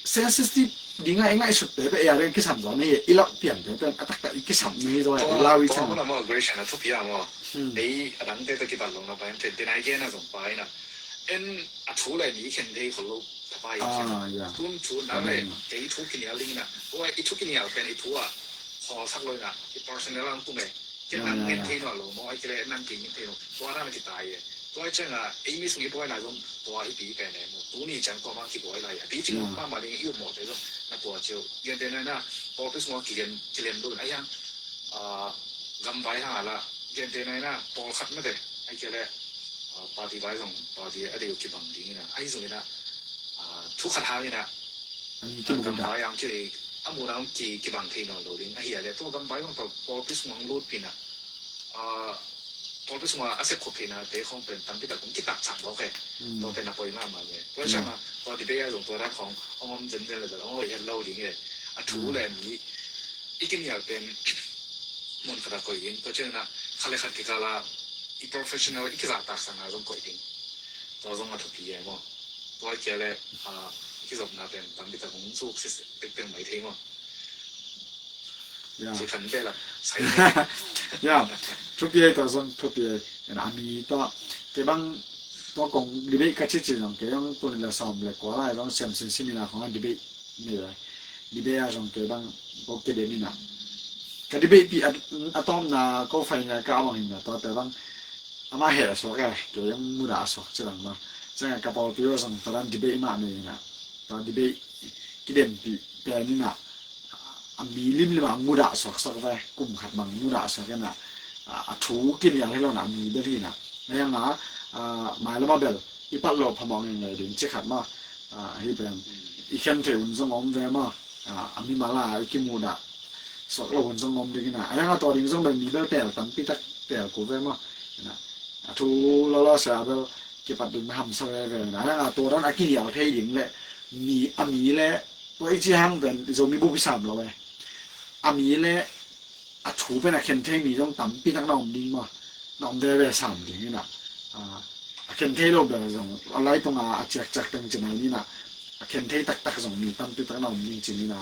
sensitive ding a i ngaihsut te te a ding kisam zaw na hi i lau pian te pen a taktak i kisam na hi zaw a i lau i ciang. Tua maw Grace na thupi a maw. Ei a dangte tawh kibat lo na pa en te te na i gen a zong pa i na en a thu le mi khen thei khol lo tapa i khen. Tun thu na le kei thu kinial ding na tua i thu kinial pen i thu a khawlsak lo na i personal ang kum e. Kei nang ngen thei nuam lo maw, ai kei le nang kei ngen thei lo tua na na kitai e. Tua i ciang a ei mi sung i buai na zong tua i pi pen e maw. Tuni ciang tua mang kibuai lai a pi cing mahmah ding i upmawh te zong na tua ciu. Gentehna ina pawlpi sung a kigen kilem lo in a hiang gamvai hang a la gentehna ina pawlkhat mate ai kei le party vai zong party a dei uh kibang ding ina ahi zong ina thu khat hang ina gamvai ang kei a mun ang ki kibang thei nawn lo ding ahi a le tua gamvai zong pawlpi sung ang lut pina pawlpi sung a a sep khop theina te khong pen tampi tak kong kitak chang lo ke. Tua pen a poi mahmah le tua chang a tua debate a zong tua dan khong ong om zen zen le ong oi het lo ding e. A thu le mi i kinial pen mun khat a koih ding, tua ciangin ah khat le khat kikal ah i professional i kizahtak sang ah zong koih ding. Tua zong a thupi e maw. Tua kia le i kizopna pen tampi tak hong suk si pekpek mai thei maw. Ci khan bel ah sai. Ya, thupi e, tua zong thupi e. A mi tua kei bang tua kong debate ka cici zong kei zong tuni le sawm le kua lai zong siam sin siminar khong a debate Ni le, debate a zong kei bang ko kei debate ni na. Ka debate pi a, a tawpna ko final ka a bang hi na, tua te bang amah heh suak e, kei bang mudah suak ci lang ma. Ciang a ka pawlpi aw zong tua dan debate mah nei na. Tua debate kidempih pen ni na. A mi limlim a mudah suaksak ve, kum khat bang mudah suak e na. A, a thu kinial hi lo na, a mi bel hi na. Ahi hang a, a, mailam a bel i pat lo phamawh ngei ngei ding ci khat ma. A, hi pen i khen thei hun zong om ve ma. A, a mimal a i kimudah suak lo hun zong om ding hi na. Ahi hang a tua ding zong bel mi bel tel tampi tak tel kul ve ma. Hi na. A thu lawlaw sia bel kipat ding na hamsa veve hi na. Ahi hang a tua dan a kinial thei ding le mi, a mi le tua i ci hang pen Zomi bup i sam lo e. A mi le a thu pen a khen thei mi zong tampi tak na om ding maw, na om veve sam ding hi na. A, a khen thei lo bel zong a lai tungah a ciakciak teng ci mai ni na. A khen thei taktak zong mi tampi tak na om ding ci ni na.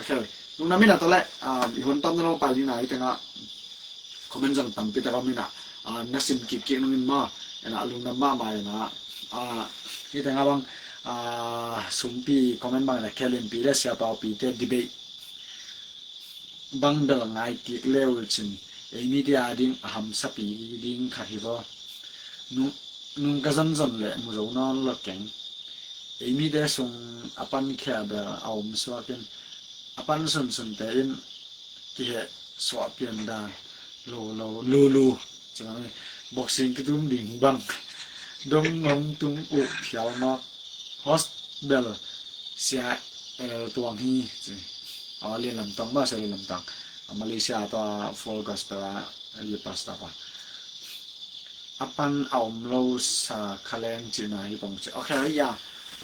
A khen lungdam hi na. Tua le, a, i hun tam na lo pai ni na, i tengah comment zong tampi tak om hi na. A, na sim kik kik nung in maw, hi na, lungdam mahmah hi na. A, i tengah bang, a, sumpi comment bang hi na, Khelinpi le Siapaupi te debate bang bel ngai kik le uh cin, ei mite a ding a hamsapi ding khat hi vaw. Nung, nung ka zonzon le mu zo nawn lo keng. Ei mite sung a pankhia bel a om suak in, a pan sunsunte in kiheh suah pian dan lo lo lulu. Boxing kitum ding bang dong ngong tung uh phial mawk. Host bel sia el tuang hi ci. Aw, Lian Lam Tang maw, sia Lian Lam Tang. A Malaysia tua Full Gospel a lead pastor pa. A pan a om lo sa kha leng cihna hi pong ci. Ok, ya.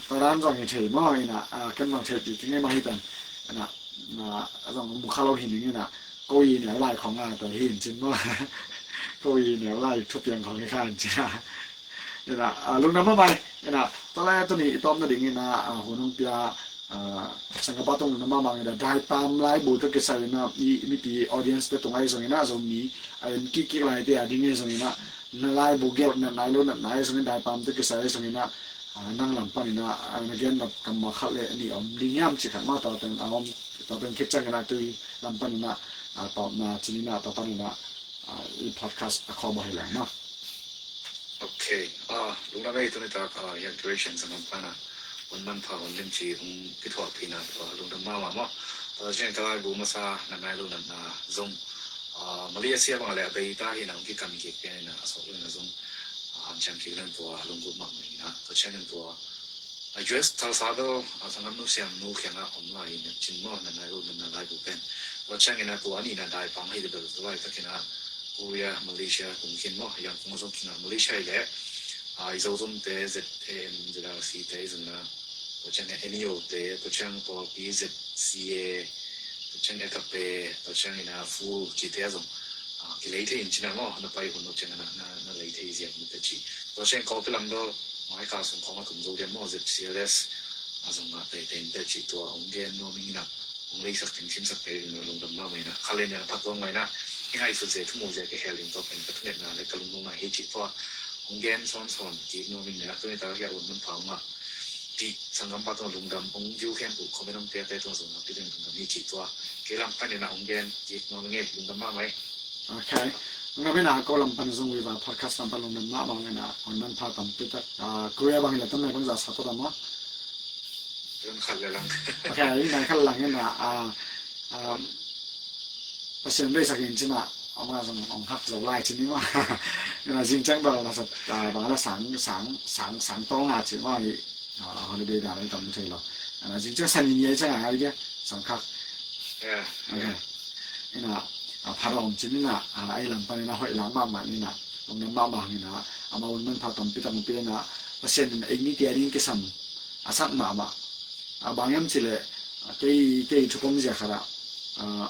Tua dan zong hi thei maw, hi na, a, ken zong thei pi keng e maw hi pen. Hi na, na, zong mu kha lo hi ning hi na. Ko i neu lai khong a, tua hi in cin maw. Ko i neu lai thupiang khong hi kha in cin a. Hi na, a, lungdam mahmah hi na. Tua lai tuni i tawm nading hi na, a, hun hong pia, a, sangkapa tung lungdam mahmah hi na. Daipam laibu tawh kisai hi na, i, i mipi audience te tung ahi zong hi na, Zomi a en kik kik lai te a ding ahi zong hi na, na laibu gelh natna hi lo natna ahi zong hi na, Daipam tawh kisai ahi zong hi na, a, nang lam pan hi na, a, na gen nop kammal khat le nih om ding hiam ci khat mah tua teng a om, tua teng khit ciang hi na, kei lam pan hi na, a, tawpna cin hi na, tua pan hi na, a, i podcast a khawm ahi leng mah. Ok, a, lungdam ei tuni tak, a, hian duration sangkam pana hun manpha hun limci hong kithuahpihna tua lungdam mahmah maw. Tua ciang ka laibu masa natna hi lo natna zong, a, Malaysia bang le a bei ta hi na hong kikam kik pian hi na a sawt lo hi na zong, a, hanciam kik leng tua a lunggulh mahmah hi na. Tua ciangin tua a U S Tulsa bel, a, sangkam nu siam nu kiangah om lai hi na cin maw, natna hi lo natna laibu pen. Tua ciangin a tua a nihna Daipam hi bel tua laitakin a Korea, Malaysia tung khin maw, Yangon zong khin a Malaysia hi leh, a, i Zozomte Z A M, Z R C te i zong na, tua ciang a N E O te, tua ciang pawlpi Z C A, tua ciang Agape, tua ciang in a Full cite a zong, a, kilei thei in cin a maw, na pai hun lo ciang a na, na, na lei thei ziak mite ci. Tua ciang kawlpi lam bel, mai kal sung khawng a tum zo diam maw, Z C L S a zong a teitei in te ci tua hong gen nuam ing in a, hong leisak ding simsak te ding lungdam mahmah in a, kha le nia na phat tuang mai na, i ngaihsut zia thu mu zia kihel ding tua pen ka thungetna le ka lungnopna hi ci tua hong gen sawnsawn kik nuam ing in a, tuni tak a hun manpha hong ngah tih sanggampa tung lungdam hong view khempeuh comment hong piate tung zong nakpi ding lungdam hi ci tua kei lam panin a hong gen kik nuam ing e, lungdam mahmah e. Ok. Lungdam in a ko lam pan zong Viva Podcast lam pan lungdam mahmah in a hun manpha tampi tak, ah, Korea bang hi le tam le bang za sa tua dam maw? Lam khat le lang. Ok, lam khat lang in a, ah, ah, Pasian beisak in cin a, ama zong hong hak zo lai cin ni maw. In a zing ciang bel na sa, ah, bang la sang, sang, sang, sang tawng a cin maw hi. Ah, holiday dan tam thei lo. In a zing ciang sa ni ni ai ciang a ai dia, sang khak. Yeah, ok. In a, ah, pha rawm cin in a, ah, ei lam pan in a hoih lam mahmah in a, lungdam mahmah in a, ama hun manpha tampi tak hong pia in a, Pasian in ei mite a ding kisam a sak mahmah. A bang hiam cih leh, a, kei, kei thupom zia khat ah, a,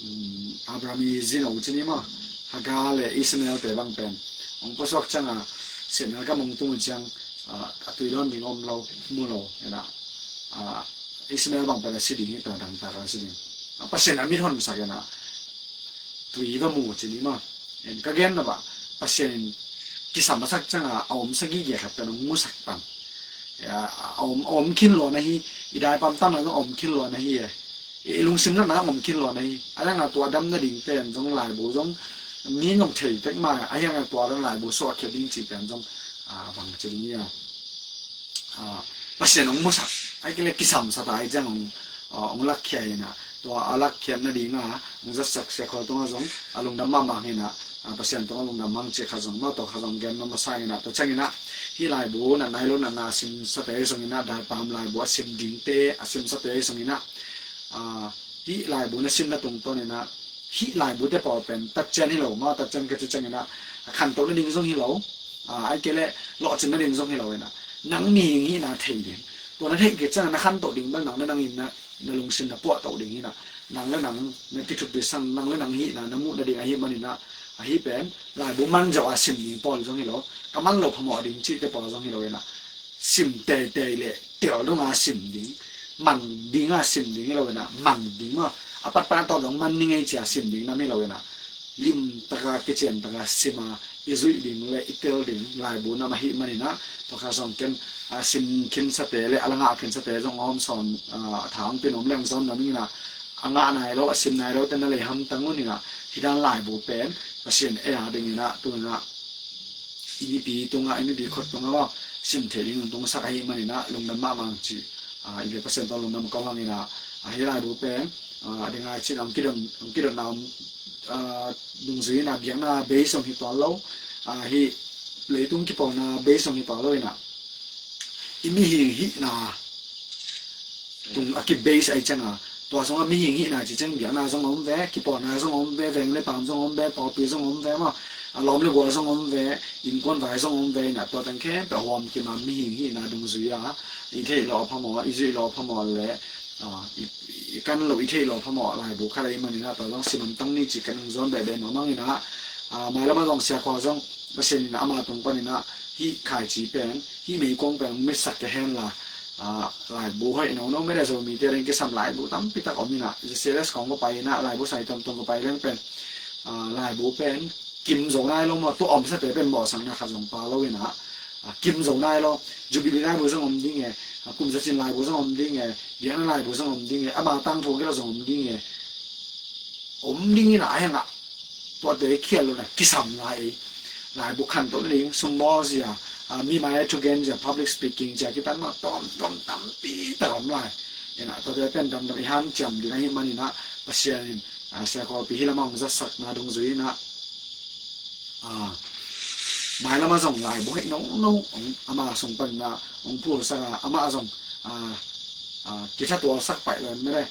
um, Abraham i zin a u cin hi maw, Hagar le Ishmael te bang pen hong puasuak ciang a, siatna gam hong tung uh ciang, a, a tui dawn ding om lo, mu lo, in a, a, Ishmael bang pen a si ding hi ta, dangtak a si ding. A, Pasian a mit honsak in a, tui va mu cin hi maw. In ka gen na bah, Pasian in kisam a sak ciang a, a omsa gige khat pen hong musak pan. A om, a om khin lo na hi. I daipam tang na zong a om khin lo na hi e. I lungsim na na om khin lo na hi. A dang a tua dam na ding pen zong laibu zong mi nong thei tek ma a hiang a tua dang laibu suah khia ding ci pen zong a bang ci ding ia. Pasian ong musak ai kile kisam sa ta ai jang ong ong lakkhia ina tua a lakkhiat na dinga ong zatsak sia khol tunga zong a lungdam mahmah ina Pasian tunga lungdam mang ci kha zong ma to kha zong gen ma masa ina to chang ina hi laibu na nai lo na na sim sa te zong ina daipam laibu a sim ding te a sim sa te zong ina hi laibu na sim na tung ton ina hi laibu te pawl pen tatchian hi lo ma tatchian ka ci chang ina a khan to na ding zong hi lo ai kele lo chin na ding zong hi lo ina nang mi hi na thei ding tua na thei ke chang na khan to ding bang nang na nang in na na lungsim na puah to ding hi na nang le nang na ti thup bi sang nang le nang hi na na mu na ding a hi man ina a hi pen laibu man zo a sim ding pawl zong hi lo ka man lo phamawh ding ci te pawl zong hi lo ina sim teitei le tel dong a sim ding man ding a sim ding hi lo ina man ding ma a pat pat to dong man ni ngei ci a sim ding nam hi lo ina lim taka kician taka sima i zuih ding le i tel ding laibu nam a hi man ina to kha zong ken a sim khin sa te le a langa khin sa te zong om son a thang pin om leng zon nam ina a ngah nai lo a sim nai lo te na lei ham tang un ina hi dan laibu pen Pasian e a ding ina tu ina i mipi tunga i mipi khot tunga lo sim thei ding tung sak a hi man ina lungdam mahmah ci i ve Pasian to lungdam ko hang ina a hi laibu pen a ding ai chin ang kidon ang kidon na dungzui na biakna bei song hi tual lo a hi leitung kipawlna bei song hi tual lo ina i mihing hihna tung a ki base ai chang a tua zong a mihing hihna ci chang biakna zong om ve kipawlna zong om ve veng le pam zong om ve pawlpi zong om ve ma a lawm le gual zong om ve innkuan vai zong om ve ina tua tang khempeuh a huam kim a mihing hihna dungzui a i theih lo a phamawh i zuih lo a phamawh le i kan lo i theih lo a phamawh laibu khat a i man ina tua zong simam tang ni ci kan zon beh beh nuam ang ina mailam a zong sia khua zong Pasian ina ama tung pan ina hih khaici pen hih meikuang pen misak ke hen la laibu hoih no no mede Zomite ding kisam laibu tampi tak om ina J C L S kong ko pai ina laibu sai tom tom ko pai leng pen laibu pen kim zo nai lo maw tu om sa te pen mawhsakna khat zong pa lo ina kim zo nai lo Jubilee laibu zong om ding e kum zacin laibu zong om ding e biakna laibu zong om ding e ama tangthu kila zong om ding e om ding ina a hengah tuate khial lo na kisam lai ei laibu khan to ling sumbawl zia mi mai thugen zia public speaking zia kitan ma tom tom tampi tak om lai ina tuate pen damdam i hanciam ding ahi man ina Pasian in sia khawlpi hi lama hong zatsakna dungzui ina mailama zong laibu hei nongno ama sung pan ina hong phulsak a ama zong kithatualsak paih lo mele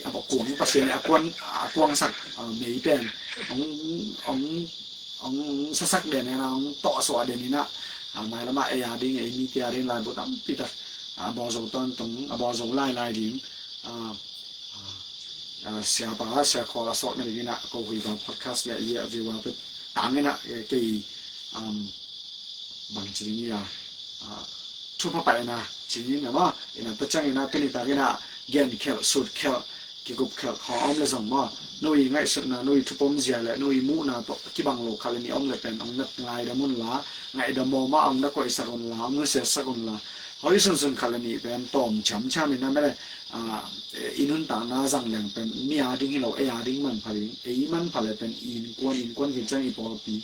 a kuang Pasian a kuang a kuangsak mei pen hong hong hong sasak den ina hong tawhsuah den ina mailama ei a ding ei mite a ding laibu tampi tak a bawlzo tawntung a bawlzo lailai ding siapa sia khawl a sawk na ding ina ko hui bang podcast le i a view a pe tang ina kei bang ci ding ia thupha paina ci ding ina ma ina ta chang ina tuni tak ina gen khelh sut khelh kikup khelh khawng a om le zong maw no i ngaihsutna no i thupom zia le no i muhna tawh kibang lo khat le nih om le pen ong na ngaidam un la ngaihdam mawma ong na koihsak un la ong na siatsak un la hoi sunsun khat le nih pen tawm chamcham in a mele i nuntakna zang leng pen mi a ding hi lo ei a ding manpha ding ei manpha le pen i innkuan innkuan kinciang i pawlpi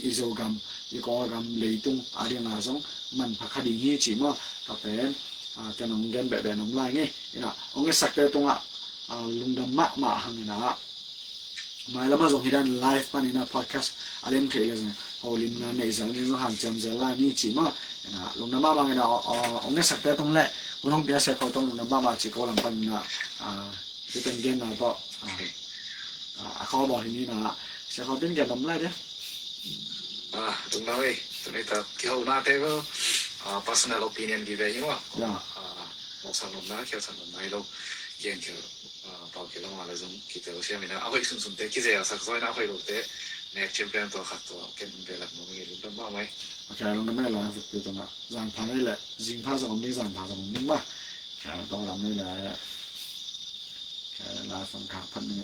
i Zogam i Kawlgam leitung a dinga zong manpha kha ding hi ci maw ka pen ken ong gen behbeh nom lai ngei ina ong ngesakte tungah lungdam mahmah hang ina mailama zong hi dan live pan ina podcast a lem thei le zong holimna nei zel ni zong hanciam zel lai ni ci maw ina lungdam mahmah ina ong ngesakte tung le hun hong pia se kho tong lungdam mahmah ci ko lam pan ina Hih pen genna tawh a khawbawl hi ni na sia khawh pen gen lam lai dia. Tung nau ei tuni ta kihona te ko personal opinion ki ve hi maw. Mawhsak nopna khialsak nopna hi lo gen khel pau khel lo ma le zong kitel siam ina a hoih sunsun te kizel sak zaw ina a hoih lo te nek champion tua khat tua ken velak nong ngi lungdam mahmah ei. Lungdam ei la zuk pi tungah zangpha nei le zingpha zong om ding zangpha zong om ding ma. Tawng lam nei le la sang khak phat ni.